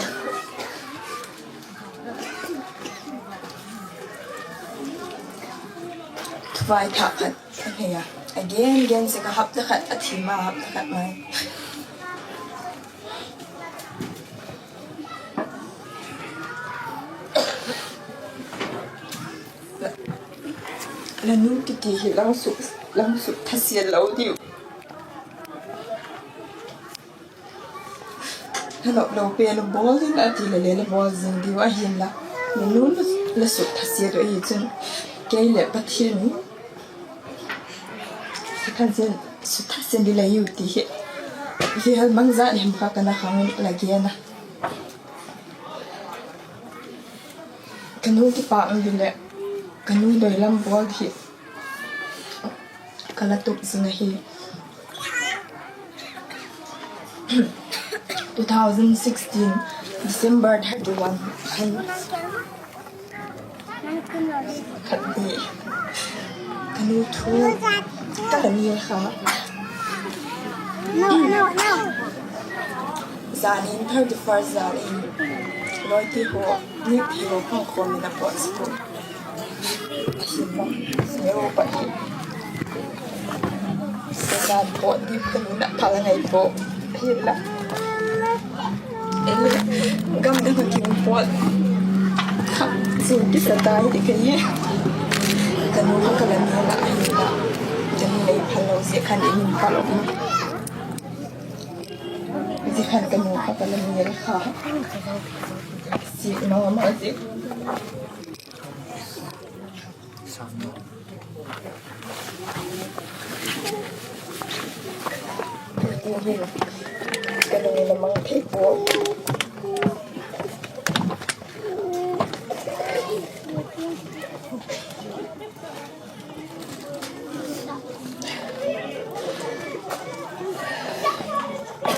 thuvaithak khat a nei a, a gen gen sek a, hapta khat a thi ma, hapta khat mai. La nu kiti hi la suk, la suk thasiat lo diu. La nop lo pen u bawl ding a ti le le la bawl zing diu ahinla, la nu la suk thasiat uh ahi chun, kei leh Pathian in suk thasiat ding la hiu ti hi, vêl bangzat hem kha ka na khang in la gen a. Ka nu kipâk hileh ka nu doi lam bawl hi ka la tup zing ahi. Two thousand sixteen December thirty one khan khat ni ka nu thu ka la nil kha. Zan in thirty first zan in lawite haw, mipi haw pang khawm in a pawt sik u. Ahi ma, neu pat hi zan pawt ding ka nu'n a phal a ngai pua. Ahinla, gam dang a kiang pawt kha zing kisa tai ti ka hi. Ka nu kha ka la nil a, ahinla ka nu lei phal lo zia khan i min pal um. Zia khan ka nu kha ka la nil kha, sik ma ma zia. Ka nu la mang thei pua.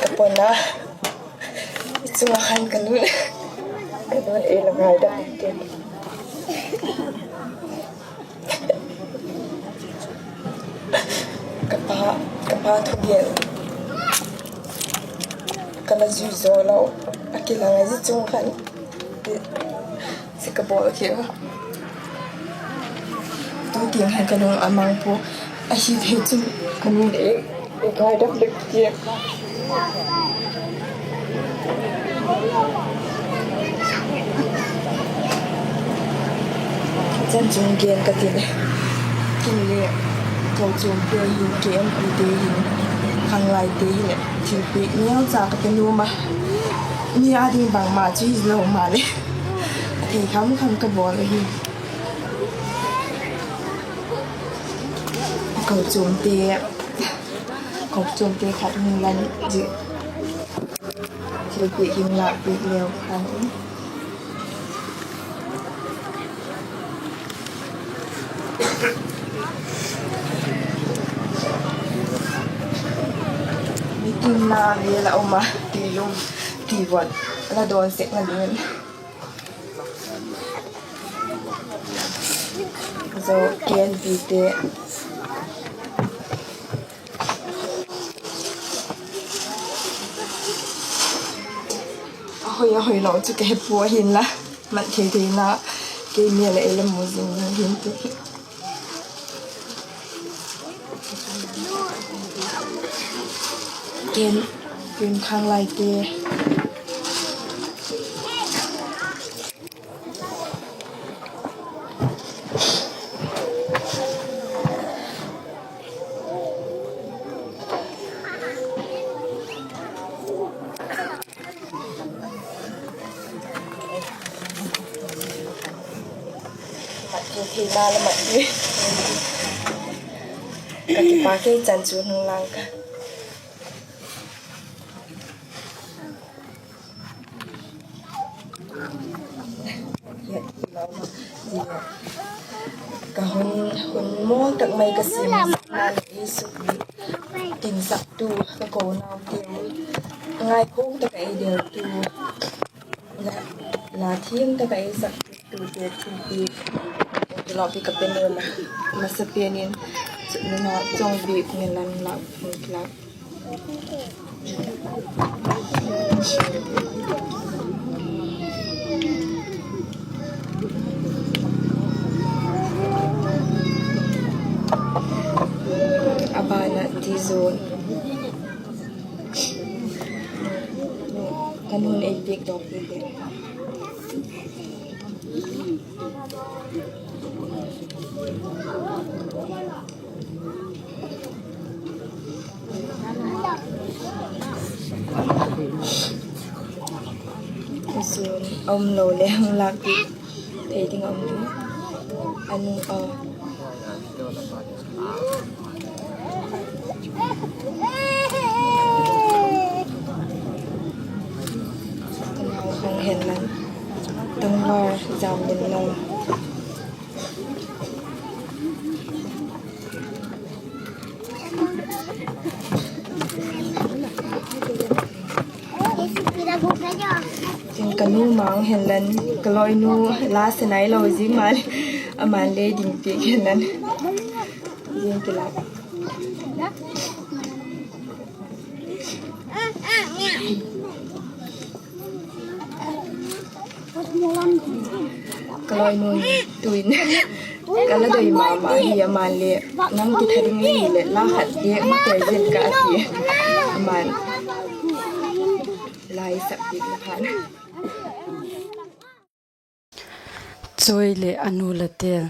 Ka pawtna i chung ah khan ka nu, ka nu'n ei la ngaidam tin, ka pa, ka pa thugen ka la zui zaw lo, a kilang a, zia chung khan ti si ka bawl kit a. Tu tiang khan ka lung a mang pua, ahi thei chun ka nu'n ei, ei ngaidam dek ti. Chan chung gen ka ti le, kin le, kochuamte hin, K M P te hin, khanglaite hileh thilpiak neucha ka pe nuam a, mi â ding bangma chu hilo maleh, thei kham kham ka bawl ahi. Kochuamte, kochuamte khat hung lan zi, thilpiak hung lâkpiak leu khan, meeting la vel a um a, ti lum, ti vot la dawn sekna dingin, zo K M P te a hoi a hoilo chu ka he pua, hinla, mat thei theina, kei mi a leh ei la mu zing lo hin ti. Ken, ken khanglaite. Mat thei theina la mat hi. Ka kipak kei chan chu nung lang ka. Ka hun, hun mawl tak mai ka sim, ei suk hi, tingsaktu ka konaute, ngaikhawk tak ah ei deltu, la, la thiam tak ah ei saktute, thilpiak kilawmpi ka pe nuam a, masapen in, nunau Chawngbiak Ngelam lak, lak. A ban ah ti zaw, ka nu'n ei piak dawk hi. Zun a um lo le hung lâkpiak thei ding a um ding. A nu a, ka nau hung hen lan, Tangvar Zamlinlal. Tin ka nu mang hen lan, ka lawinu la se nai lo zing maleh, aman le ding piak hen lan. Zing kila. Ka lawinu tuin ka la doi ma ma hi, aman le nang kitha ding la hileh la khat bêk ma present ka a ti. Aman la i sak piak la phan. Chawi leh a nu la tel,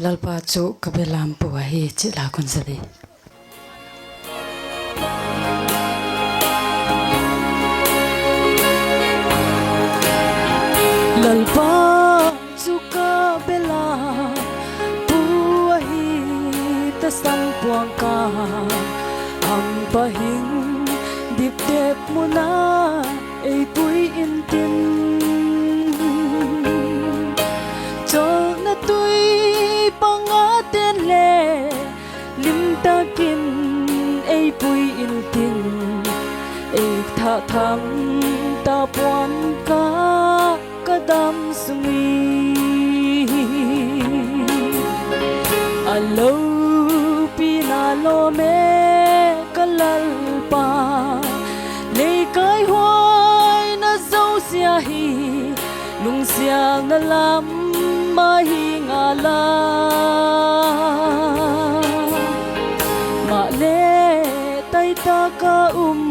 Lalpa chu ka belam pua hi, chi la kun sa di. Lalpa chu ka belam pua hi, tasam puang ka hang pa hing, diptep mun ah ei pui intin, chawlna tui pang a ten le lim tak in ei pui intin, ei thah tham ta puan ka, ka dam sung i. A lopina lawm e ka Lalpa, lei kaihuaina zosia hi lungsialna lam ahi ngal a. Maleh tai tak a um,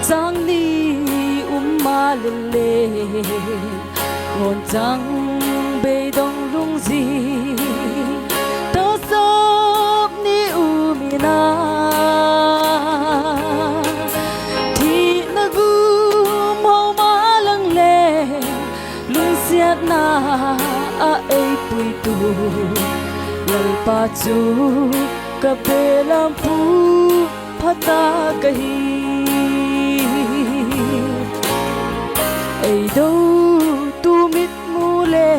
chang ni um maleh le, ngawn chang beidong lung zing, taksap ni um in a, thina gum ho ma lang le, lungsiatna ah ei puitu Lalpa chu ka belampu pha tak ahi. Ei dotu mitmu le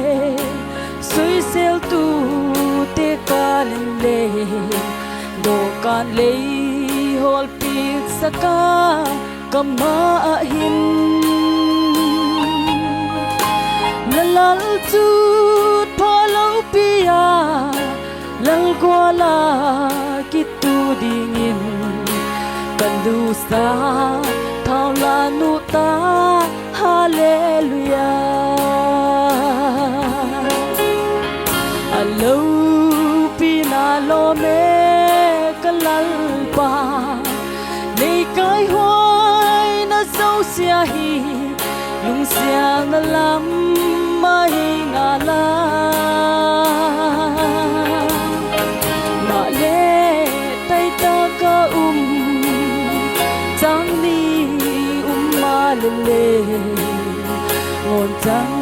soiseltute kâl in le, dawkan lei hawlpiaksak a, ka ma ah hin la lalchutpha lopi a, lalgual a kitu dingin ka lusa, thaula nu ta, Halleluia. A lopina lawm e ka Lalpa, nei kaihuaina zosia hi lungsiatna lam ahi ngal a. Mahleh tai tak a um, chang ni um maleh le, ngawnchang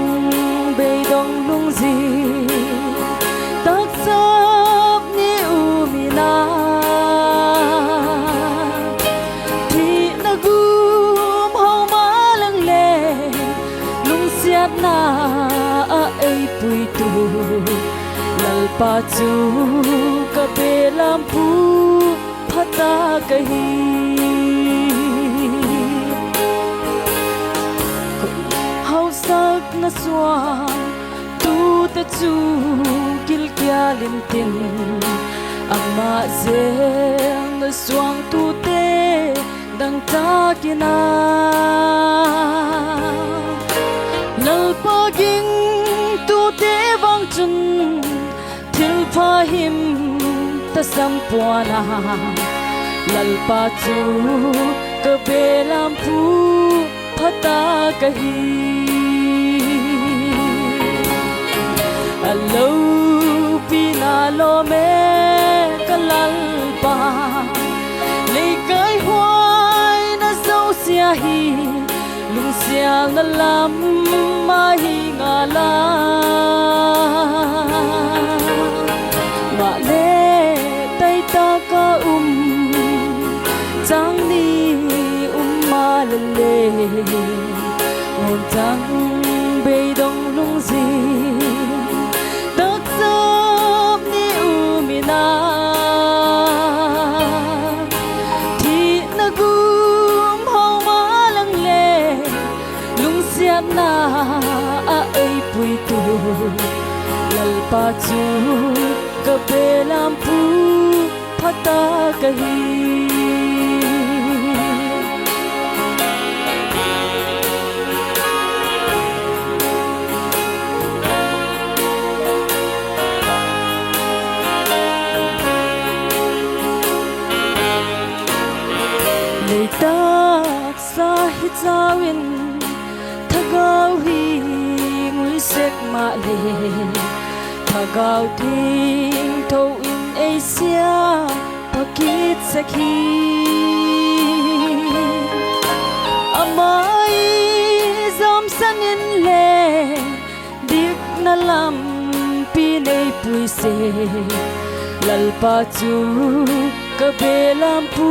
beidong lungzing, taksap ni um in a, thina gum ho ma lang le, lungsiatna ah ei puitu Lalpa chu ka belampu pha tak ahi. Hausakna suang tute chu gilkial intin, ama zelna suang tute dangtak in a, Lalpa gingtute vang chun thilpha him tasam pua'n a, Lalpa chu ka belampu pha tak ahi. A lopina lawm e ka Lalpa, nei kaihuaina zosia hi lungsiatna lam ahi ngal a. Mahleh tai tak a um, chang ni um maleh le, ngawnchang beidong lungzing, taksap ni um in a, thina gum ho ma lang le, lungsiatna ah ei puitu Lalpa chu ka belampu pha tak ahi. Lei taksa hi chau in, thagau hi ngui sek maleh, Thagau Thiangtho in ei sia pha kit sek hi. Ama i zamsan inle, dikna lampi nei pui sek, Lalpa chu ka belampu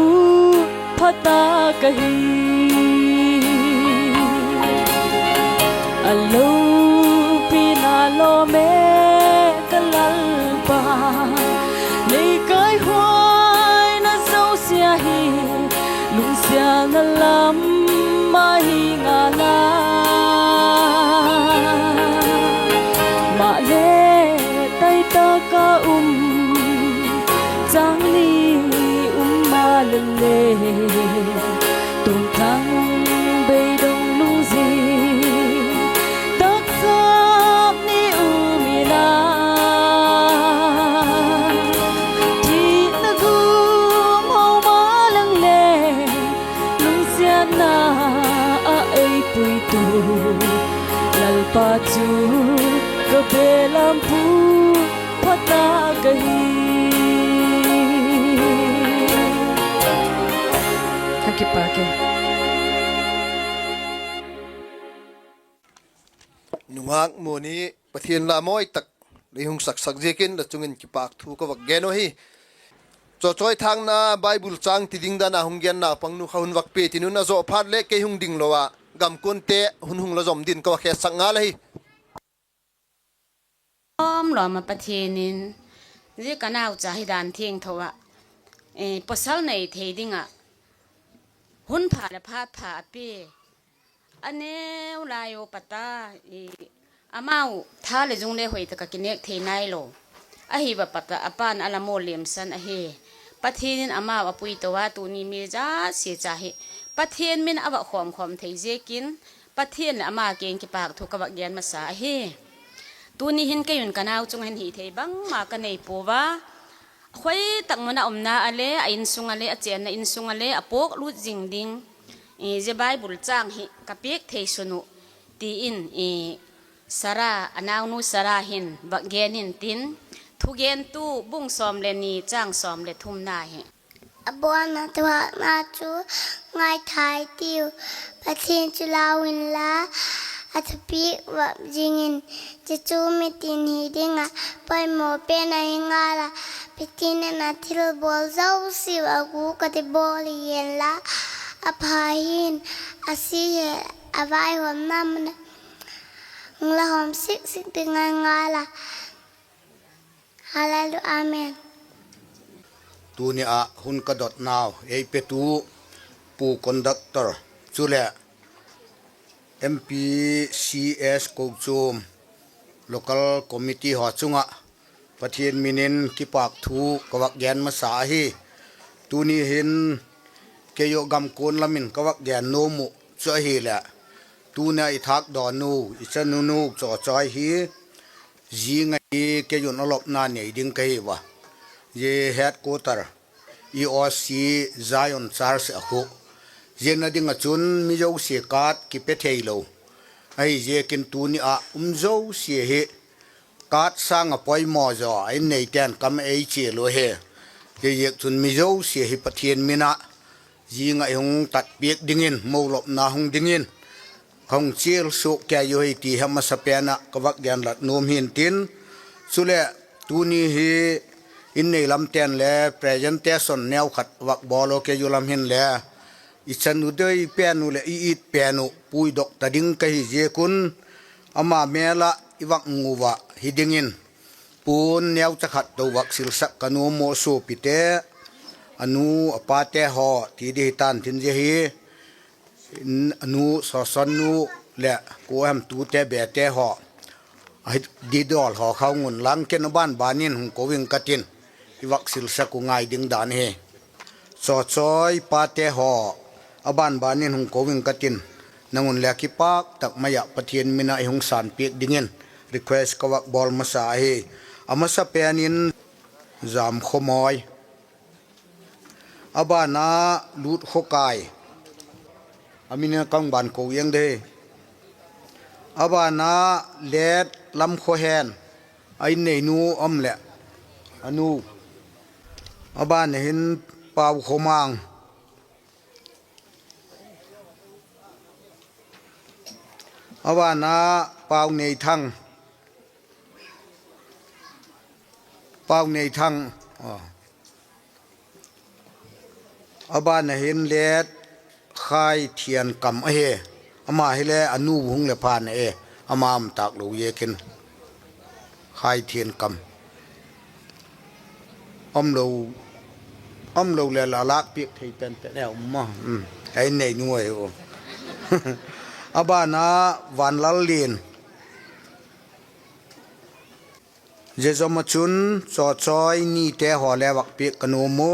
pha tak ahi. A lopina lawm e ka Lalpa, nei kaihuaina zosia hi lungsiatna lam ahi ngal a. Mahleh tai tak a um, chang ni um maleh le, tuamthang beidong lungzing, taksap ni um in a, thina gum ho ma lang le, lungsiatna ah ei puitu Lalpa chu Ka belam pu pha tak ahi. Ka kipâk e. Nungâk Moni, Pathian la mawi tak lei hung saksak ziakin la chung in kipâk thu ka vak gen uh ahi. Chawchawi thâkna Bible châng ti ding dan a hung gen naupangnu kha hun vak pia tin un, a zawh phat leh kei hung ding lo a, gamkuante hun hung la zom din ka vak hetsak ngal ahi. Lawm lawm ah Pathian in zia ka naucha hi dan thiangtho ah, pawsal nei thei ding ah hun pha leh phat pha a pia. A neu lai u pat a, amau tha leh zung le hoi tak ah kinêk thei nailo ahi va pat ah, a pa'n a la mawl liamsan ahi. Pathian in amau a puito a, tuni mi zasia cha hi Pathian min a vak khawmkhawm thei ziakin Pathian leh ama kiang kipâk thu ka vak gen masa ahi. Tuni hin kei un ka nau chung ah hin hithei bangma ka nei pua a, khoi tak mun a umna a le, a insung a le, a chênna insung a le a puak lût zing ding zia Bible châng hi ka piak thei sun uh, ti in Sara, a naunu Sara hin vak gen intin, Thugentu bung sawm leh ni châng sawm leh thumna hi. A bawn a thuakna chu ngaithai tiu, Pathian chu lau inla, a thupiak vak zing in, chu chu mitin hi ding ah poimaw pen ahi ngal a, Pathian in a thilbawl zosia a gûk a ti bawl hi inla, a pha hin, a si hi, a vaihawmna mun ah hung la hawm sik sik ding ahi ngal a. Hallelujah, amen. Tuni ah hun ka dotnau ei petu Pu Conductor chuleh M P C S kochuam Local Committee haw chung ah Pathian min in kipâk thu ka vak gen masa ahi. Tuni hin kei u gamkuan lam in ka vak gen nuam uh chu ahileh, tuni a i thâkdawn u, i chanu nu Chawchawi hi, zing a hi kei un a lopna nei ding ka hi ua, zia headquarter, E O C, Zion Church a khu, ziana ding ah chun mi zosia card kipe theilo ahi ziakin tuni ah um zosia hi card sâng ah poimaw zaw a in neite'n kam ei chial u ahi. Ziaziakchun mi zosia hi Pathian min ah zing ah i hung tatpiak dingin, mo lopna hung dingin ka hung chial suak kei u hi ti hi a masapen ah ka vak genlat nuam hi'ntin. Chuleh tuni hi in nei lamte'n le presentation neu khat vak bawl u, kei u lam hinle i chanu doi pen uh leh i it pen uh puidok ta ding ka hi ziak un, ama mêl ah i vak mu ua hi dingin puan neucha khat to vak silsak ka nuam u, suapite, a nu a pate haw ti di hi ta'n tin, zia hi a nu Sawsannu leh kua hem tute bete haw, a hi di dawl haw kha hung unlang, ken a banban in hung ko ing ka tin, i vak silsak uh ngai ding dan hi. Chawchawi pate haw, a banban in hung ko ing ka tin, nang un le kipâk tak mai ah Pathian min ah i hung sânpiak dingin request ka vak bawl masa ahi. A masapen in Zamkhawmawi, a ban a Lutkhawkai, a min in ka hung ban ko ing de hi. A ban a Let Lamkhawhen, a inneinu um leh a nu. A ban a hin Paukhawmang, a ban a Pauneithang, Pauneithang, a ban a hin Let Khaithiankam ahi. Ama hile a nu hung leh phan e, ama um tâk lo ziakin. Khaithiankam, um lo leh la lâkpiak thei pen pen e um a, a inneinu ahi u. A ban a Vanlallin. Zia zom ah chun Chawchawi nite haw le vak piak ka nuam u.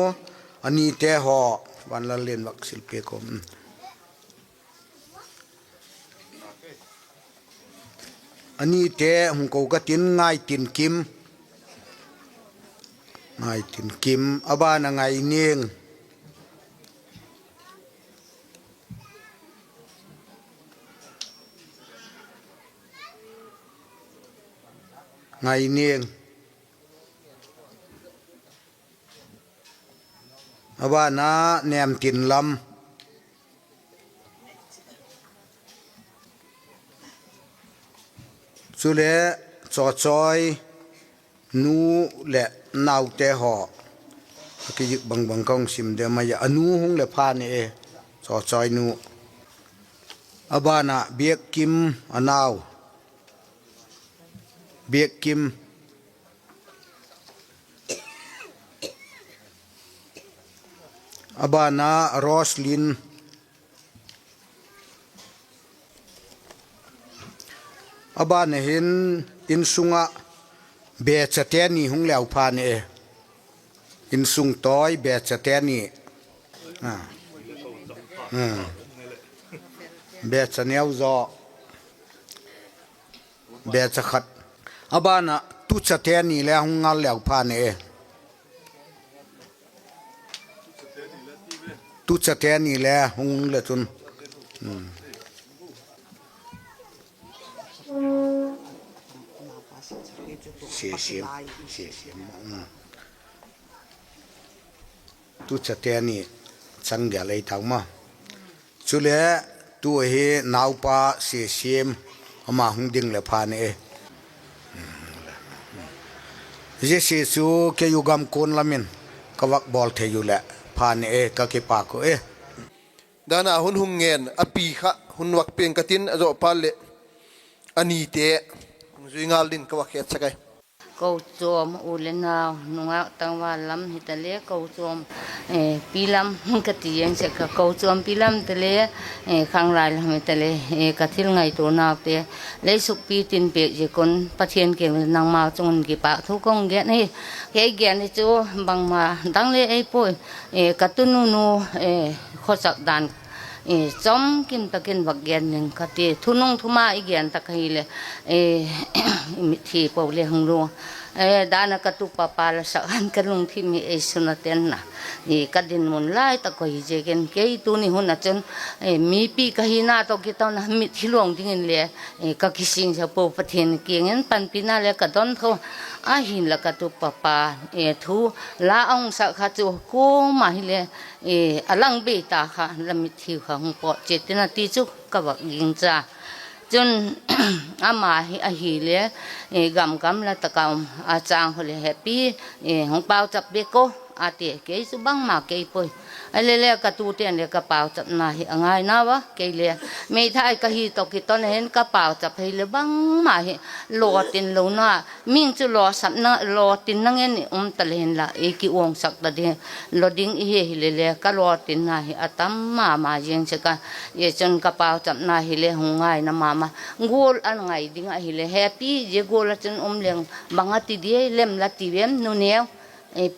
A nite haw, Vanlallin vak silpiak u. A nite hung ko ka tin, Ngaitinkim, Ngaitinkim, a ban a Ngainiang, Ngainiang. A ban ah Nemtinlam. Chule Chawchawi nu leh naute haw, a kizik bangbang ka hung sim de mai a, a nu hung leh pha ni e, Chawchawi nu. A ban ah Biakkim a nau, Biakkim. A ban ah Roslyn. A ban ah hin insung ah Bechate ni hung leu pha ni e. Insung tawi Bechate ni. Becha neu zaw. Becha khat. A ban ah Tuchate ni le hung ngal leu pha ni e. Tuchate ni le hung le chun. Tuchate ni chang gel ei tau ma. Chule tu hi naupa Sesiam, ama hung ding leh pha ni e. Zia chu kei u gam kuan lam in ka vak bawl thei u leh pha ni e, ka kipâk u e. Dan a hun hung ngen a pi kha hun vak piang ka tin, a zawpa leh a nite hung zui ngal din ka vak hetsak ai. Kochuam u le nau, nungak tangval lam hita le kochuam pi lam ka ti eng sek a, kochuam pi lam hita le, khanglai lam hita le, ka thil ngaituanaute lei sukpi tin pêk ziak un Pathian kiang nangmau chung un kipâk thu ka hung gen hi. Kei gen hi chu bangma dang le ei puai, ka tununu khawsak dan chawm kim tak in vak gen ning ka ti. Thunung thuma i gen tak ahileh, i mitthi po le hung lua. Dan a ka tupa pa la sak an ka lungthim hi ei sun a ten a, ka dinmun lai tak ahi ziakin kei tuni hun ah chun mipi ka hina tawh kiton a mitthi luang dingin le ka kisingsa pua, Pathian kiang in panpina le ka don tho. Ahinla ka tupa pa thu la a hung sak kha chu kuama hile a lang bei ta kha la mitthi kha hung pawt chiat in a ti chu ka vak gingcha. Chun ama hi ahile gam gamla tak a um a, chang haw le hepi, hung pauchap bek aw, a ti. Kei chu bangma kei puai. Ahile le ka tute'n le ka pauchapna hi a ngainau a, kei le meithai ka hi tawh kiton a hin ka pauchap hile bangma hi lawtin lona, ming chu lawsapna, lawtinna ngen i um ta le hinla i kiuangsak ta ding, law ding i hi hile le ka lawtinna hi a tam ma ma ziang sek a. Chun ka pauchapna hile hung ngaina ma ma. Gual a ngai ding ahile hepi, zia gual ah chun um leng bang a ti dia, lem la ti vem, nuneu,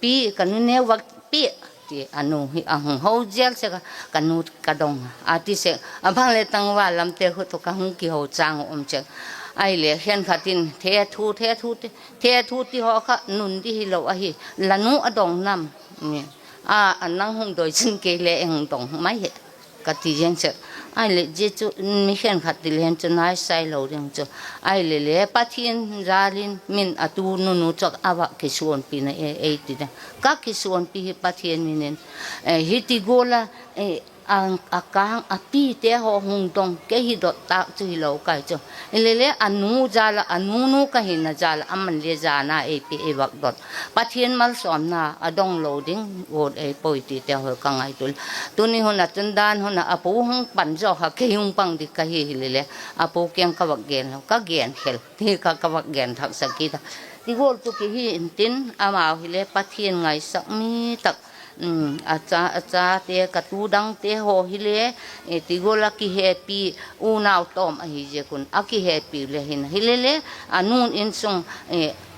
pi, ka nuneu vak pi, ti a nu hi a hung ho zel sek a, ka nu ka dong a ti sek a, bang le tangval lamte khu tawh ka hung kiho chang um sek. Ahile khenkhat in the thu, the thu ti, the thu ti haw kha nun di hilo ahi, la nu a dong nam, a, a nang hung doi chun kei le ei hung dong mai hi, ka ti ziang sek. Ahile zia chu mi khenkhat ti le hen chu nai sai lo ding chu. Ahile le Pathian jal in min a tu nunu chu a vak kisuanpina e, ei ti ding. Ka kisuanpi hi Pathian min in, hiti gual a, a kâng a pite haw hung dong kei hi dot tâk chu hilo kai chu. Hile le a nu jal ah, a nunu ka hina jal ah aman le jana ei pe ei vak dot. Pathian malsawmna a dong lo ding gual ei puai tite haw ka ngaitua. Tuni hun ah chun dan hun ah a pu hung pan zaw kha kei hung pang dik ka hi hile le, a pu kiang ka vak gen lo, ka gen khel ti kha ka vak gen thaksak kit a. Ti gual chu ki hi intin, amau hile Pathian ngaisak mi tak, a cha, a chate, ka tu dangte haw hile, ti gual a kihepi, unau tawm ahi ziak un a kihepi le hin hile le, a nun insung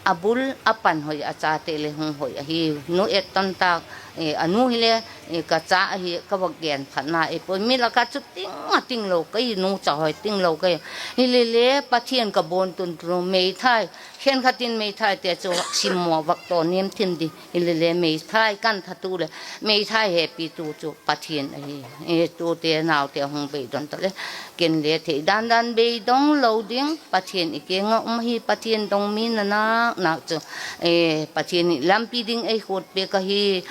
a bul a pan hoi, a chate le hung hoi ahi. Nu et ton tâk A nu hile ka cha ahi ka vak gen phatna i pui. Mi lak ah chu ting a tinglo ka hi, nu cha hoi tinglo ka hi. Hilele Pathian ka buan tun tun meithai, khenkhat in meithaite chu vak simmaw vak taw niam thim di. Hilele meithai kan thatu leh meithai hepitu chu Pathian ahi. Tute naute hung beidon ta le, ken le thei dan dan beidong lo ding, Pathian i kiang ah um ahi. Pathian dong mi na nak nak chu Pathian in lampi ding ei khut piak ahi.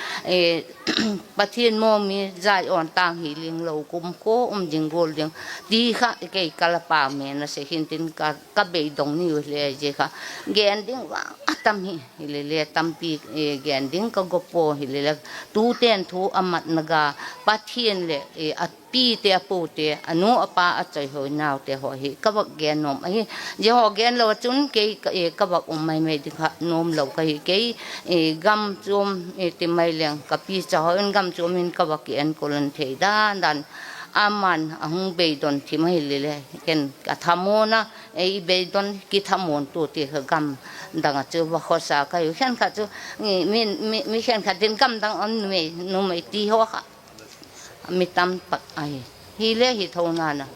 Pathian maw mi zai awn tâng hi ling lo, kumkhua um ding gual ding ti kha kei ka la pau me na se hintin, ka beidong niu le zia kha gen ding vang a tam hi. Hilele tampi gen ding ka gop pua, hilele tute'n thu a matna ga, Pathian leh a pite a pute, a nu a pa a chawihoi naute haw hi ka vak gen nuam ahi. Zia haw gen lo ah chun kei ka vak um mai mai ding kha nuam lo ka hi. Kei gam chuam ti mai leng ka pi cha hoi in gam chuam in ka vak ki enkol in thei dan dan, ama'n a hung beidon thim ahile le ken ka thamuan a, i beidon kithamuan tu ti kha gam dang ah chu va khawsa ka hi. Khenkhat chu mi khenkhat in gam dang a um, numei ti haw kha mi tam tak ahi. Hile hi tho nan a,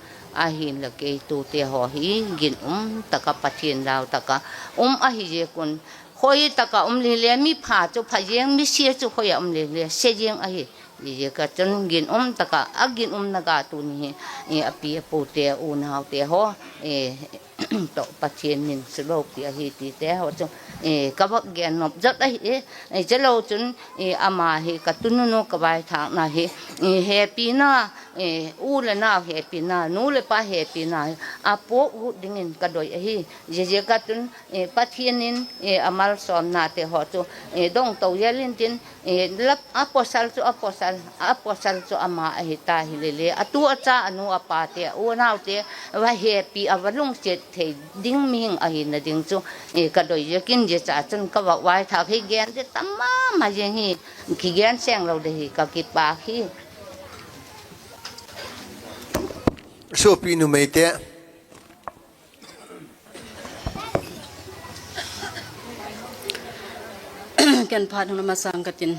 ahinla kei tute haw hi ginum tak ah Pathian lau tak ah um ahi ziak un, khoi tak ah um le le mi pha chu pha ziang, mi sia chu khoi ah um le le sia ziang ahi. Ziaziak ah chun ginum tak ah, a ginumna ga tuni hi a pi a pute, unaute haw tawh Pathian min sulopi ahi tite haw chu ka vak gen nop zot ahi. Chalo chun ama hi ka tununu ka vaithâkna hi hepina, u le nau hepina, nu leh pa hepina hi a puak ut dingin ka doi ahi. Ziaziak ah chun Pathian in a malsawmnate haw chu dong to zel intin, a pawsal chu, a pawsal chu ama ahi ta hile le, a tu a cha, a nu a pate, a unaute va hepi a, va lungsiat thei ding mihing ahina ding chu ka doi ziakin, zia cha chun ka vak vaithâk hi gen di tam ma ma ziang hi, kigen seng lo de hi ka kipâk hi. Suapi numeite, ken phat hung la masang ka tin,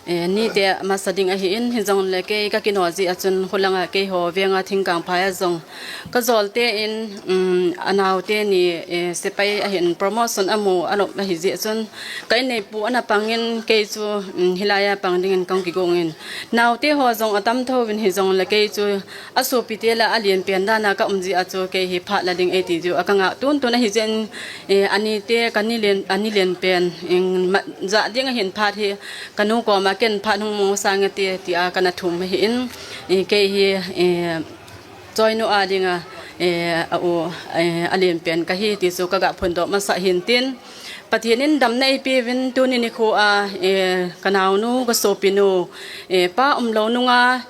nite masa ding ahi in, hijongleh kei ka kinaw zia chun khulang ah keihaw veng ah Thingkangphai ah zong ka zawlte in, a naute ni sepai ahin promotion a mu a nop ahi zia chun ka inneipu ana pang in kei chu hilai a pang dingin ka hung kiguang in, naute haw zong a tam tho in, hijongleh kei chu a suapite lah a lian pen dan a ka um zia chu kei hi phat la ding ei ti ziu a ka ngâk tun tun ahi ziakin, a nite, a ni lian pen, mat zah ding ahin phat hi ka nu kawm ah ken phat hung mang sâng e ti a ka na thum ahi in, kei hi chawinu â ding a, a u, a lian pen ka hi ti chu ka ga phundawk masa hintin, Pathian in damna ei piu in tuni nikhua a ka naunu, ka suapinu, pa umlo nung a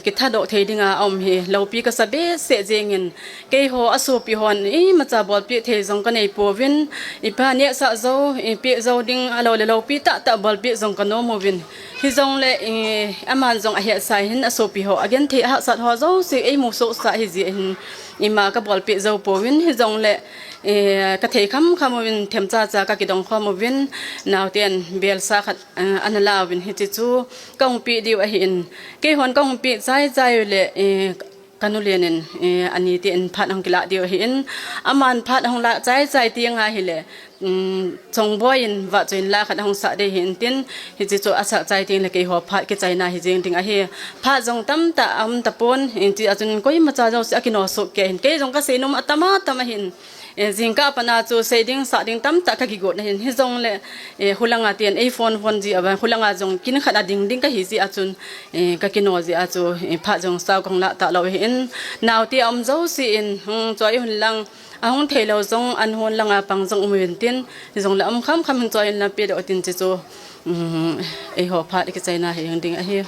kithadok thei ding a um hi lopi ka sa be seh ziang in, keihaw a suapi haw'n imacha bawlpiak thei zong ka nei puau in, i pa nêksak zo, i piak zo ding a lo leh lopi tak tak bawlpiak zong ka nuam u in, hijongleh ama'n zong a hetsa hin a suapi haw a genthei a haksat haw zosia ei mu suaksa hi zia hin, ima ka bawlpiak zo puau in, hijongleh ka thei kham kham u in themcha cha ka kidong khawm u in, naute'n bêlsa khat ana lau in hichi chu ka hung piak diu ahi in, keihaw'n ka hung piak chai chai u leh ka nu lian in, a nite in phat a hung kilâk diu ahi in, ama'n phat a hung lâk chai chai tiang a hileh, Chongbawi in vahchoi in la khat a hung sak dei hintin, hichi chu a sak chai tiang leh keihaw phat kichaina hi zing ding ahi. Phat zong tamtak a um ta pua'n, hichi a chun koimacha zosia a kinaw suak kei hin, kei zong ka seinuam a tam a tam ahin, zingkâl pan a chu sei ding sak ding tamtak ka kiguat ahin, hijongleh khulang a tiang ei phone phone zia a, khulang a zong kin khat a ding ding ka hi zia chun, ka kinaw zia chu phat zong sau ka hung lâk ta lo hi in, naute a um zosia in hung chawi un lang, a hung theilo zong an hun lang a pang zong um u intin, hijongleh um kham kham hin chawi in la pia deu tin chi chu, eihaw phat i kichaina hi hing ding ahi.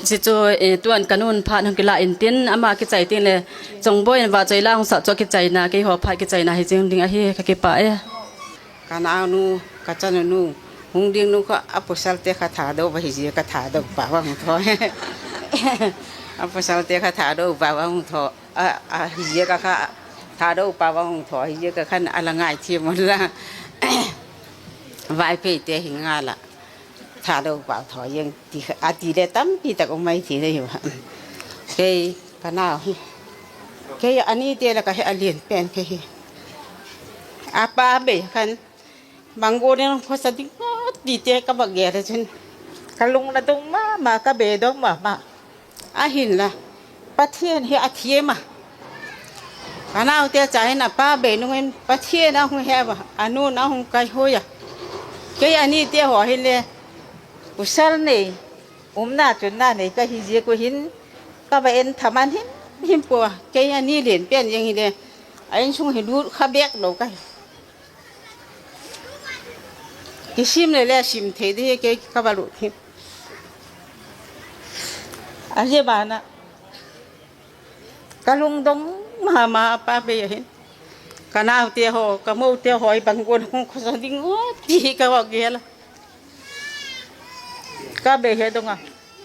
Chi chu, tuan ka nu'n phat hung kilâk intin, ama kichai tiang leh Chongbawi in vahchoi la hung sak chu a kichaina, keihaw phat kichaina hi zing ding ahi, ka kipâk e. Ka naunu, ka chanunu, hung ding nu kha a pawsalte kha thado va hi zia ka thado pa va hung tho. A pawsalte kha thado pa va hung tho. A, a, hi ziak a kha, Thadou pau a hung thaw hi ziak a khan a la ngai thiam un la. Vaiphei te hi ngal a, Thadou pau thaw ziang ti kha, a ti le tampi tak um mai ti le hi. Kei, ka nau hi, kei a ni te la ka he a lian pen kei hi. A pa bei khan, bang gual in khawsa ding a ti te ka va gel a chun, ka lung la dong ma ma, ka beidong ma ma. Ahinla, Pathian hi a thiam a. Ka naute cha hin a pa bei nung in Pathian a hung he a, a nu'n a hung kaihuai a. Kei a ni te haw hile, pasal nei, umna chunna nei ka hi ziak uh hin, ka va en thaman him him pua. Kei a ni lian pen ziang hile, a insung hi lut kha bek lo ka hi. Kisim le le sim thei di hi, kei ka va lut hi. A zia ban ah ka lungdong ma ma a pa bei ahin. Ka naute haw, ka moute haw i bang gual hung khawsa ding u ti hi ka va gel a. Ka bei he dong a.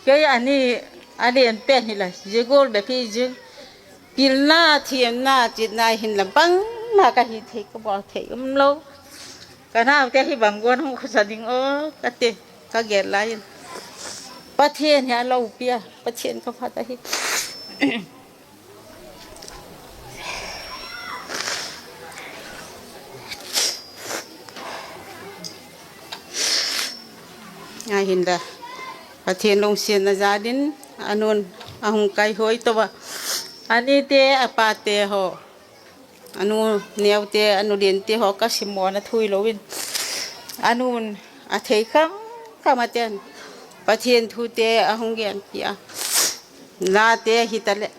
Kei a ni a lian pen hi la, zia gual bep hi zing. Pilna, thiamna, chitna hinla bangma ka hi thei, ka bawl thei um lo. Ka naute hi bang gual hung khawsa ding aw ka ti, ka gel lai in. Pathian hi a lopi a, Pathian ka phat ahi. Ahinla, Pathian lungsiatna jal in a nu'n a hung kaihuai to a. A nite, a pate haw, a nu neute, a nu liante haw ka simmawna thui lo in, a nu'n a thei kham kham a ten Pathian thute a hung genpi a. Late hitaleh,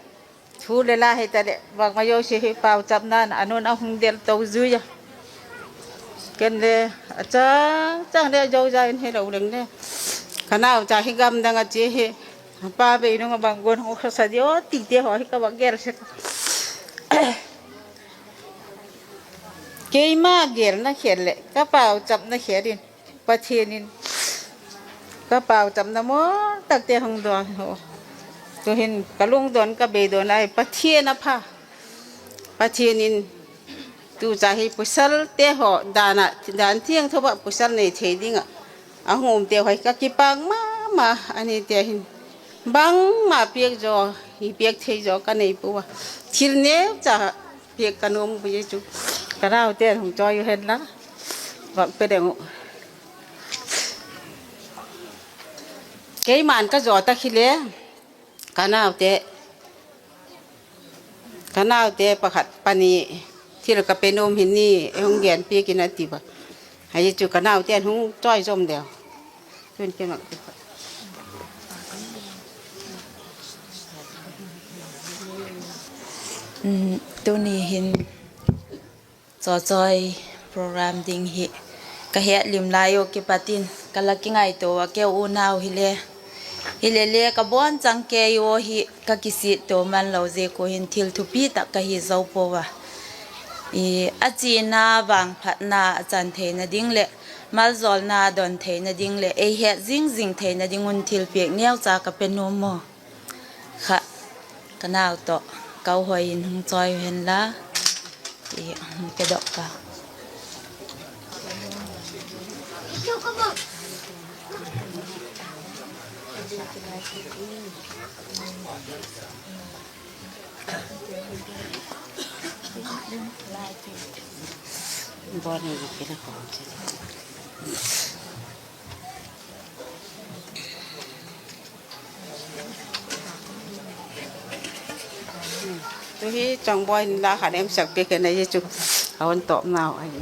thu le la hitaleh, bangma zosia hi pauchapna'n a nu'n a hung del to zui a. Ken le, a chang chang le zosia in helo leng le, ka nau cha hi gam dang a chia hi, pa bei nung a bang gual hung khawsa di aw tite haw hi ka va gel sek. Keima gelna khel leh ka pauchapna khel in, Pathian in ka pauchapna mawl takte hung dawn hi. Tu'hin ka lungdawn ka beidawna hi Pathian a pha. Pathian in tu cha hi pasalte haw dan a, dan thiangtho ah pasal nei thei ding ah a hung umte haw hi ka kipâk ma ma. A nite hin bangma piak zaw, i piak thei zaw ka nei pua a. Thil neucha piak ka nuam pua chu. Ka naute hung chawi u hen la, vak pe deng u. Keima'n ka zaw tak hile, ka naute, ka naute pakhat pani thil ka pe nuam hi ni, ei hung genpiak in a ti a. Ahi chu ka naute'n hung chawi zom deu. Tun kei mak Tuni hin chawchawi program ding hi ka hetlim lai uh kipat in ka la kingaitua a, keu unau hile, hile le ka bawn chang kei uh hi ka kisiattua man lo ziak uh hin thil thupi tak ka hi zo pua a. A chiana vangphatna a chan theina ding leh maljawlna a don theina ding leh ei het zing zing theina ding un thilpiak neucha ka pe nuam maw. Kha, ka nau tawh kau hoi in hung chawi u hen la, ti hung pe dok ka. Tu hi Chawngbawi in la khat em sak piak hen ahi chu, a hon tawpnau ahi.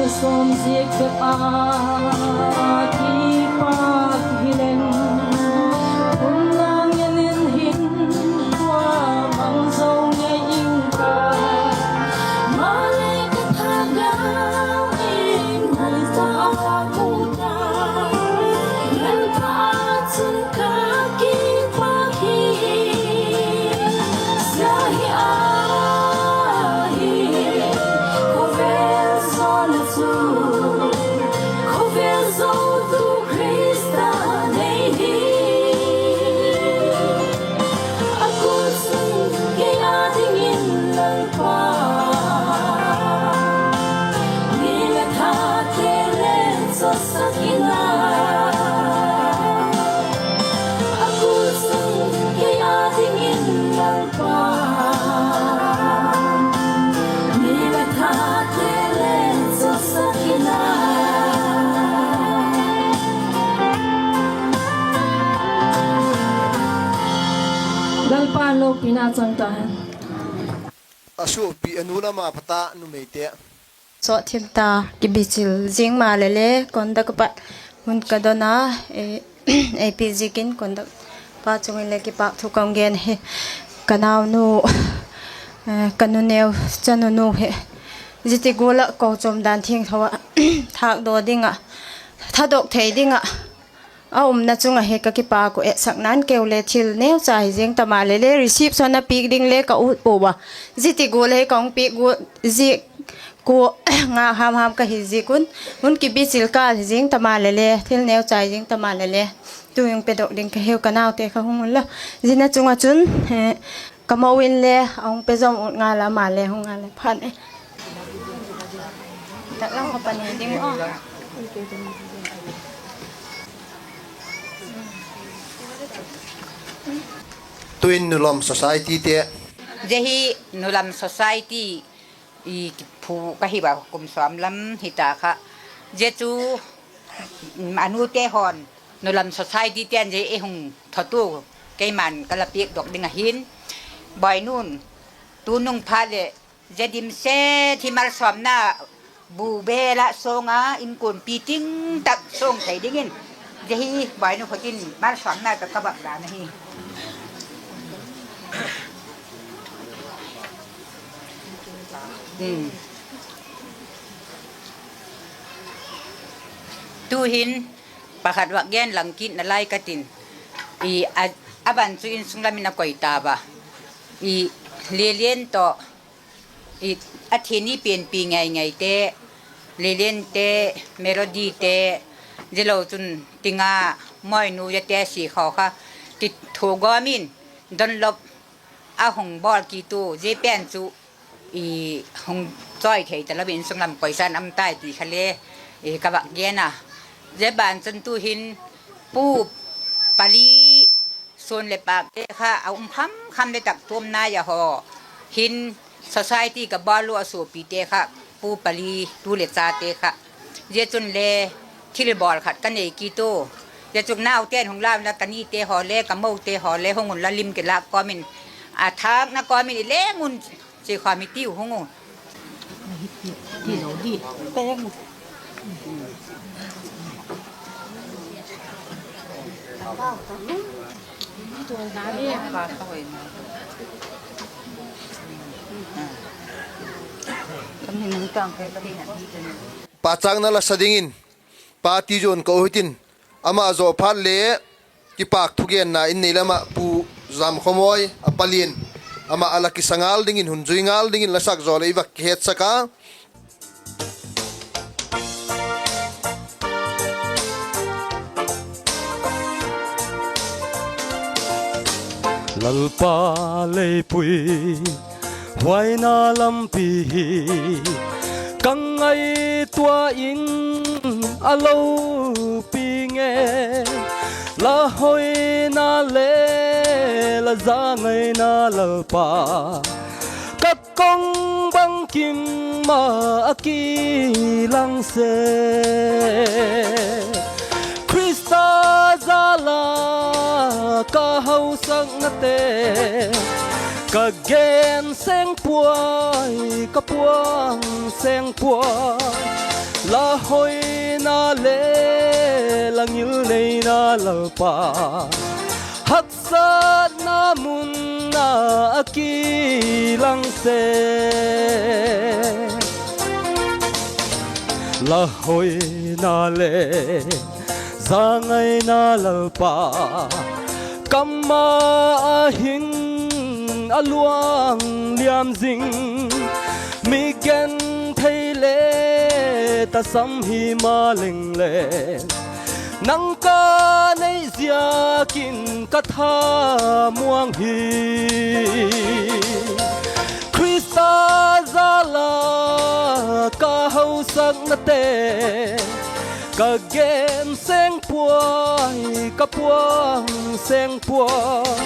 Sawm ziak bep a kipak hileng, hun nang en in hin tua mang zo ngei ing ka. Maleh ka thagau in hoi ta a mu ta, Lalpa chun ka kipak hi. Zia hi a hi, khawvel zawn a chu, khawvel zotu Khrista nei hi. A kul sung kei â dingin Lalpa, ni le thate le chawsak in a. A kul sung kei â dingin Lalpa, ni le thate le chawsak in a. Lalpa'n lopina chang ta hen. A suapi a nu lam a pat a numeite. Sawt thil ta kibichil zing maleh le, conduct a pat hun ka don a, e, ei pi ziakin conduct pa chung in le kipak thu ka hung gen hi. Ka naunu, eh, ka nu neu chanu nu hi zia ti gual ah kochuam dan thiangtho ah thâkdaw ding ah, thadok thei ding ah a umna chung ahi. Ka kipak uh, etsakna'n keu le thil neucha hi zing ta maleh le, reception a piak ding le ka ut pua a, zia ti gual hi ka hung piak uh ziak ua, ngâk ham ham ka hi ziak un, hun kibichil kâl hi zing ta maleh le, thil neucha hi zing ta maleh le, tu hung pedok ding ka hiu, ka naute kha hung unla. Zia na chung ah chun, eh, ka mo in le a hung pe zom ut ngal a, maleh hung ngal a phan e. Taklang kha pani ding a. Tuin Nulam Society te. Zia hi Nulam Society i kiphu ka hi a, kum sawm lam hi ta kha. Zia chu, mm, a nute haw'n, Nulam Society te'n zia ei hung thawtu keima'n ka la piakdok ding ahi'n. Boinu'n, tunung phat leh zia dimset hi malsawmna bu bel ah sawng a, inkuanpi ting tak sawng thei dingin, zia hi Boinu khut in malsawmna ka, ka bâk dan ahi. Tu'hin pakhat vak gen lang kit nalai ka tin, i, a, a ban chu insung lam in a koi ta a, i, Lilian tawh, i, a thini pianpi ngei ngeite, Liliante, Melodyte, zia lo chun Tinga, Moinu, ziate si khaw kha ti thu gawm in, Donlop a hung bawl kit u, zia pen chu, i, hung chawi thei talo in insung lam koisan am tai ti kha le, i, ka vak gen a. Zia ban chun tu'hin Pu Pali, suan leh pâkte kha a um kham kham le tak tuam nai a haw hin, society ka bawl u a suapite kha, Pu Pali tu leh chate kha, zia chun le thilbawl khat ka nei kit u. Zia chun naute'n hung lau inla, ka nite haw le ka mote haw le hung unla, lim kilâk kawm in, a thâkna kawm in i leng un, chi kha mi tiu hung u. Pâkchâkna la sa dingin pa Tizuan ka u hitin, ama zaw phat le kipâk thugenna in nei lam ah Pu Zamkhawmawi a palian, ama a la kisa ngal dingin, hun zui ngal dingin la sak zaw leh i vak kihetsak a. Lalpa lei pui, huaina lampi hi ka ngaitua in a lopi nge. La hoina le la zangaina Lalpa, ka kong bangkim ma a kilang se. Khrista jal a ka hausaknate ka gen seng puai, ka puang seng puai. La hoina le la ngilneina Lalpa, haksatna mun ah a kilang se. La hoina le zangaina Lalpa, kam ma a hing a luang liam zing, mi genthei le tasam hi ma leng le, nang ka nei ziakin ka thamuang hi. Khrista jal a ka hausaknate ka gen seng puai, ka puang seng puai.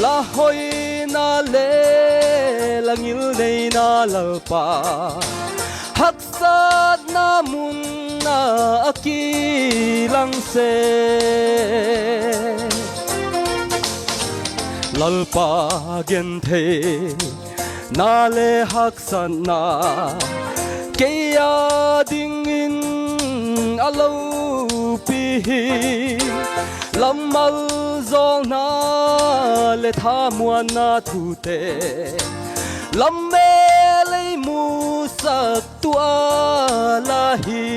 La hoina le la ngilneina Lalpa, haksatna mun ah a kilang se. Lalpa, gentheina le haksatna kei a dingin a lopi hi. Lammal zawlna leh thamuanna thute, lam mêl ei musak tua la hi.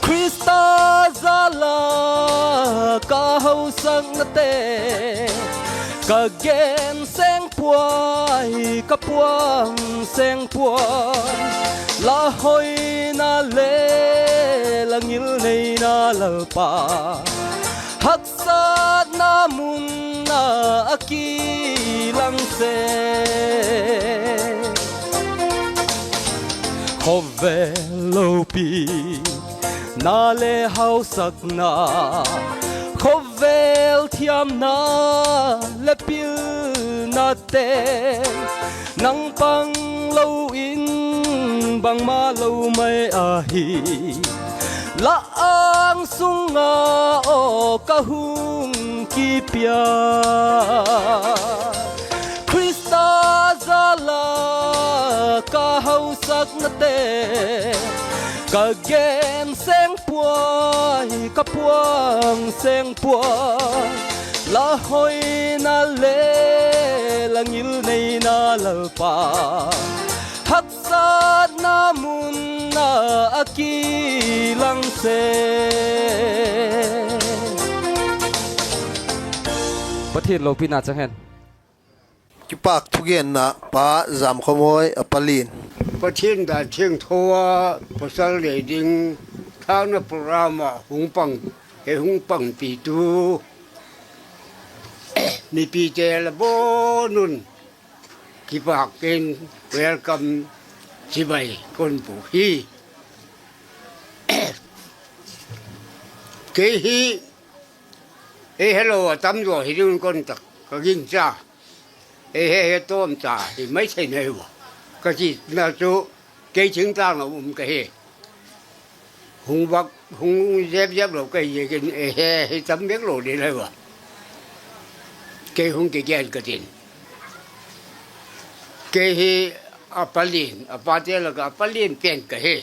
Khrista jal a ka hausaknate ka gen seng puai, ka puang seng puai. La hoina le la ngilneina Lalpa, haksatna mun ah a kilang se. Khawvel lopina le hausakna, khawvel thiamna leh pilnate, nang pang lo in bangma lo mai ahi. La âng sung a aw ka hung kipia, Khrista jal a ka hausaknate ka gen seng puai, ka puang seng puai. La hoina le la ngilneina Lalpa, haksatna mun ah a kilang se. Pathian lopina chang hen. Kipak thugenna pa Zamkhawmawi a palin. Pathian dan thiangtho a pasal le ding thâkna program ah hung pang, he hung pangpitu mipite la bawn un kipâk in welcome chibai kon bûk hi. Kei hi ei helo a tam zaw hi ding un kon tak ka gingcha. Ei he he tawm ta hi mai thei nai ua, ka tina chu kei thingtâng a um ka hi. Hung vak hung zep zep lo ka hi ziakin ei he hi tam bek lo ding lai ua, kei hung kigen ka tin. Kei hi a palin, a pate lak ah a palin pen ka hi.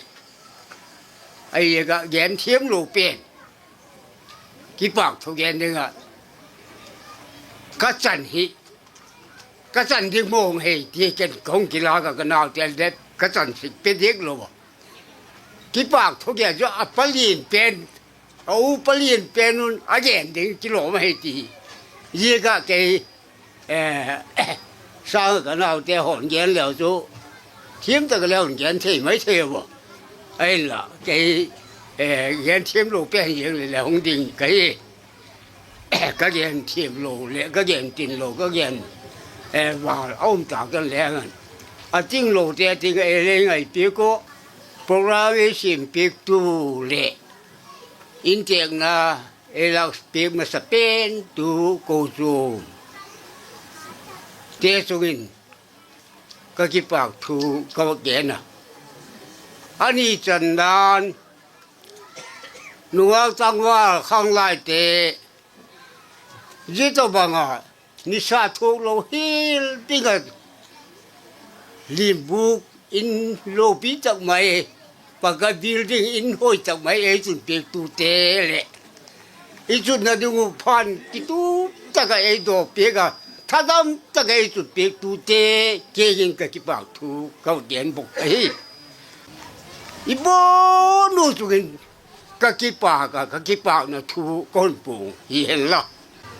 Ahi ziak ah gen thiamlo pen, kipâk thu gen ding ah ka chan hi, ka chan ding mawng hei ti ken ka hung kilâk ah ka naute le ka chansik pe diak lo a. Kipâk thu gen chu a palin pen, a u palin pen un a gen ding kilawm ahi ti ziak ah kei sâng ah ka naute haw'n gen leu chu thiam tak a le haw'n gen thei mai thei ua. Ahinla kei gen thiamlo pen ziang le le hung ding ka hi. Ka gen thiamlo leh ka gen tinlo ka gen val a um ta ken leng an, a tinglote a ting ei le ngaipiak ua, program ei siampiaktu leh intêkna ei lâkpiak masa pentu kochuamte chung in ka kipâk thu ka va gen a. A ni chan dan, nungak tangval khanglaite, zia tawhbang ah nisa thuak lo hial ding ah limbûk In lopi tak mai, pakhat building in hoi tak mai ei chun piaktute leh i chunna ding uh phan kitup tak ah ei daw piak a, thadam tak ah ei chun piaktute kiang in ka kipâk thu ka gen bawk ahi. I bawn u chung in ka kipâk a, ka kipâkna thu ka hun puang hi hen la.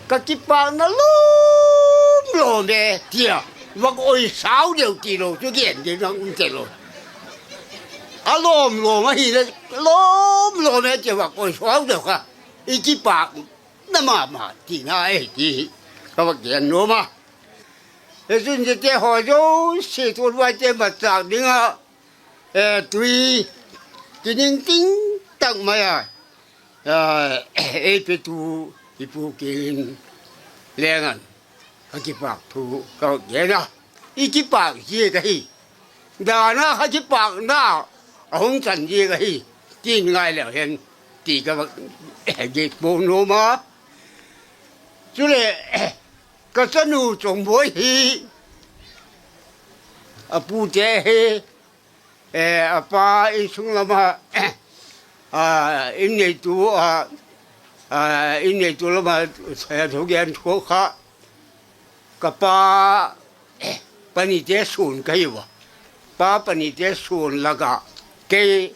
Ka kipâkna lawm lawm e tia, vak oi sau deu ti lo chu gen ding a um tei lo. A lawm lawm ahileh, lawm lawm e tia vak oi sau deu kha, i kipâkna ma ma tina ahi ti ka vak gen nuam a. Hichun ziate haw zosia tuanvaite matchâk ding ah, tui kiningting tak mai a ei petu i pu kiang in leng an ka kipâk thu ka gen a. I kipâk ziak ahi, dan a kha kipâkna a hung chan ziak ahi, ti'n ngai leu hen ti ka vak gen puang nuam a. Chuleh, ka chanu Chawngbawi hi, a pute hi, a pa insung lam ah, in neitu a, in neitu lam ah, thugen thu kha, ka pa panite suan ka hi ua. Pa panite suan lak ah kei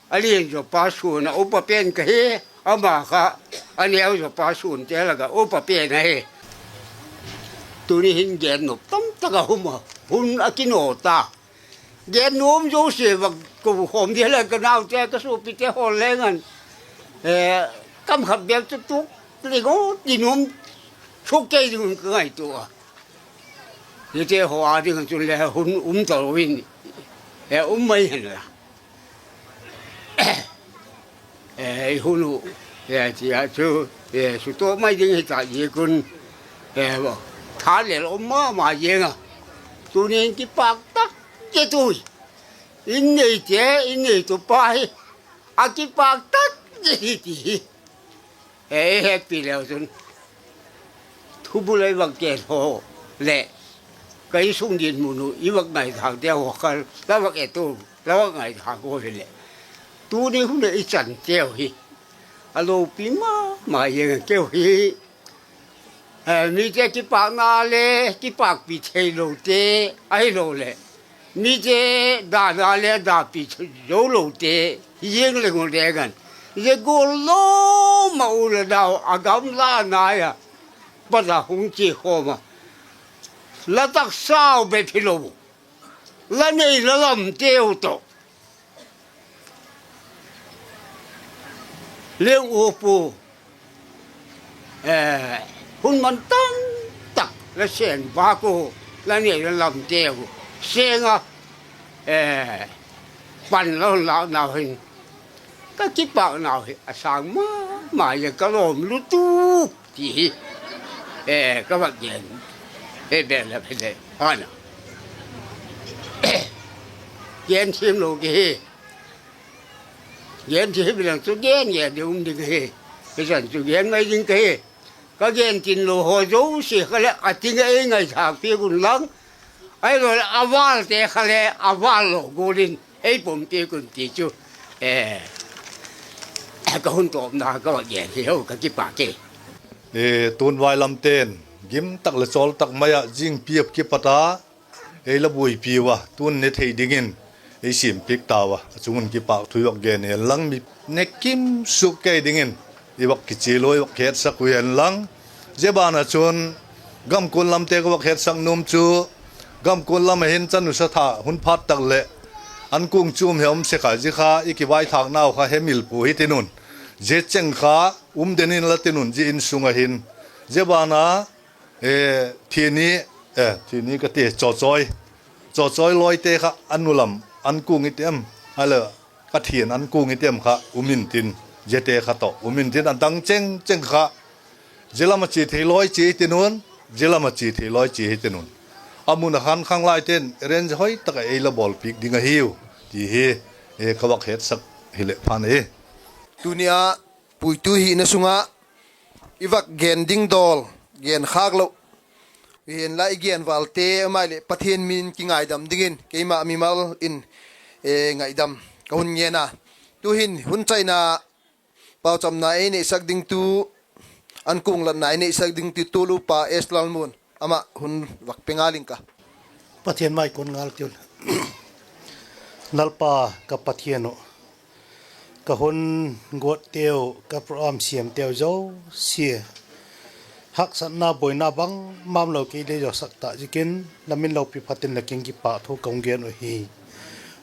a lian zaw pa suan ah upa pen ka hi, ama kha a neu zaw pa suante lak ah upa pen ahi. Tuni hin gen nop tamtak a um a, hun a kinaw ta. Gen nuam zosia vak ko khawm ding le ka naute ka suapite haw leng an, kam khat bêk chu tuk ding aw ti nuam suk kei ding un ka ngaitua a. Ziate haw â ding ah chun le hun um talo in, um mai hen la, ei hun uh, ti a chu, sutua mai ding hita ziak un, tha lel um ma ma ziang a. Tuni'n kipâk tak zia tui, in neite, in neitu pa hi a kipâk tak zia hi ti hi ei hetpi leu chun, thubul ah i vak gen haw leh, ka insung dinmun uh i vak ngaithâkte haw kha la vak et u, la vak ngaithâk u hileh, tuni hun ah i chanteu hi a lopi ma ma ziang a keu hi. Mite kipâkna le kipâkpi theilote, ahiloleh mite dana le dapi zo lote hi ziang leng u leng an, zia gual lo ma u le dau a gamla nai ah, pat a hung chia khawm a, la taksau bep hilo, la nei la lamteu tawh leng u pu, hun man tam tak la seng bâk u, la nei la lamteu seng a, pan la hun lâknau hin ka kipâknau hi a sâng ma ma ziang, ka lawm lutuk ti hi ka vak gen. He bel a phe le, ana gen thiam lo ki hi. Gen thiam hilang chu gen gen ding um ding ahi. Hichan chu gen mai ding ka hi. Ka gen tin lo haw zosia kha leh a ting ei ngaithâk piak un lang, ahiloleh a vâlte kha le a vâl lo gual in ei pom piak un ti chu ka hun tawpna ka va gen hi ho, ka kipâk e. Tun vai lamte'n gim tak leh chawl tak mai ah zingpi a kipat a ei la buaipi ua, tun ne thei dingin ei siampiak tau a, a chung un kipâk thu i vak gen hen lang, mi ne kim suk kei dingin i vak kichial ua, i vak hetsak u hen lang. Zia ban ah chun gamkuan lamte ka vak hetsak nuam chu, gamkuan lam ah hin chanu satha hun phat tak leh an kung chuam he um sek a, zia kha i kivaithâknau kha hemil pua hitin un, zia cheng kha um den in la tin un, zia insung ah hin. Zia ban a thini, thini ka ti, chawchawi, chawchawi lawite kha a nu lam an kung i tem, ahileh Pathian an kung i tem kha um intin, ziate kha tawh um intin, a dang cheng cheng kha zia lam a chia thei lawi chia i tin un, zia lam a chia thei lawi chia hi tin un, a mun a khan khanglaite'n arrange hoi tak ah ei la bawlpiak ding ahiu ti hi ka vak hetsak hileh phan ahi. Tuni a puitu hina sung ah i vak gen ding dawl, genkhâk lo, Hi'n la i gen valte mai leh Pathian min kingaidam dingin keima mimal in ngaidam ka hun ngen a. Tu'hin hun chaina pauchapna ei neihsak dingtu, an kung latna ei neihsak dingtu tu'lu pa S Lalmun, ama hun vak pe ngal ing ka. Pathian mai kun ngal tiu. Lalpa ka Pathian uh, ka hun guatteu, ka program siamteu zosia haksatna buaina bangmalo kei le zawsak ta ziakin, la min lopi phat in la kiang kipakthu ka hung gen uh hi.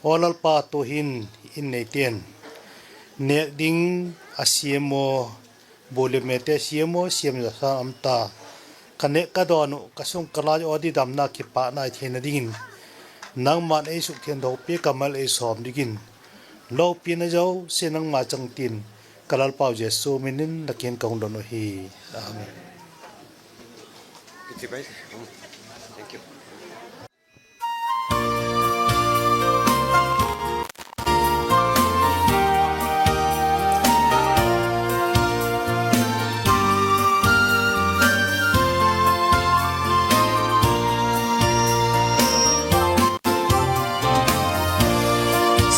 Aw Lalpa, tu'hin in neite'n nêk ding a siam ua, bu le mete siam ua, siam zaw sa um ta. Ka nêk ka dawn uh, ka sung ka lai aw di damna kipâkna i theina dingin, nangma'n ei sukthiangtho piak a, mal ei sawm dingin, lopina zosia nangma chang tin, ka Lalpau Jesu min in la kiang ka hung don uh hi. Amen.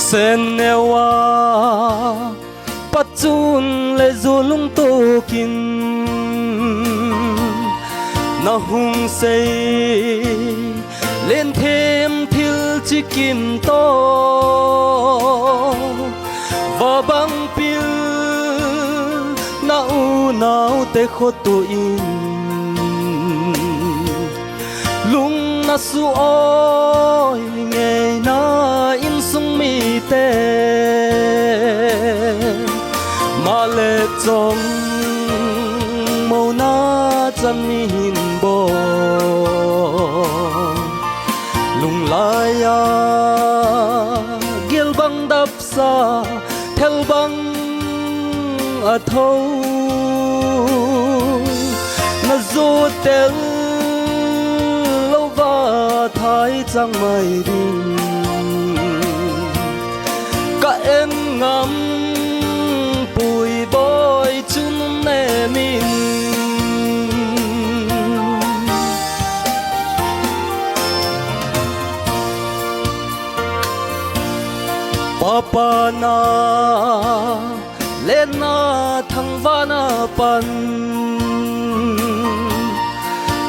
Sen neu a, pat chun le zu lungtuak in, na hung sei lenthem thil chi kim tawh, va bang pil na unaute khawtu in, lungna su awi ngeina insung mite, maleh chawng mona chan ni hin bawl, lunglai a gil bang dapsa, thel bang a tho, na zu tel lo va thai chang mai ding, ka en ngam pui bawi chun nem in. Pa pana lenna thangvana pan,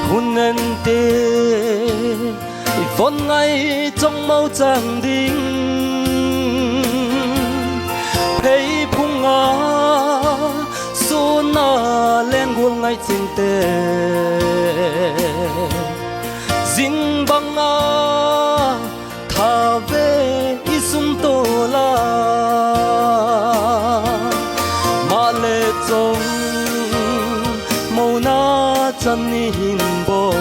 hun en ti i von ngai chawngmo chang ding, pheiphung a sun a leng gual ngai chingte, zing bang a tha ve i sum tula, maleh chawng mona chan ni hin bawl,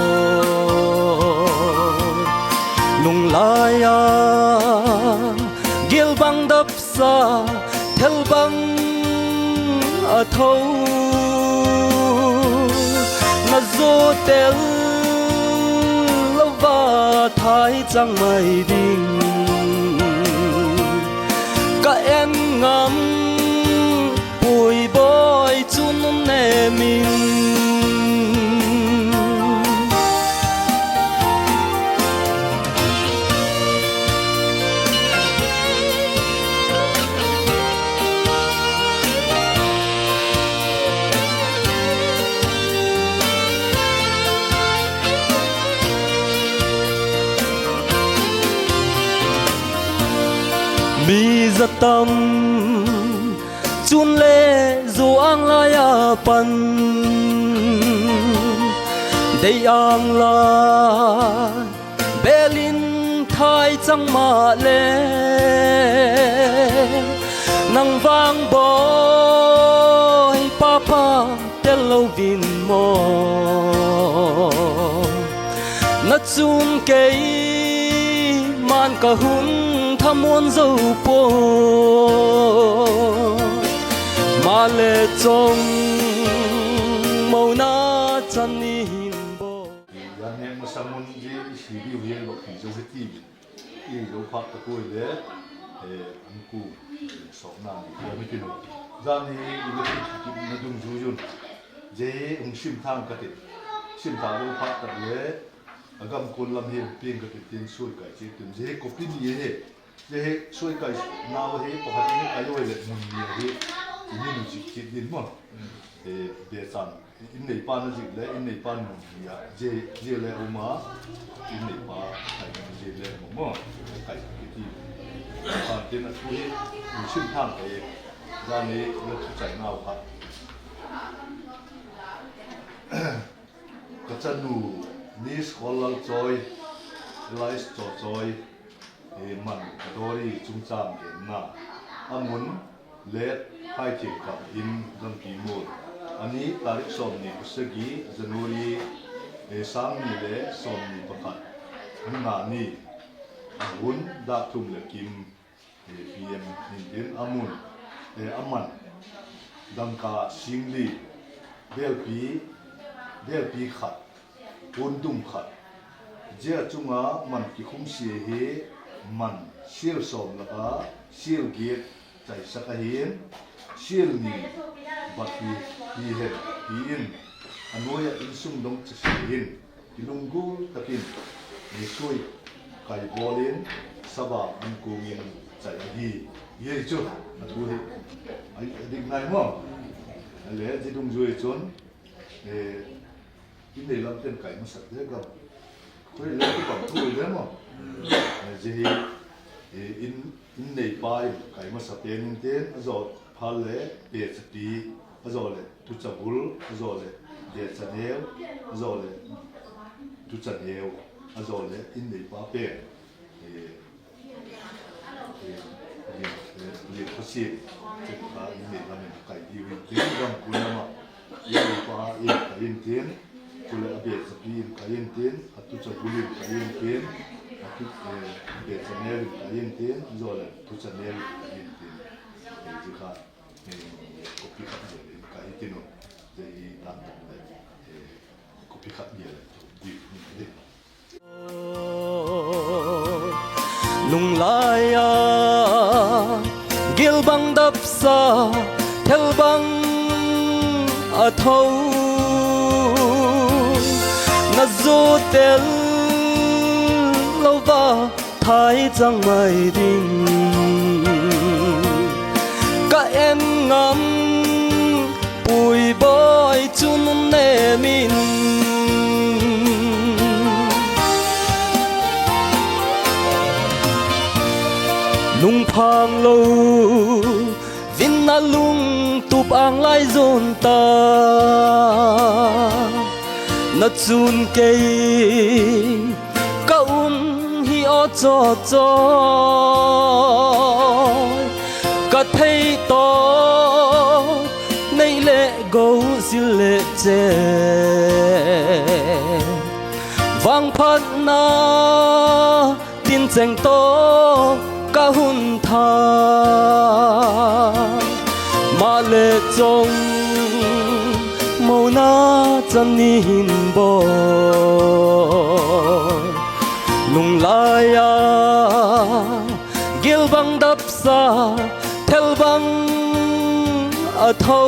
lunglai a gil bang dapsa, thel bang a tho, na zu tel lo va thai chang mai ding, ka en ngam pui bawi chun nem in. Mi za tam chun le zu âng lai a pan, dei âng lai bêl in thai chang ma le, nang vang bawi papa tel lo vin maw, na chung keima'n ka hun thamuan zo pua, maleh chawng mona chan ni hin bawl. Zan heng masang un zia i si diu hi ei bak ti zo hi ti in, i zo phâk ta puai le, an ku sawkna ni khawm i tin u. Zan hi i le ti kipna dungzui un, zia hung sim thang ka tin. Sim ta lo phat tak le, a gam kual lam hi piang ka ti tin suai kai chiat in, zia hi copy ni ahi. Zia hi suai kai nau ahi, pakhat in kai oi leh mun ni ahi. I min u zik chiat ding maw. E, be chan, in neipa na zik le, in neipa mun ni a, zia, zia le um a, in neipa kai na zia le um maw. Kai kiti. Pan tin a thu hi, u sim thang kai. Zani le thu chai nau kha. Ka chanu Miss Khollalchawi, Elice Chawchawi, e, man ka dawri chungchâng genna. A mun, Let Phaithiangkam in Gampi Mual. A ni, tarik sawmni pasagi January, e, sâng ni le sawmni pakhat, ni nga ni. A hun, dak thum leh kim, e, PM in tin a mun, e, a man, dangka sîng li, bêlpi, bêlpi khat, pundum khat. Zia chung a man kikhum sia hi man sial sawm lak a sial giat chaisak ahi'n, sial ni bat hi, hi hen, hi in, a nuai ah insung dong chasia in, kilunggul tak in, ni suai kai bawl in, saba an kuang in chai ahi. Hi chu, a thu hi, a dik nai maw. A le, zia dungzui chun, e, in nei lam ten kai masak de gam. Khoi le, tu bang thu le maw. E, zia hi, e, in, in neipa in kai masa pen in tin, a zaw phat le, bechapi, a zaw le tuchabul, a zaw le becha neu, a zaw le tucha neu, a zaw le in neipa pen, e, e, Lian, e, Lian Khasiang, chu kha in nei lam in kai diu in tin, gam kual lam ah, in neipa in kai in tin, chuleh a bechapi in kai in tin, a tuchabul in kai in tin, a tu, e, becha neu in kai in tin, a zaw le tucha neu in kai in tin. E, zia kha, e, copy khat gel in kai tin u. Zia hi dan tak le, e, copy khat gel in di. Lunglai a gil bang dapsa, thel bang a tho, na zu tel lo va thai chang mai ding. Ka en ngam, Puibawi chun nem in. Lungphang lo, vin a lungtup âng lai zuan ta, na chun kei ka um hi aw chaw chaw, ka thei tawh nei leh go zil leh che, vangphatna tincheng tawh ka hun tha, maleh chawng mona chan ni hin bawl. Lunglai a gil bang dapsa, thel bang a tho,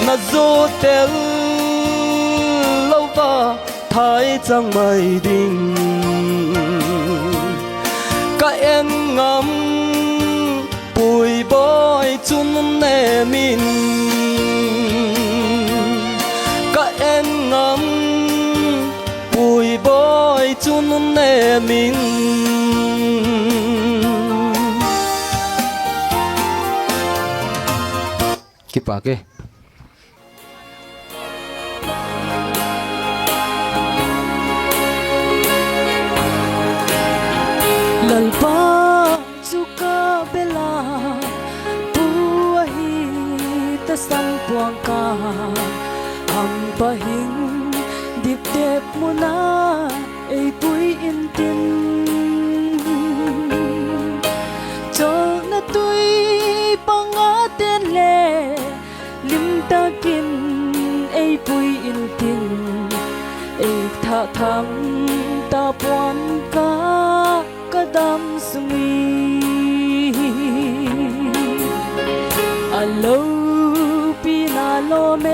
na zu tel lo va thai chang mai ding. Ka en ngam, Puibawi chun nem in. Ka en ngam, Puibawi chun nem in. Kipâk e. Lalpa chu ka bel a, pu ahi tasam pua'ng ka, hangpa hin diptep mun a ei pui intin, chawlna tui pang a ten le lim tak in ei pui intin, ei thah tham ta pua'ng ka, ka dam sung i. A lopina lawm e,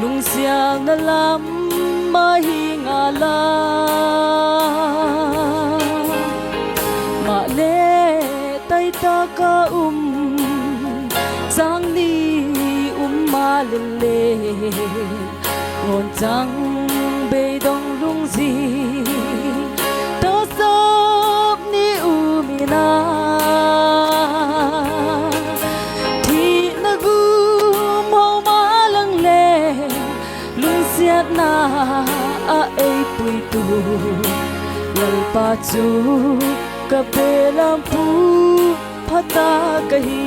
Lungsialna lam ahi ngal a, maleh tai tak a um, chang ni um maleh le, ngawnchang beidong lungzing, taksap ni um in a, thina gum ho ma lang le, lungsiatna ah ei puitu Lalpa chu ka belampu pha tak ahi.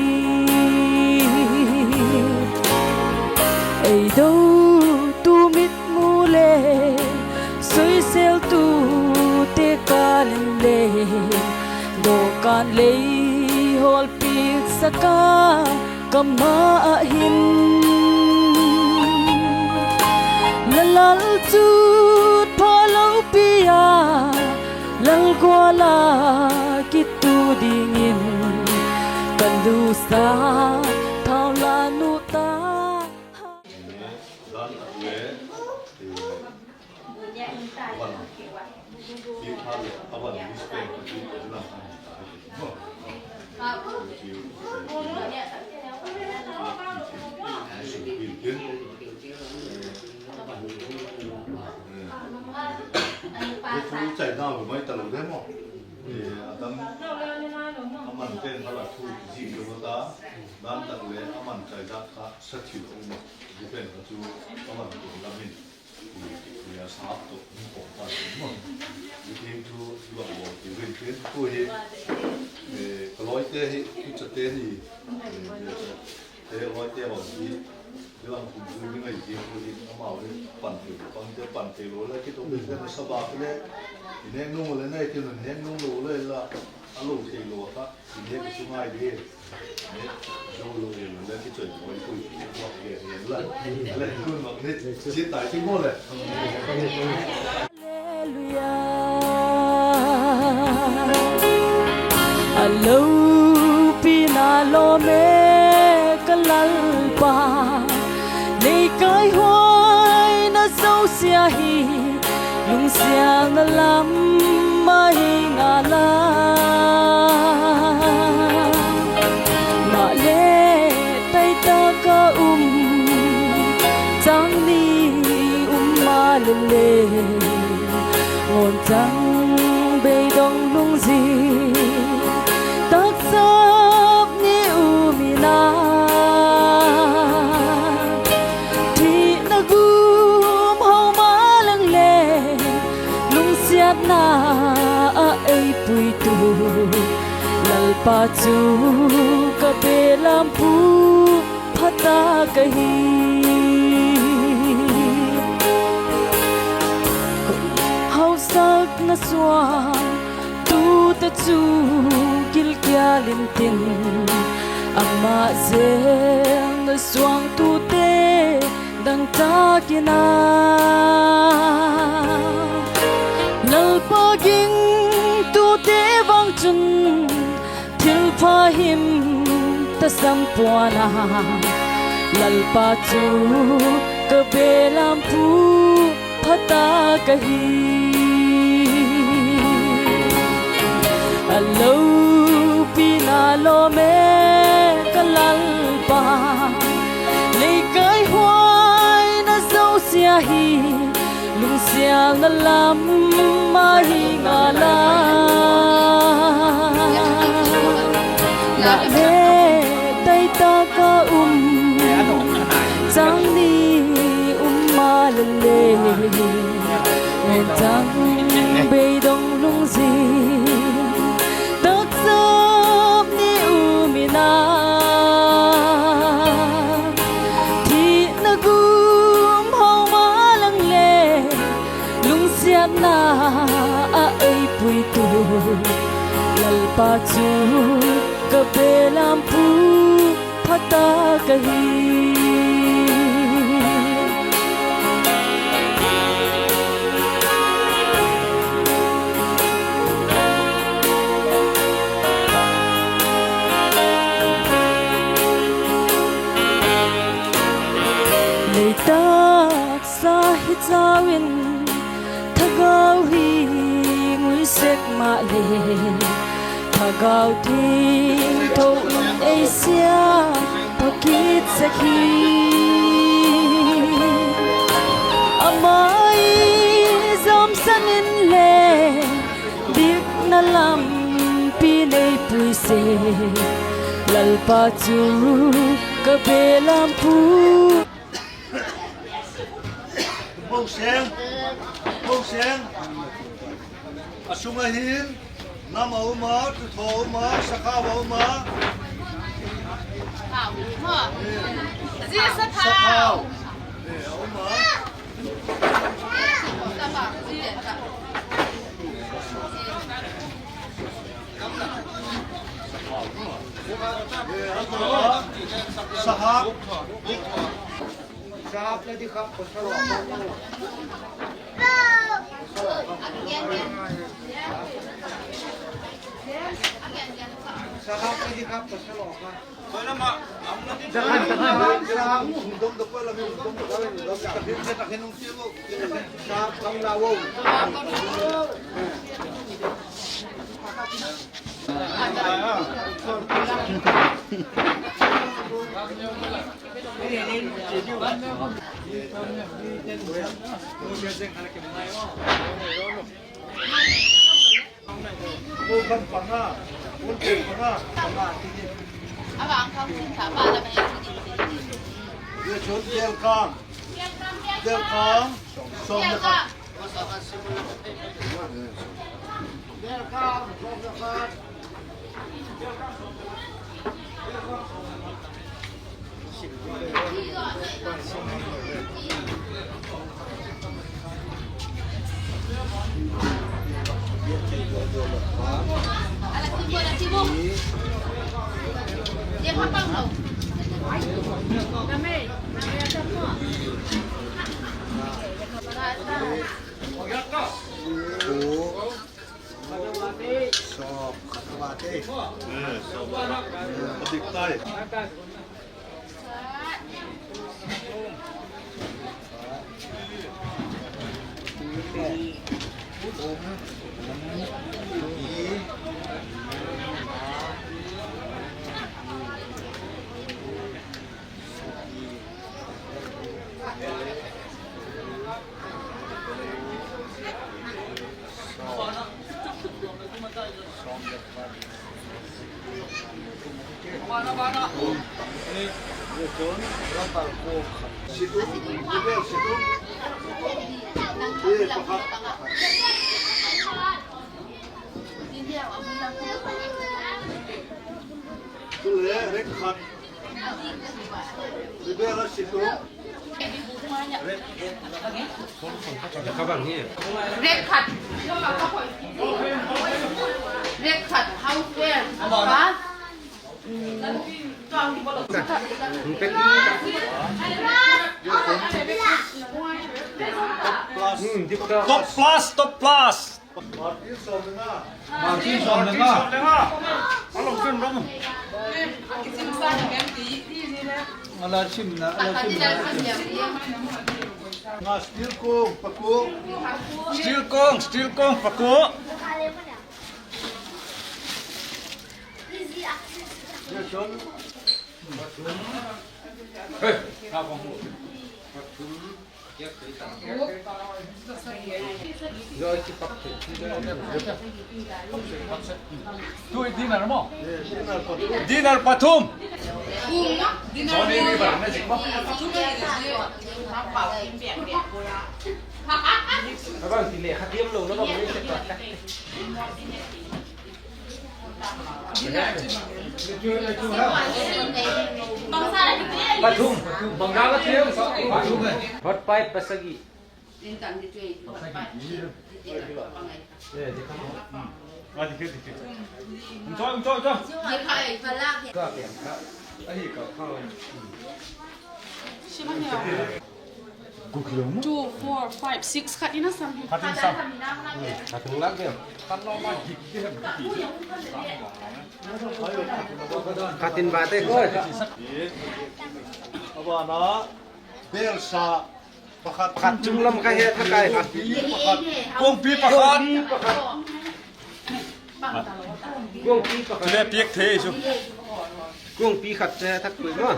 Ei dotu mitmu le soiseltute kâl in le, dawkan lei hawlpiaksak a, ka ma ah hin la lalchutpha lopi a, lalgual a kitu dingin ka lusa thau la nu ta. Chaina mai talo le maw. A dang a man pen a la thu zi lo ta, dan tak le a man chai zat kha sa thil a um a, bu pen kha chu a man pen lam in, a sap tawh hung pawm ta maw. Zia thu i va bawl ti ven pen tu hi, ka lawite hi, i chate ni, te lawite haw hi, i lam kum tu ni ngai zia tu hi amau hi pan thei, pan thei, pan thei lo le kito pen pen sa ba le, i nêk nung le nei tin nêk nung lo le la, a lo thei lo kha i nêk chu ngai di. Halleluia. A lopina lawm e ka Lalpa, leikaihuaina zosia hi, lungsialna lam ahi ngal a. Maleh tai tak a um, chang ni um maleh le, ngawnchang beidong lungzing, taksap ni um in a, thina gum ho ma lang le, lungsiatna ah ei puitu Lalpa chu ka belampu pha tak ahi. Hausakna suang tute chu gilkial intin, ama zelna suangtute dangtak in a, Lalpa gingtute vang chun thilpha him ta sam pua'n a, Lalpa chu ka belampu pha tak ahi. A lopina lawm e ka Lalpa, leikaihuaina zosia hi, lungsialna lam ahi ngal a. Maleh tai tak a um, chang ni um maleh le, ngawnchang beidong lungzing, taksap ni um in a, thina gum ho ma lang le, lungsiatna ah ei puitu Lalpa chu ka belampu pha tak ahi. Lei tak Sa hi chau in, thagau hi ngui sek maleh, Thagau Thiangtho in ei sia tha kit sek hi. Ama i zamsan in le, dikna lampi nei pui sek, Lalpa chu ka belam pu. Bo seng, bo seng. A sung ah hin nam a um a, tuthaw a um a, sakhau a um a. Sakhau. Eh, a um a. Eh, a um a. Sahap. Sahap na di khap ko sa lo. Sahap na di khap ko sa lo ka. Sahap, sahap. Sahap kam la wo. Rep khat. Rep khat. House where? Top plus, top plus. Martin sawm le nga. Martin sawm le nga. A lo chen ram. A la sim na, a la sim na. Nga steel kong, paku. Steel kong, steel kong, paku. Hey, nga kong. Dinner maw? Dinner pathum. Pathum. Hot pie pasagi. Two, four, five, six, khat in a sam hi. Khat in sam. Khat in lak deu. Khat in ba te ko. A bana belsa. Pakhat chung lam ka he thakai khat. Kuangpi pakhat. Kuangpi pakhat. Tule piak thei chu. Kuangpi khat che thak pui ma.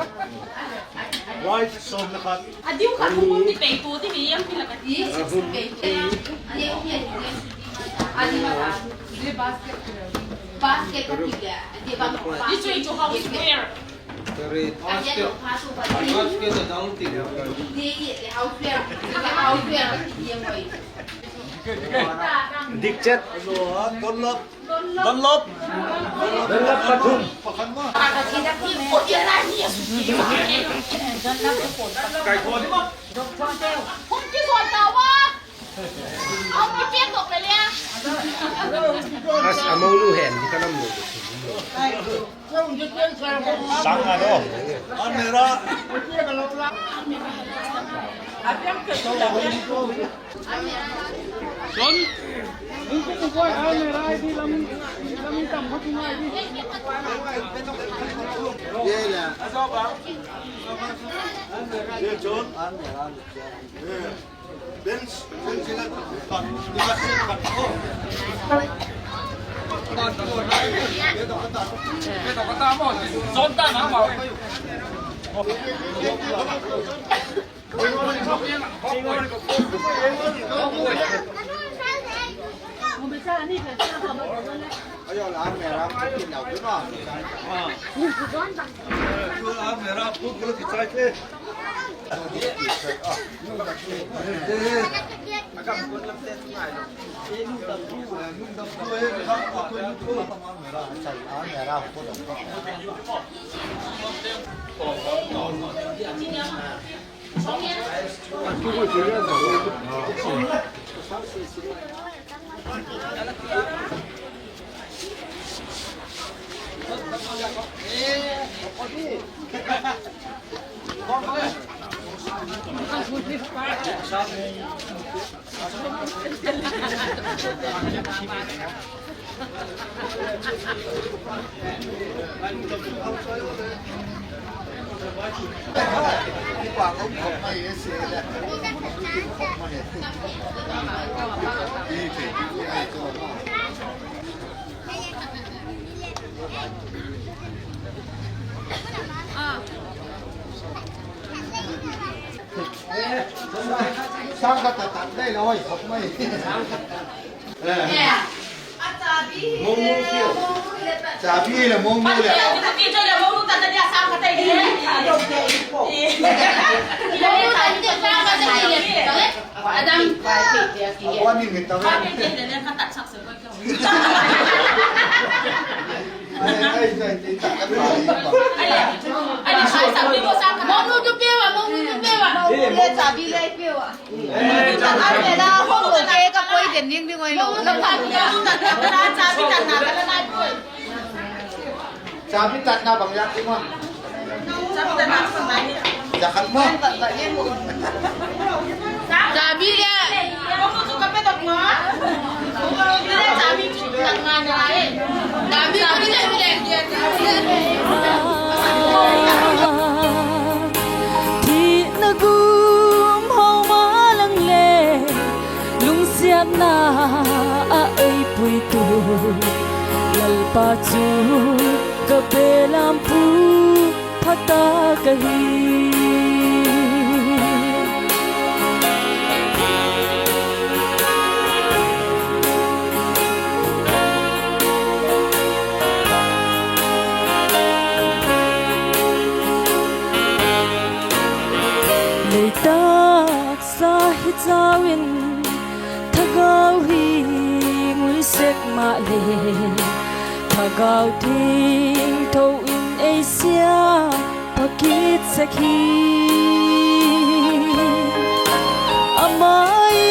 White sawm le khat. A diu khat hung um ti pei tu ti hi yang ti la ka ti. A hum. Basket ka ti le. This way to house where? Basket. Basket a dang ti le. House where? House where ka ti le. Dik chet. Dunlop. Dunlop. Dunlop pathum. Kai thon. Hung kizawt ta ua. Hung kipiak dok le le. As a mo lu hen di ka lam lo. Sang a do. An mera. Son. Hung ku ku koi an mera di lam, lam tam ko tu ngai di. Ye la. Ye John. An mera. Ye. Sang khat ta tak dai la hoi khop mai. Mongmu kio. Chabi le mongmu le. Adam. Awan ni mit ta. Mongmu tu pia ua, mongmu tu pia ua. Mongmu le chabi le pia ua. An mera hong lo ke ka koi den ding ding oi lo. Chabi tatna bang yak ti ma. Jakhat ma. Chabi le. Chabi le. Thina gum hau ma lang le, lungsiatna ah ei puitu, Lalpa chu ka belampu pha tak ahi. Lei taksa hi chau in, thagau hi ngui sek maleh, Thagau Thiangtho in ei siam pha kit sek hi. A mai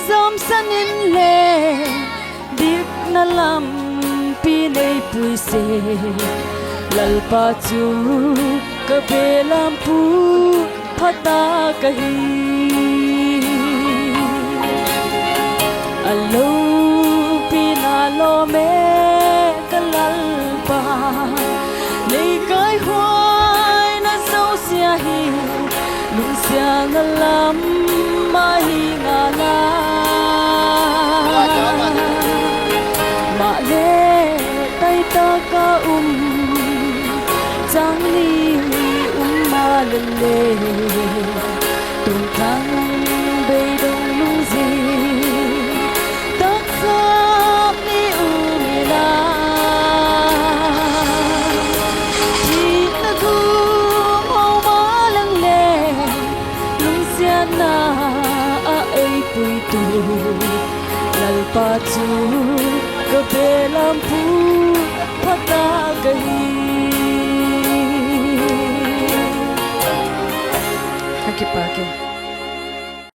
zawmsan inle, dikna lampi nei pui sek, Lalpa chu ka belampu pha tak ahi. A lopina lawm e ka Lalpa, nei kaihuaina zosia hi, lungsiatna lam le, tungthang beidong lungzing, taksa ni um ina, thina gum hau ma lang le, lungsiatna ah ei puitu, Lalpa chu ka belam pu